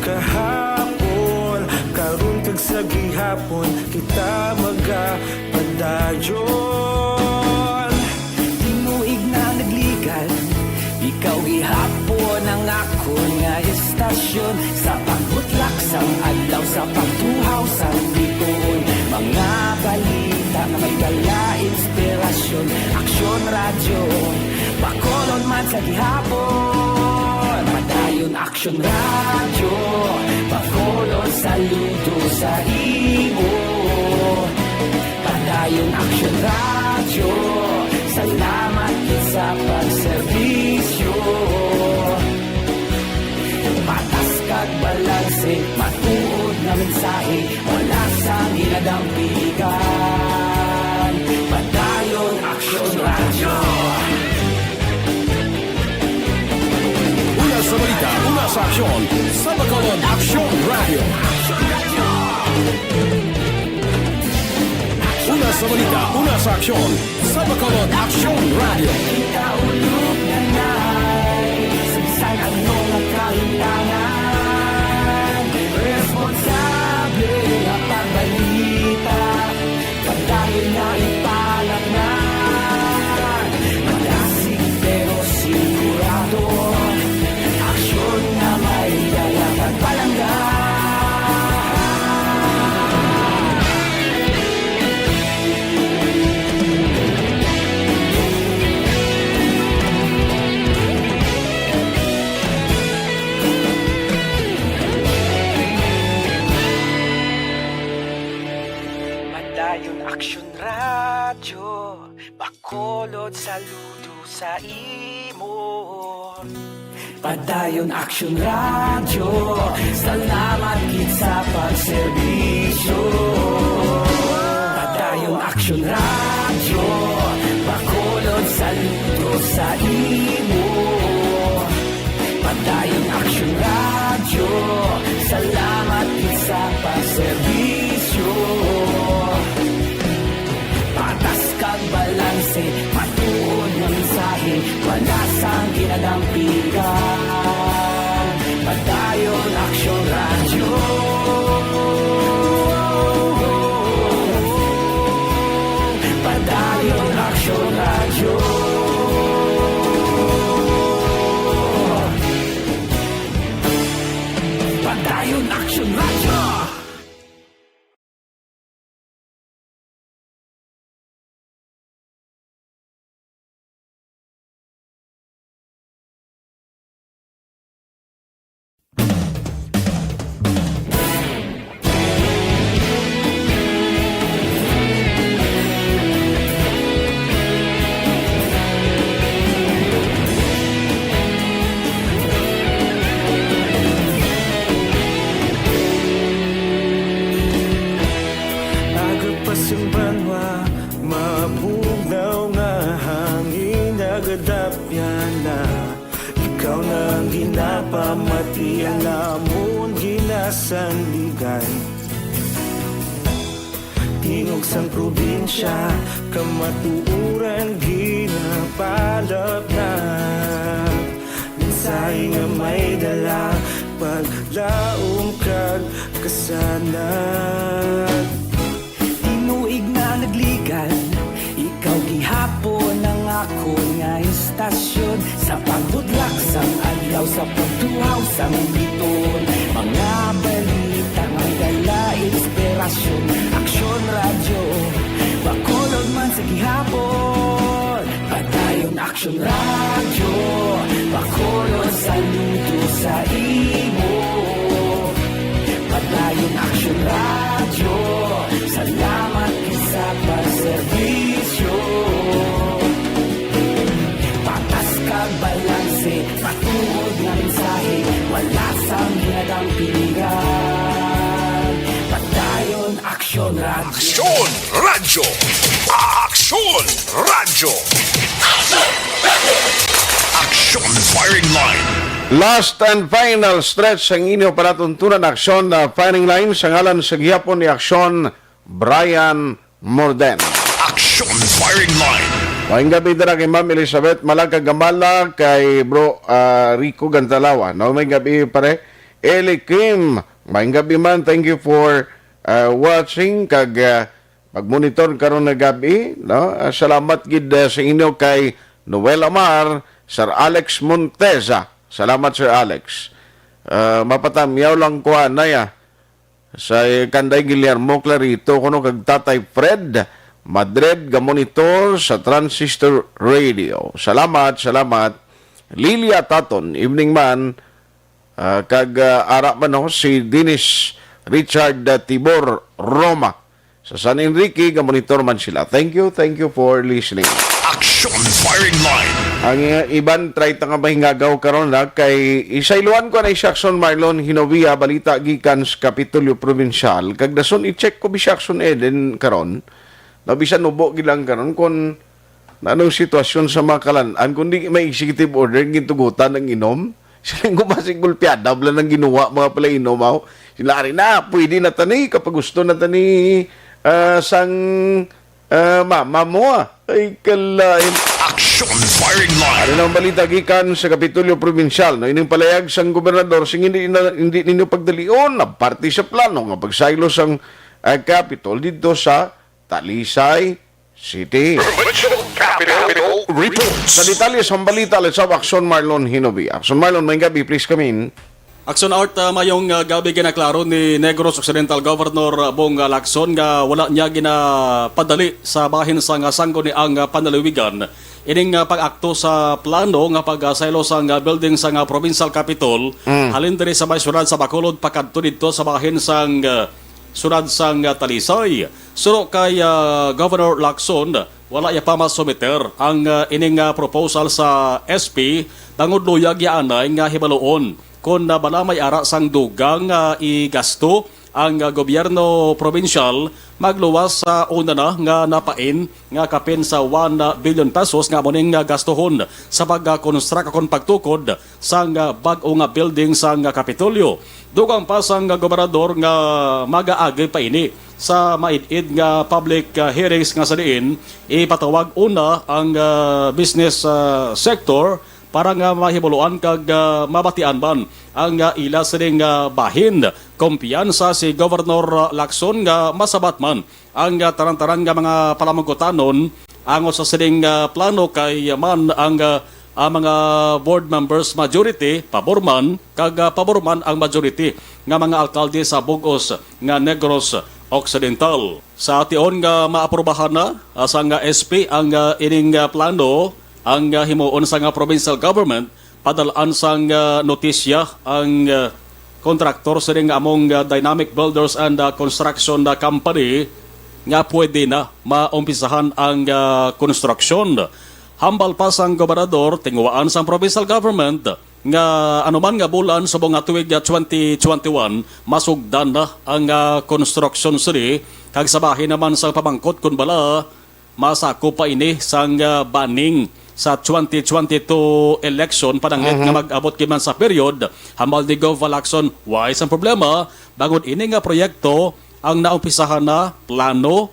Kahapon, karon kag sa gihapon, kita magapadayon. Tinuig na nagligan, ikaw gihapon ang akon nga istasyon. Sa pagbutlak sang adlaw, sa pagtuhaw sang biton, mga balita nga may dala inspirasyon. Aksyon Radyo, Bacolod man sa gihapon. Padayon Aksyon Radyo, Bacolod, saludo sa imo. Padayon Aksyon Radyo, salamat gid sa pagserbisyo. Balita, una sa aksyon, sa Bacolod Aksyon Radio. Una sa balita, una sa aksyon, sa Bacolod Aksyon Radio. Kita ulog na nai, sa bisan ano nga kalimtangan, responsable nga pagbalita. Padayon na ipalatnan. Madasig pero sigurado. Aksyon na may dala kag palangga. Padayon Aksyon Radyo, Bacolod, saludo sa imo. Padayon Aksyon Radyo, salamat gid sa pagserbisyo. Padayon Aksyon Radyo, Bacolod, saludo sa imo. Padayon Aksyon Radyo, salamat gid sa pagserbisyo. Patas kag balanse, matuod nga mensahe, wala sang ginadampigan. Padayon Aksyon Radyo. Padayon Aksyon Radyo. Padayon Aksyon Radyo. Aga pa sang banwa, mabugnaw nga hangin, nagadapyan na. Ikaw na ang ginapamati, ang amon ginasandigan. Tingog sang probinsya, kamatuoran ginapalapnat. Mensahe nga may dala, paglaom kag kasanag. Tinuig na nagligan, ikaw gihapon ang akon nga istasyon. Sa pagbudlak sang adlaw, sa pagtuhaw sang biton, mga balita nga dala inspirasyon. Aksyon Radyo, Bacolod man sa gihapon. Padayon Aksyon Radyo, Bacolod, saludo sa imo. Padayon Aksyon Radyo, salamat gid sa pagserbisyo. Patas kag balanse, matuod nga mensahe, wala sang ginadampigan. Padayon Aksyon Radyo. Aksyon Radyo. Aksyon Radyo. Aksyon Firing Line. Last and final stretch sang inyo palatuntunan, Aksyon, uh, Firing Line, sa ngalan sa gihapon ni Aksyon, Brian Morden. Aksyon Firing Line. Maayong gabi dira kay Ma'am Elizabeth Malaga Gamala, kay Bro, uh, Rico Gantalawa. No, maayong gabi, pare. Eli Kim, maayong gabi man. Thank you for, uh, watching. Kag, uh, Mag-monitor karon nga gab-i, no? Ah, salamat gid, ah, sa inyo kay Noel Amar, Sir Alex Monteza. Salamat, Sir Alex. Ah, mapatamyaw lang ko anay, ah. Sa kanday Guillermo Clarito, kuno kag Tatay Fred Madrid, ga-monitor sa Transistor Radio. Salamat, salamat. Lilia Taton, evening man. Ah, kag, ah, ara man, no, si Dennis Richard, ah, Tibor Roma. Sa San Enrique, ga-monitor man sila. Thank you, thank you for listening. Action Firing Line. Ang, ah, iban, try ta nga mahingagaw karon, ha, kay isayloan ko na si Action Marlon Hinovia, balita gikan sa Kapitolyo Probinsyal. Kag dason i-check ko bi si Action Eden karon. Na bisan ubo gid lang karon kung anong sitwasyon sa mga kalan-an, kung di may executive order, gintugutan ang inom. Siling ko, "Basig gulpiada bala nang ginuwa, mga palainom, aw." Sila, "Ari na, pwede na tani, kapag gusto na tani, ah, sang, ah, mama mo, ah." Ay, kalain. Action Firing Line. Ari na ang balita gikan sa Kapitolyo Probinsyal, no? Ining palayag sang gobernador, sing hindi na, hindi ninyo pagdalion na parte sa plano nga pagsaylo sang, ah, Capitol didto sa Talisay City. Provincial Capital Report. Sa detalye sang balita, let's have Action Marlon Hinobi. Action Marlon, may gabi, please come in. Action Art, ah, mayong, ah, gabi. Ginaklaro ni Negros Occidental Governor, ah, Bong, ah, Lacson nga wala niya ginapadali sa bahin sang, ah, sangguniang, ah, panlalawigan ining, ah, pag-akto sa plano nga pag, ah, saylo sang, ah, building sang, ah, Provincial Capitol, Mm. halin diri sa may syudad sa Bacolod pakadto didto sa bahin sang, ah, syudad sang, ah, Talisay. Suno kay, ah, Governor Lacson, wala iya pa masumiter ang, ah, ining, ah, proposal sa S P, bangod luyag iya anay nga hibaluon kon, ah, bala may ara sang dugang, ah, igasto ang, ah, gobyerno probinsyal, magluwas sa una na nga napain nga kapin sa one billion pesos nga amo ning, ah, gastuhon sa pag-construct kon pagtukod sang, ah, bag-o nga building sang, ah, Kapitolyo. Dugang pa sang, ah, gobernador nga magaagi pa ini sa maid-id nga public, ah, hearings nga sa diin ipatawag una ang, ah, business, ah, sector para nga mahibaluan kag, ah, mabatian man ang, ah, ila sining, ah, bahin. Kumpiyansa si Governor, ah, Lacson nga masabat man ang, ah, tanan-tanan nga mga palamugkutanon angot sa sining, ah, plano kay man ang, ah, ang mga board members majority pabor man kag, ah, pabor man ang majority nga mga alkalde sa bug-os nga Negros Occidental. Sa tion nga maaprubahan na, ah, sang, ah, S P ang, ah, ining, ah, plano, ang, ah, himuon sang, ah, provincial government, padal-an sang, ah, notisya ang, ah, kontraktor sining among, ah, Dynamic Builders and, ah, Construction, ah, Company nga pwede na maumpisahan ang, ah, konstruksyon. Hambal pa sang gobernador, tinguhaan sang provincial government nga anuman nga bulan subong nga tuig, ah, twenty twenty-one, masugdan na ang, ah, konstruksyon sini, kag sa bahin naman sang pamangkot kon bala masakop pa ini sang, ah, banning sa twenty twenty-two election, pananglit nga Mhm. mag-abot gid man sa period. Hambal ni Gov Lacson, wala sang problema, bangod ini nga proyekto ang naumpisahan na, plano,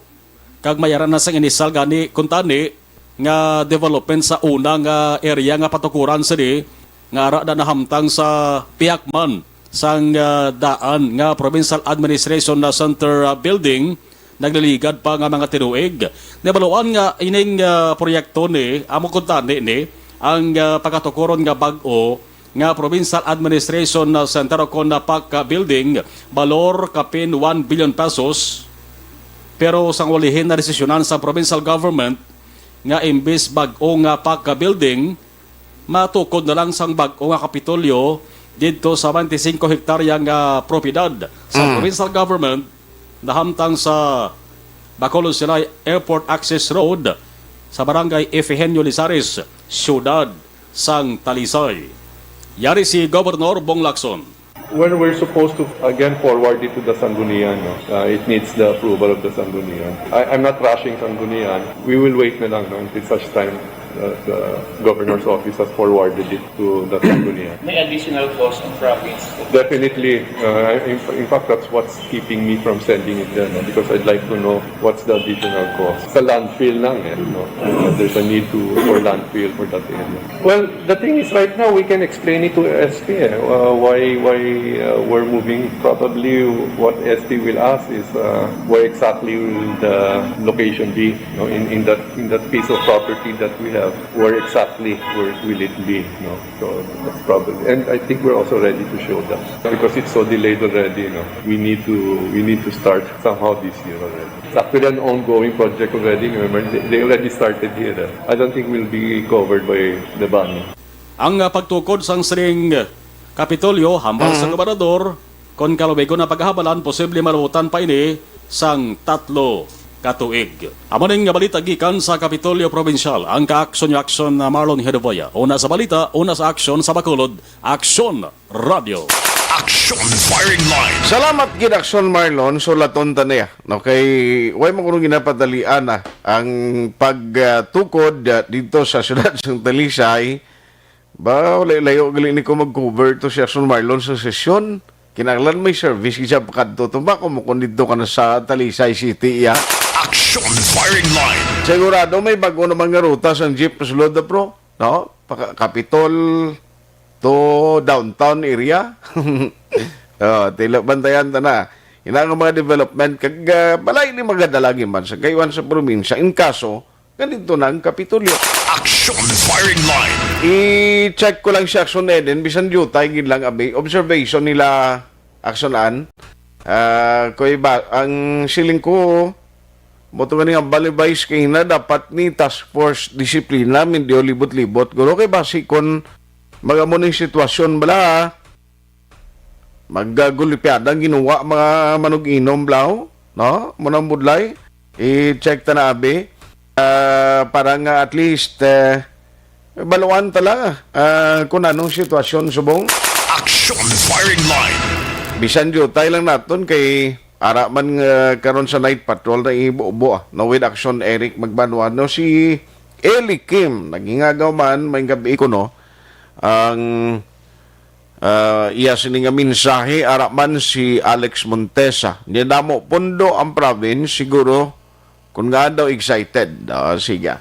kag may ara na sang inisal gani, kuntani nga development sa una nga area nga patukuran sini, nga ara na nahamtang sa pihak man sang, ah, daan nga Provincial Administration na Center, ah, Building, nagliligad pa nga mga tinuig. Nabaluan nga ining, ah, proyekto ni, amo kuntani ni, ang, ah, pagatukuron nga bag-o nga Provincial Administration na Center o kon na PAC, ah, Building, balor kapin one billion pesos. Pero sang ulihi na desisyonan sa provincial government nga imbis bag-o nga PAC building, matukod na lang sang bag-o nga Kapitolyo didto sa twenty-five hektarya nga propiedad sa Mm. provincial government, nahamtang sa Bacolod Silay Airport Access Road sa Barangay Efegenio Lizares, siyudad sang Talisay. Yari si Gobernador Bong Lacson. Well, we're supposed to, again, forward it to the Sanggunian, no? Uh, it needs the approval of the Sanggunian. I, I'm not rushing Sanggunian. We will wait na lang, no, until such time, uh, the governor's office has forwarded it to the Sanggunian. May additional cost ang province? Definitely. Uh, in, in fact, that's what's keeping me from sending it there, no? Because I'd like to know what's the additional cost. Sa landfill lang, eh, no? Uh, there's a need to, for landfill for that area. Well, the thing is, right now, we can explain it to S P, eh, uh, why, why, uh, we're moving. Probably what S P will ask is, uh, where exactly will the location be, no, in, in that, in that piece of property that we have. Where exactly, where will it be, no? So that's probably, and I think we're also ready to show that because it's so delayed already, no? We need to, we need to start somehow this year already. It's actually an ongoing project already, remember? They, they already started here, eh. I don't think we'll be covered by the ban. Ang, ah, pagtukod sang sining Kapitolyo hambal sa Mm. gobernador, kon kalubigon ang paghabalan, posible maluotan pa ini sang tatlo ka tuig. Amo ning balita gikan sa Kapitolyo Probinsyal. Ang kaaksyon niyo, Aksyon, ah, Marlon Hedovoya. Una sa balita, una sa aksyon sa Bacolod, Aksyon Radio. Action Firing Line. Salamat gid, Aksyon Marlon. Sulaton ta niya. Okay, way mo kuno ginapadalian na ang pagtukod, ah, dito sa siyudad sang Talisay. Ba, wala layo gali ni ko mag-cover to si Action Marlon sa sesyon. Kinahanglan may service siya pakadto to ba kung mukon dito ka na sa Talisay City, ya? Action Firing Line. Sigurado may bago naman nga ruta sa jeep sulod, bro. No? Paka Capitol to downtown area. Oh, tila bantayan ta na. Ina nga mga development kag, ah, balay ni magadalagi man sa kayuan sa probinsya. In kaso, nandito na ang Kapitolyo. Action Firing Line. I-check ko lang si Action Eden, bisan diutay gid lang abi. Observation nila, Action An. Ah, koy ba, ang siling ko, mo to gani ang balibay kay na dapat ni task force disiplina, mindio libot-libot. Guro kay basi kon magamo ning sitwasyon bala, magagulipyada ang ginuwa mga manug-inom blaw, no? Mo nang budlay, i-check ta na abi. Ah, para nga at least, eh, baluan ta lang, ah, kung anong sitwasyon subong. Action Firing Line. Bisan diutay lang naton kay ara man nga karon sa night patrol na ibubo, ah, no, with Action Eric Magbanwa, no, si Eli Kim, naghingagaw man, may gabi ko, no, ang, ah, iya sini nga mensahe, ara man si Alex Montesa. Niya damo pundo ang province, siguro, kung nga daw excited. Ah, sige.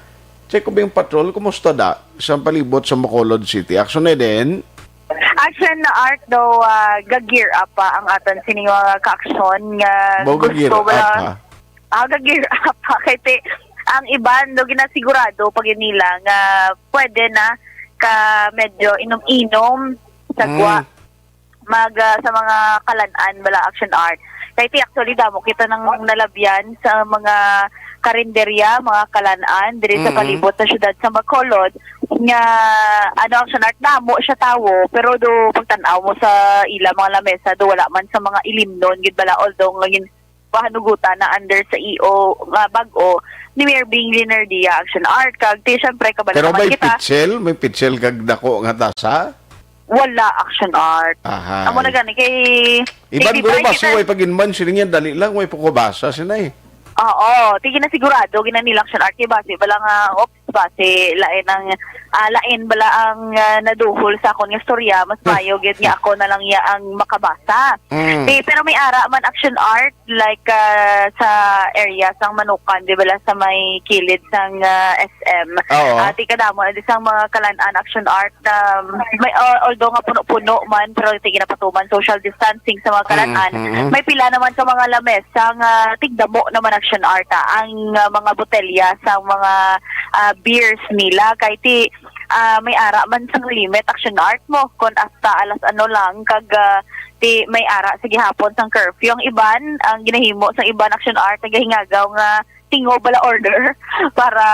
Check ko ba yung patrol? Kumusta da? Sa palibot sa Bacolod City. Action na din. Action na art daw, ah, ga-gear up pa ang aton sini nga ka-action nga Mo gusto ga-gear up, wala. Ha? Ah, ga-gear up pa. Kay ti, ang iban, do ginasigurado pag nila nga pwede na ka medyo inom-inom sa gwa. Mm. Mag, ah, sa mga kalan-an, bala, Action Art. Kay ti, actually, damo kita nang nalabyan sa mga karinderya, mga kalan-an, diri sa Mm. palibot sa siyudad sa Bacolod, nga, ano, Action Art, damo siya tawo, pero do, pagtan-aw mo sa ila mga lamesa, do, wala man sa mga ilimnon, gid bala, although, nga gin-, pahanugutan na under sa E O nga bag-o ni Mayor Bing Linardia, Action Art. Kag ti, syempre, kabalo Pero naman may kita. Pitsel? May pitsel kag dako nga tasa? Wala, Action Art. Ahay. Amo na gani kay, Iban kay di guro ba basi kita way pag-inman, siling niya, dali lang, way pa ko basa, sinay. Oo, ti ginasigurado, gina nila Action Art, kay basi bala nga, oops, basi lain ang, ah, lain bala ang, ah, naduhol sa akon nga storya, mas mayo gid nga ako na lang iya ang makabasa. Mm. Ti, pero may ara man Action Art, like, ah, sa area sang Manukan, di bala, sa may kilid sang, ah, S M. Oo. Ah, ti kadamo na di sang mga kalan-an Action Art na may, al-, although nga puno-puno man, pero ti ginapatuman social distancing sa mga kalan-an. Mm, mm, mm. May pila naman ka mga lamesa nga tigdamo naman Action Art, ah, ang, ah, mga botelya sa mga, ah, beers nila. Kay ti, ah, may ara man sang limit Action Art mo kung hasta alas ano lang, kag, ah, ti may ara sa gihapon sang curfew. Ang iban, ang ginahimo sang iban Action Art, nagahingagaw nga tingo bala order para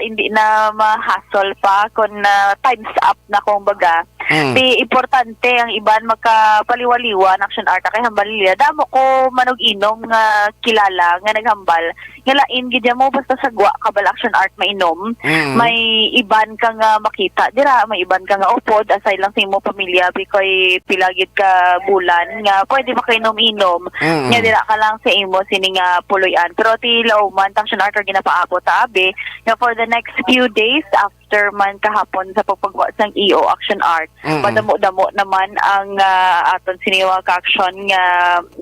hindi na ma-hassle pa kung, ah, time's up na, kumbaga. Mm. Ti importante ang iban makapaliwaliwan Action Art kay hambal nila. Damo ko manug-inom nga kilala nga naghambal nga lain gid mo basta sa gwa ka bala Action Art mainom. Mm. May iban ka nga makita dira, may iban ka nga upod, aside lang sa imo pamilya, bikoy pila gid ka bulan nga pwede makainom-inom. Mm. Nga dira ka lang sa imo sini nga puloy-an. Pero ti lauman, Action Art, ginapaabot ta abi nga for the next few days after man kahapon sa pagpagwa sang E O Action Art, Mm-mm. madamo-damo naman ang, ah, aton sini nga ka-action nga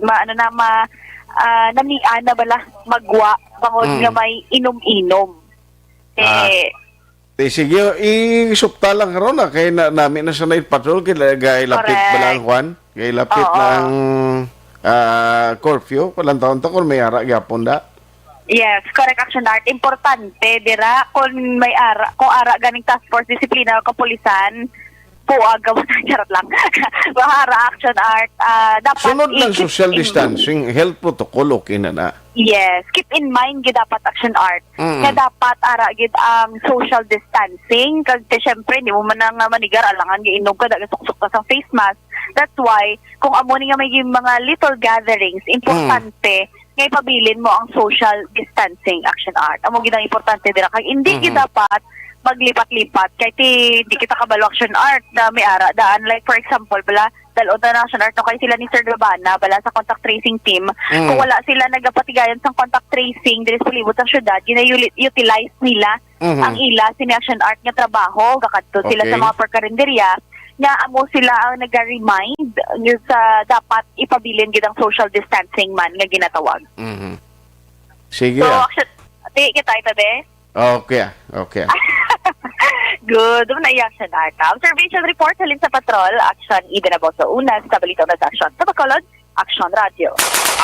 ma-, ano na, ma-, ah, namian na bala magwa bangod Mm. nga may inom-inom. Ah. Eh, Ti, sige, isupta lang karon na kay na, nami na sa night patrol, kay la-, kay lapit Correct. Ba lang, Juan? Kay lapit Oo. Na ang, ah, curfew. Palantaon to kung may ara gyapon da. Yes, correct, Action Art. Importante dira kung may ara, kung ara ganing task force, disiplina o kapulisan, puag ka mo, charot lang. Mahara, Action Art, ah, dapat Sunod lang i-keep social in distancing, health protocol, okay na na. Yes, keep in mind gid dapat, Action Art, Mm. nga dapat ara gid ang social distancing, kag ti, syempre, di mo man na nga manigar alangan giinom ka, daga suksok ka sa face mask. That's why kung amo ni nga may mga little gatherings, importante Mm. nga ipabilin mo ang social distancing, Action Art. Amo gid ang importante dira. Kag hindi gid Mm-hmm. dapat maglipat-lipat. Kay ti, di kita kabalo, Action Art, na may ara daan. Like, for example, bala, dalon ta na Action Art, no, kay sila ni Sir Gabana, bala sa contact tracing team, Mm. kung wala sila nagapatigayon sa contact tracing diri sa palibot sa syudad, gina-utilize nila Mhm. ang ila sini Action Art nga trabaho. Gakadto sila sa Okay. mga pagkarinderya nga amo sila ang naga-remind sa dapat ipabilin gid ang social distancing man nga ginatawag. Mhm. Sige, So, ah. Action, di kita ito, be? Okay, ah. Okay, ah. Good. Doon na yung Action Art. Observation report halin sa patrol. Action, Eden Aboso Unas, sa Balita Unas Action. Sa Bacolod, Action Radio.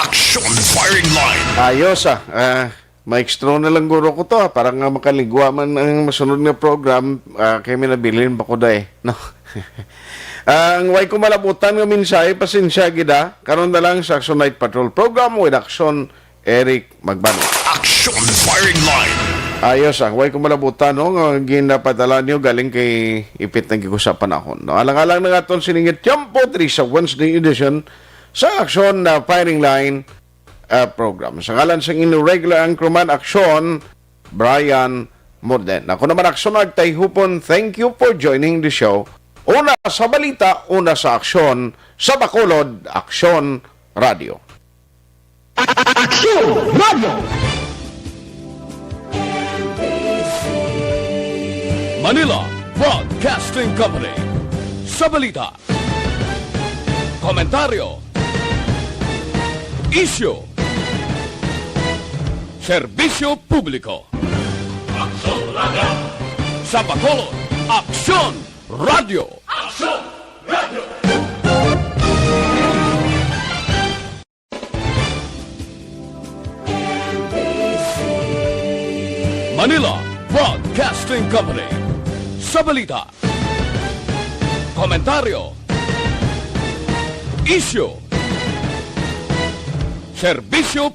Action Firing Line. Ayos, ah. Ah, maestro na lang guro ko to, ah. Para nga makaligwa man ang masunod nga program, ah, kay may nabilin pa ko, day, no? Ang way ko malabutan nga mensahe, pasensya gid, ah. Karon na lang sa Action Night Patrol Program with Action Eric Magbano. Action Firing Line. Ayos, ah. Way ko malabutan, no, nga ginapadala niyo galing kay ipit na gid ko sa panahon, no? Alang-alang na nga aton sining tiempo diri sa Wednesday edition sa Action na Firing Line, ah, program. Sa ngalan sang inyong regular anchorman, Action, Brian Morden. Ako naman, Action Nagtayhupon. Thank you for joining the show. Una sa balita, una sa aksyon, sa Bacolod, Action Radio. Action Radio. Manila Broadcasting Company. Sa balita, komentaryo, isyu, serbisyo publiko. Action Radio. Sa Bacolod, Action Radio. Action Radio. Manila Broadcasting Company. Sa balita, komentaryo, isyu, serbisyo